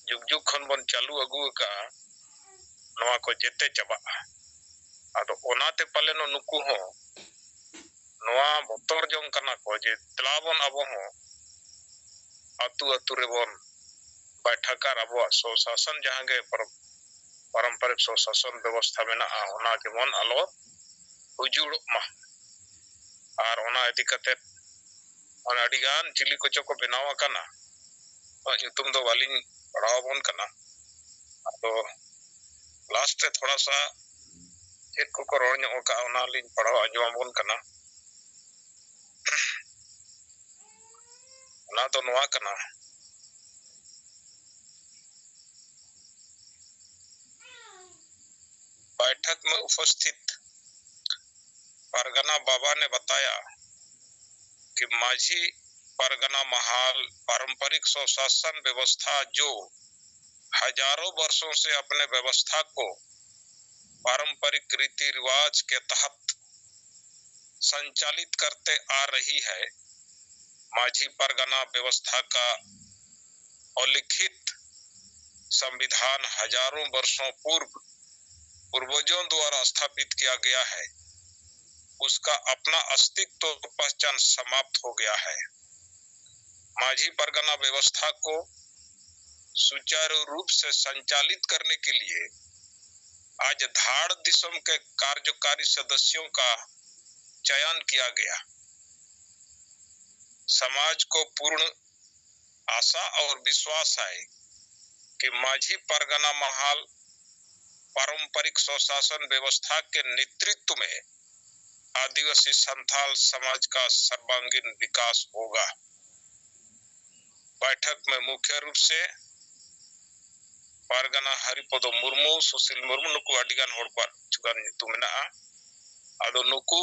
ᱡᱩᱜᱽ ᱡᱩᱜᱽ ᱠᱷᱚᱱ ᱵᱚᱱ ᱪᱟᱹᱞᱩ ᱟᱹᱜᱩ ᱟᱠᱟᱫᱼᱟ, ᱱᱚᱣᱟ ᱠᱚ ᱡᱮᱛᱮ ᱪᱟᱵᱟᱜᱼᱟ᱾ ᱟᱫᱚ ᱚᱱᱟᱛᱮ ᱯᱟᱞᱮᱱ ᱱᱩᱠᱩ ᱦᱚᱸ ᱱᱚᱣᱟ ᱵᱚᱛᱚᱨ ᱡᱚᱝ ᱠᱟᱱᱟ ᱠᱚ ᱡᱮ ᱫᱮᱞᱟ ᱵᱚᱱ ᱟᱵᱚ ᱦᱚᱸ ᱟᱹᱛᱩ ᱟᱹᱛᱩ ᱨᱮᱵᱚᱱ ᱵᱟᱭᱴᱷᱟᱠ ᱟᱨ ᱟᱵᱚᱣᱟᱜ ᱥᱚᱥᱟᱥᱚᱱ ᱡᱟᱦᱟᱸ ᱜᱮ ᱯᱟᱨᱚᱢᱯᱚᱨᱤᱠ ᱥᱚᱥᱟᱥᱚᱱ ᱵᱮᱵᱚᱥᱛᱷᱟ ᱢᱮᱱᱟᱜᱼᱟ, ᱚᱱᱟ ᱡᱮᱢᱚᱱ ᱟᱞᱚ ᱩᱡᱩᱲᱚᱜ ᱢᱟ᱾ ᱟᱨ ᱚᱱᱟ ᱤᱫᱤ ᱠᱟᱛᱮ ᱢᱟᱱᱮ ᱟᱹᱰᱤ ᱜᱟᱱ ᱪᱤᱞᱤ ᱠᱚᱪᱚ ᱠᱚ ᱵᱮᱱᱟᱣ ᱟᱠᱟᱱᱟ, ᱩᱱᱠᱩᱣᱟᱜ ᱧᱩᱛᱩᱢ ᱫᱚ ᱵᱟᱹᱞᱤᱧ ᱯᱟᱲᱦᱟᱣ ᱟᱵᱚᱱ ᱠᱟᱱᱟ᱾ ᱟᱫᱚ ᱞᱟᱥᱴ ᱨᱮ ᱛᱷᱚᱲᱟ ᱥᱟ ᱪᱮᱫ ᱠᱚᱠᱚ ᱨᱚᱲ ᱧᱚᱜ ᱟᱠᱟᱫᱼᱟ, ᱚᱱᱟ ᱞᱤᱧ ᱯᱟᱲᱦᱟᱣ ᱟᱸᱡᱚᱢ ᱟᱵᱚᱱ ᱠᱟᱱᱟ᱾ ᱚᱱᱟ ᱫᱚ ᱱᱚᱣᱟ ᱠᱟᱱᱟ, बैठक में उपस्थित परगना बाबा ने बताया कि माझी परगना महाल पारंपरिक स्वशासन व्यवस्था जो हजारों वर्षों से अपने व्यवस्था को पारंपरिक रीति रिवाज के तहत संचालित करते आ रही है। माझी परगना व्यवस्था का अलिखित संविधान हजारों वर्षों पूर्व पूर्वजों द्वारा स्थापित किया गया है। उसका अपना अस्तित्व, पहचान समाप्त हो गया है। माझी परगना व्यवस्था को सुचारू रूप से संचालित करने के लिए आज धाड़ दिसम के कार्यकारी सदस्यों का चयन किया गया। समाज को पूर्ण आशा और विश्वास है कि माझी परगना महाल पारंपरिक स्वशासन व्यवस्था के नेतृत्व में आदिवासी संथाल समाज का सर्वांगीण विकास होगा। बैठक में मुख्य रूप से ᱯᱟᱨᱜᱟᱱᱟ ᱦᱟᱨᱤᱯᱚᱫᱚ ᱢᱩᱨᱢᱩ, ᱥᱩᱥᱤᱞ ᱢᱩᱨᱢᱩ, ᱱᱩᱠᱩ ᱟᱹᱰᱤ ᱜᱟᱱ ᱦᱚᱲ ᱠᱚᱣᱟᱜ ᱠᱤᱪᱷᱩ ᱜᱟᱱ ᱧᱩᱛᱩᱢ ᱢᱮᱱᱟᱜᱼᱟ᱾ ᱟᱫᱚ ᱱᱩᱠᱩ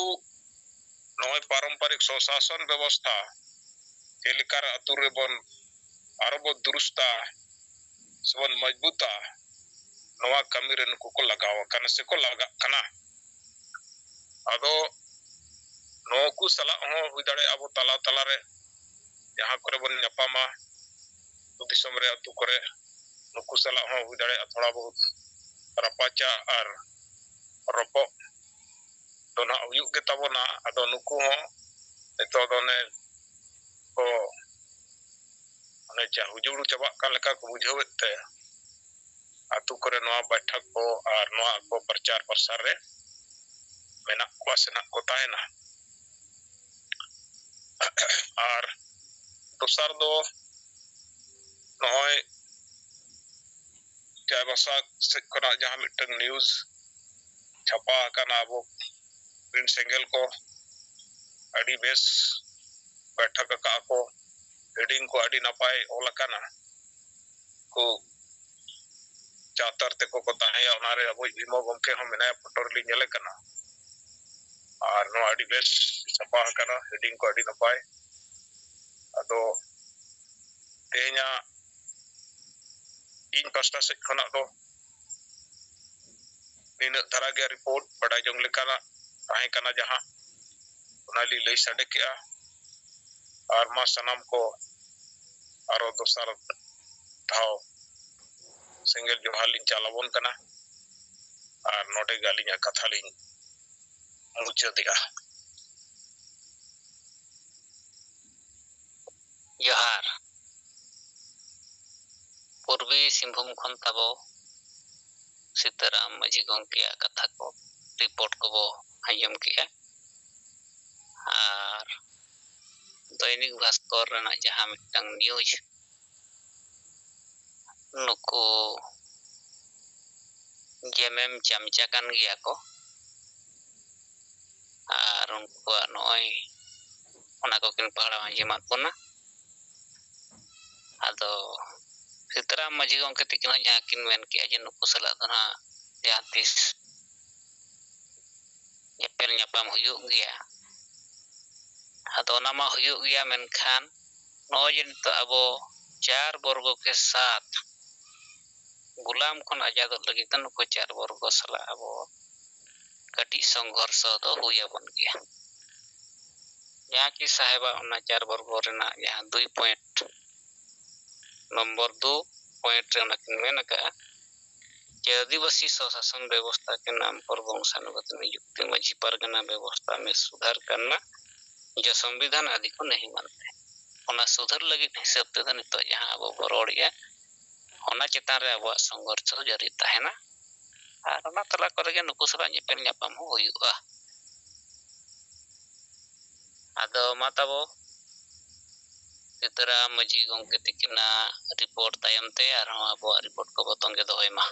ᱱᱚᱜᱼᱚᱭ ᱯᱟᱨᱚᱢᱯᱟᱨᱤᱠ ᱥᱚᱥᱟᱥᱚᱱ ᱵᱮᱵᱚᱥᱛᱷᱟ ᱪᱮᱫ ᱞᱮᱠᱟᱨᱮ ᱟᱹᱛᱩ ᱨᱮᱵᱚᱱ ᱟᱨᱚ ᱵᱚ ᱫᱩᱨᱩᱥᱛᱟ ᱥᱮᱵᱚᱱ ᱢᱚᱡᱽᱵᱩᱛᱟ, ᱱᱚᱣᱟ ᱠᱟᱹᱢᱤ ᱨᱮ ᱱᱩᱠᱩ ᱠᱚ ᱞᱟᱜᱟᱣ ᱟᱠᱟᱱᱟ ᱥᱮᱠᱚ ᱞᱟᱜᱟᱜ ᱠᱟᱱᱟ᱾ ᱟᱫᱚ ᱱᱩᱠᱩ ᱥᱟᱞᱟᱜ ᱦᱚᱸ ᱦᱩᱭ ᱫᱟᱲᱮᱭᱟᱜᱼᱟ, ᱟᱵᱚ ᱛᱟᱞᱟ ᱛᱟᱞᱟᱨᱮ ᱡᱟᱦᱟᱸ ᱠᱚᱨᱮ ᱵᱚᱱ ᱧᱟᱯᱟᱢᱟ, ᱟᱹᱛᱩ ᱫᱤᱥᱚᱢ ᱨᱮ, ᱟᱹᱛᱩ ᱠᱚᱨᱮ, ᱱᱩᱠᱩ ᱥᱟᱞᱟᱜ ᱦᱚᱸ ᱦᱩᱭ ᱫᱟᱲᱮᱭᱟᱜᱼᱟ ᱛᱷᱚᱲᱟ ᱵᱚᱦᱩᱛ ᱨᱟᱯᱟᱪᱟᱜ ᱟᱨ ᱨᱚᱯᱚᱜ ᱫᱚ ᱱᱟᱦᱟᱜ ᱦᱩᱭᱩᱜ ᱜᱮᱛᱟ ᱵᱚᱱᱟ᱾ ᱟᱫᱚ ᱱᱩᱠᱩ ᱦᱚᱸ ᱱᱤᱛᱚᱜ ᱫᱚ ᱚᱱᱮ ᱠᱚ, ᱚᱱᱮ ᱪᱟ ᱦᱩᱡᱩᱲ ᱪᱟᱵᱟᱜ ᱠᱟᱱ ᱞᱮᱠᱟ ᱠᱚ ᱵᱩᱡᱷᱟᱹᱣᱮᱫ ᱛᱮ, ᱟᱹᱛᱩ ᱠᱚᱨᱮ ᱱᱚᱣᱟ ᱵᱟᱭᱴᱷᱚᱠ ᱠᱚ ᱟᱨ ᱱᱚᱣᱟ ᱠᱚ ᱯᱨᱚᱪᱟᱨ ᱯᱨᱚᱥᱟᱨ ᱨᱮ ᱢᱮᱱᱟᱜ ᱠᱚᱣᱟ ᱥᱮ ᱱᱟᱜ ᱠᱚ ᱛᱟᱦᱮᱱᱟ᱾ ᱟᱨ ᱫᱚᱥᱟᱨ ᱫᱚ ᱱᱚᱜᱼᱚᱭ ᱪᱟᱭᱵᱟᱥᱟ ᱥᱮᱫ ᱠᱷᱚᱱᱟᱜ ᱡᱟᱦᱟᱸ ᱢᱤᱫᱴᱟᱝ ᱱᱤᱭᱩᱡᱽ ᱪᱷᱟᱯᱟ ᱟᱠᱟᱱᱟ, ᱟᱵᱚ ᱵᱤᱨ ᱥᱮᱸᱜᱮᱞ ᱠᱚ ᱟᱹᱰᱤ ᱵᱮᱥ ᱵᱟᱭᱴᱷᱚᱠ ᱟᱠᱟᱫᱼᱟ ᱠᱚ, ᱦᱮᱰᱤᱝ ᱠᱚ ᱟᱹᱰᱤ ᱱᱟᱯᱟᱭ ᱚᱞ ᱟᱠᱟᱱᱟ᱾ ᱠᱚ ᱪᱟᱛᱟᱨ ᱛᱮᱠᱚ ᱠᱚ ᱛᱟᱦᱮᱸᱭᱟ, ᱚᱱᱟᱨᱮ ᱟᱵᱚᱭᱤᱡ ᱵᱷᱤᱢᱚ ᱜᱚᱢᱠᱮ ᱦᱚᱸ ᱢᱮᱱᱟᱭᱟ, ᱯᱷᱳᱴᱳ ᱨᱮᱞᱤᱧ ᱧᱮᱞᱮ ᱠᱟᱱᱟ᱾ ᱟᱨ ᱱᱚᱣᱟ ᱟᱹᱰᱤ ᱵᱮᱥ ᱪᱷᱟᱯᱟ ᱟᱠᱟᱱᱟ, ᱦᱮᱰᱤᱝ ᱠᱚ ᱟᱹᱰᱤ ᱱᱟᱯᱟᱭ᱾ ᱟᱫᱚ ᱛᱮᱦᱮᱧᱟᱜ ᱤᱧ ᱯᱟᱥᱴᱟ ᱥᱮᱫ ᱠᱷᱚᱱᱟᱜ ᱫᱚ ᱱᱤᱱᱟᱹᱜ ᱫᱷᱟᱨᱟ ᱜᱮ ᱨᱤᱯᱳᱨᱴ ᱵᱟᱰᱟᱭ ᱡᱚᱝ ᱞᱮᱠᱟᱱᱟᱜ ᱛᱟᱦᱮᱸ ᱠᱟᱱᱟ ᱡᱟᱦᱟᱸ, ᱚᱱᱟ ᱞᱤᱧ ᱞᱟᱹᱭ ᱥᱟᱰᱮ ᱠᱮᱜᱼᱟ᱾ ᱟᱨ ᱢᱟ ᱥᱟᱱᱟᱢ ᱠᱚ ᱟᱨᱚ ᱫᱚᱥᱟᱨ ᱫᱷᱟᱣ ᱥᱮᱸᱜᱮᱞ ᱡᱚᱦᱟᱨ ᱞᱤᱧ ᱪᱟᱞ ᱟᱵᱚᱱ ᱠᱟᱱᱟ᱾ ᱟᱨ ᱱᱚᱰᱮ ᱜᱮ ᱟᱹᱞᱤᱧᱟᱜ ᱠᱟᱛᱷᱟ ᱞᱤᱧ ᱢᱩᱪᱟᱹᱫᱮᱜᱼᱟ᱾ ᱡᱚᱦᱟᱨ᱾ ᱯᱩᱨᱵᱤ ᱥᱤᱝᱵᱷᱩᱢ ᱠᱷᱚᱱ ᱛᱟᱵᱚ ᱥᱤᱛᱟᱹᱨᱟᱢ ᱢᱟᱹᱡᱷᱤ ᱜᱚᱢᱠᱮᱭᱟᱜ ᱠᱟᱛᱷᱟ ᱠᱚ, ᱨᱤᱯᱳᱨᱴ ᱠᱚᱵᱚ ᱟᱸᱡᱚᱢ ᱠᱮᱜᱼᱟ᱾ ᱟᱨ ᱫᱚᱭᱱᱤᱠ ᱵᱷᱟᱥᱠᱚᱨ ᱨᱮᱱᱟᱜ ᱡᱟᱦᱟᱸ ᱢᱤᱫᱴᱟᱝ ᱱᱤᱭᱩᱡᱽ, ᱱᱩᱠᱩ ᱡᱮᱢᱮᱢ ᱪᱟᱢᱪᱟ ᱠᱟᱱ ᱜᱮᱭᱟ ᱠᱚ᱾ ᱟᱨ ᱩᱱᱠᱩᱣᱟᱜ ᱱᱚᱜᱼᱚᱭ ᱚᱱᱟ ᱠᱚᱠᱤᱱ ᱯᱟᱲᱦᱟᱣ ᱟᱸᱡᱚᱢᱟᱫ ᱵᱚᱱᱟ᱾ ᱟᱫᱚ ᱥᱤᱛᱟᱹᱨᱟᱢ ᱢᱟᱹᱡᱷᱤ ᱜᱚᱢᱠᱮ ᱛᱤᱠᱤᱱ ᱦᱚᱸ ᱡᱟᱦᱟᱸ ᱠᱤᱱ ᱢᱮᱱ ᱠᱮᱜᱼᱟ ᱡᱮ ᱱᱩᱠᱩ ᱥᱟᱞᱟᱜ ᱫᱚ ᱱᱟᱦᱟᱜ ᱡᱟᱦᱟᱸ ᱛᱤᱥ ᱧᱮᱯᱮᱞ ᱧᱟᱯᱟᱢ ᱦᱩᱭᱩᱜ ᱜᱮᱭᱟ᱾ ᱟᱫᱚ ᱚᱱᱟ ᱢᱟ ᱦᱩᱭᱩᱜ ᱜᱮᱭᱟ, ᱢᱮᱱᱠᱷᱟᱱ ᱱᱚᱜᱼᱚᱭ ᱡᱮ ᱱᱤᱛᱚᱜ ᱟᱵᱚ ᱪᱟᱨ ᱵᱚᱨᱜᱚ ᱠᱮ ᱥᱟᱛ ᱜᱩᱞᱟᱢ ᱠᱷᱚᱱ ᱟᱡᱟᱫᱚᱜ ᱞᱟᱹᱜᱤᱫ ᱛᱮ ᱱᱩᱠᱩ ᱪᱟᱨ ᱵᱚᱨᱜᱚ ᱥᱟᱞᱟᱜ ᱟᱵᱚ ᱠᱟᱹᱴᱤᱡ ᱥᱚᱝᱜᱷᱚᱨᱥᱚ ᱫᱚ ᱦᱩᱭ ᱟᱵᱚᱱ ᱜᱮᱭᱟ᱾ ᱡᱟᱦᱟᱸ ᱠᱤ ᱥᱟᱦᱮᱵᱟᱜ ᱚᱱᱟ ᱪᱟᱨ ᱵᱚᱨᱜᱚ ᱨᱮᱱᱟᱜ ᱡᱟᱦᱟᱸ ᱫᱩᱭ ᱯᱚᱭᱮᱱᱴ ᱱᱚᱢᱵᱚᱨ ᱫᱩ ᱯᱚᱭᱮᱱᱴ ᱨᱮ ᱚᱱᱟ ᱠᱤᱱ ᱢᱮᱱ ᱟᱠᱟᱫᱼᱟ ᱡᱮ ᱟᱹᱫᱤᱵᱟᱹᱥᱤ ᱥᱚᱥᱟᱥᱚᱱ ᱵᱮᱵᱚᱥᱛᱷᱟ ᱠᱮ ᱱᱟᱢ ᱯᱚᱨ ᱵᱚᱝᱥᱟᱱᱩᱜᱚᱛ ᱱᱤᱡᱩᱠᱛᱤ ᱢᱟᱹᱡᱷᱤ ᱯᱟᱨᱜᱟᱱᱟ ᱵᱮᱵᱚᱥᱛᱷᱟ ᱢᱮ ᱥᱩᱫᱷᱟᱨ ᱠᱟᱨᱱᱟ ᱡᱚ ᱥᱚᱝᱵᱤᱫᱷᱟᱱ ᱟᱫᱤ ᱠᱚ ᱱᱟᱦᱤ ᱢᱟᱱᱛᱮ᱾ ᱚᱱᱟ ᱥᱩᱫᱷᱟᱹᱨ ᱞᱟᱹᱜᱤᱫ ᱦᱤᱥᱟᱹᱵ ᱛᱮᱫᱚ ᱱᱤᱛᱚᱜ ᱡᱟᱦᱟᱸ ᱟᱵᱚ ᱵᱚ ᱨᱚᱲᱮᱜᱼᱟ, ᱚᱱᱟ ᱪᱮᱛᱟᱱ ᱨᱮ ᱟᱵᱚᱣᱟᱜ ᱥᱚᱝᱜᱷᱚᱨᱥᱚ ᱡᱟᱹᱨᱤ ᱛᱟᱦᱮᱱᱟ᱾ ᱟᱨ ᱚᱱᱟ ᱛᱟᱞᱟ ᱠᱚᱨᱮ ᱜᱮ ᱱᱩᱠᱩ ᱥᱟᱞᱟᱜ ᱧᱮᱯᱮᱞ ᱧᱟᱯᱟᱢ ᱦᱚᱸ ᱦᱩᱭᱩᱜᱼᱟ᱾ ᱟᱫᱚ ᱢᱟ ᱛᱟᱵᱚ, ᱥᱤᱛᱟᱹᱨᱟᱢ ᱢᱟᱹᱡᱷᱤ ᱜᱚᱢᱠᱮ ᱛᱤᱠᱤᱱᱟᱜ ᱨᱤᱯᱳᱨᱴ ᱛᱟᱭᱚᱢ ᱛᱮ ᱟᱨᱦᱚᱸ ᱟᱵᱚᱣᱟᱜ ᱨᱤᱯᱳᱨᱴ ᱠᱚᱵᱚ ᱛᱚᱸᱜᱮ ᱫᱚᱦᱚᱭ ᱢᱟ᱾